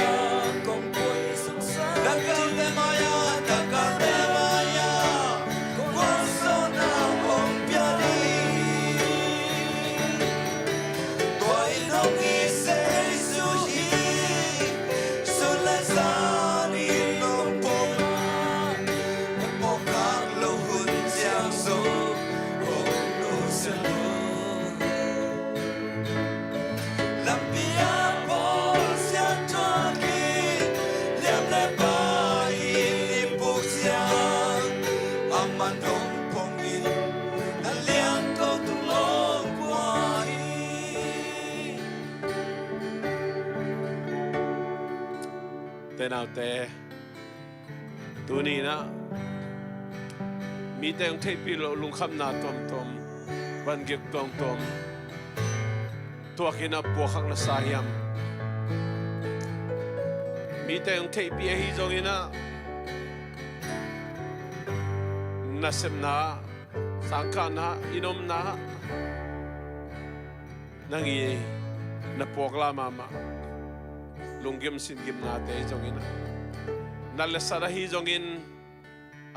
Na kalte mai-ah, na kalte mai-ah gualzawhna hong pia ding. Tua in hong it Jesu hi. Sun le zan in hong pom a, na pawlkhat lo hun ciang zong hong nusia lo. Lampi a bawlsia tuakin, liam le pai in i puk ciang, amah hong phong in, a liang ko tung hong guan hi. Te naute, tuni-in ah mite hong theihpih loh lungkhamna tuamtuam, vangik tuamtuam tuakin a puakhak na sa hiam? Mite hong theihpih ahi zongin ah, nasepna, sangkahna, i nomna, nang i na puakla mahmah lunggim singimnate ahi zongin ah, na letsat ahi zongin,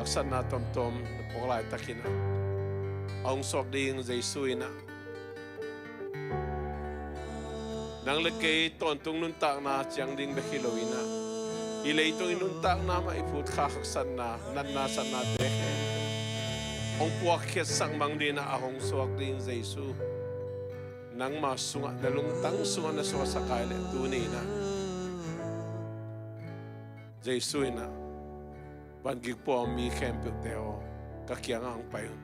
haksatna tuamtuam na puak laitakin ah, a hong suak ding Jesu in ah, Nang le kei tawntung nuntakna ciang ding bek hi lo in ah, i leitung i nuntakna mah i phut kha haksatna, natna satnate hong puakkhiatsak mang ding in ah a hong suak ding Jesu, nangma sungah, na lungtang sungah na suaksak lai leh tuni in ah Jesu in ah van gik pua mi khempeuhte aw, ka kiangah hong pai un.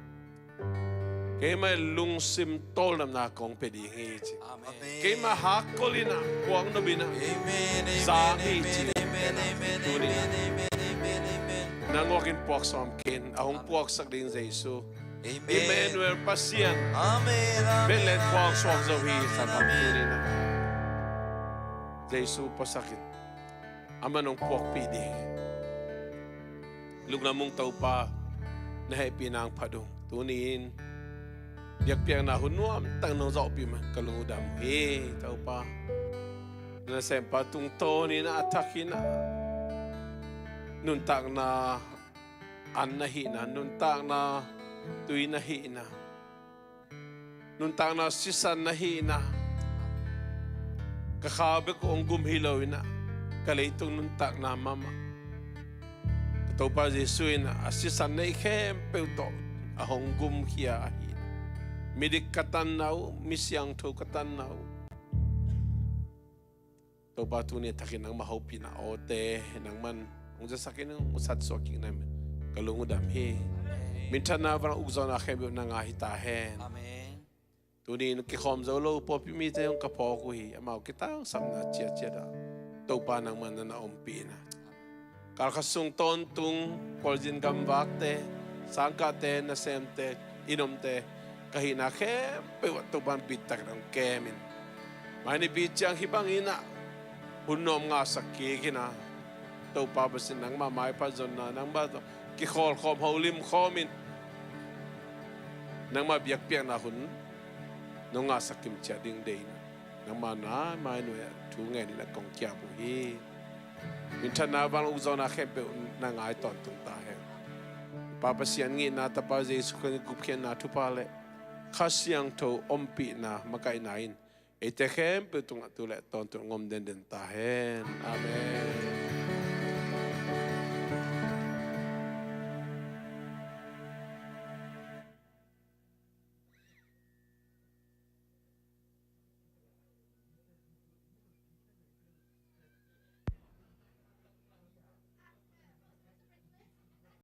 Keimah in lungsim tawldamna kong pia ding hi ci. Amen. Keimah hakkol in ah, puak nop in ah, amen, amen, za hi ci. Amen, amen, amen, amen, amen. Nang ngawk in puak sawm kei in, a hong puaksak ding Jesu. Amen. Emmanuel, Pasian. Amen, amen. Bethlehem khua suak zo hi, amen, sa, amen, tuni in ah Jesu puaksak in. Amah in hong puakpih ding hi. Lungdam ung Topa, na hehpihna hong phat ung. Tuni in biakpiakna hun nuamtak nong zawhpih man ka lung uh dam hi Topa. Na nasempa tungtawn in ah, a thak in ah, nuntakna an na hihna, nuntakna tui na hihna, nuntakna sisan na hihna, ka kha bek uh hong gum hi lo in ah, ka leitung nuntakna mahmah ka Topa Jesu in ah a sisan na hih khempeuh tawh a hong gumkhia ahi. Midik ka tanna uh, mi siangtho ka tanna uh, Topa, tuni a thakin nangmah hopihna awte nangman hong zasak in, hong satsuak kik na hi manin ka lung uh dam hi. Minthanna, vangliatna, ukzawhna khempeuh na ngah hi ta hen. Amen. Tuni in kikhawm zo lo pawlpi mite hong ka phawk uh hi. Amau kitangsapna ciatciat ah Topa nangman na na ompih in ah, kalkhat sung tawntung khualzin gamvakte, sangkahte, nasemte, inn omte, ka hihna khempeuh ah Topa in bitak in hong kem in. Mai nipi ciang hih bangin ah hun nuam ngahsak kik in ah, Topa Pasian, nangmah maipha zonna, nangmah tawh kikhawlkhawm, holimkhawm in, nangmah biakpiakna hun nong ngahsak kim ciat ding deih in ah, nangmah na mai nuai ah thu ngen in ah kong ki-ap uh hi. Minthanna, vangliatna, ukzawhna khempeuh na ngai tawntung ta hen. Pa Pasian ngitna, Tapa Jesu Khrih gupkhiatna thupha le Kha Siangtho ompihna, makaihna in eite khempeuh tungah tu le tawntung hong om denden ta hen. Amen.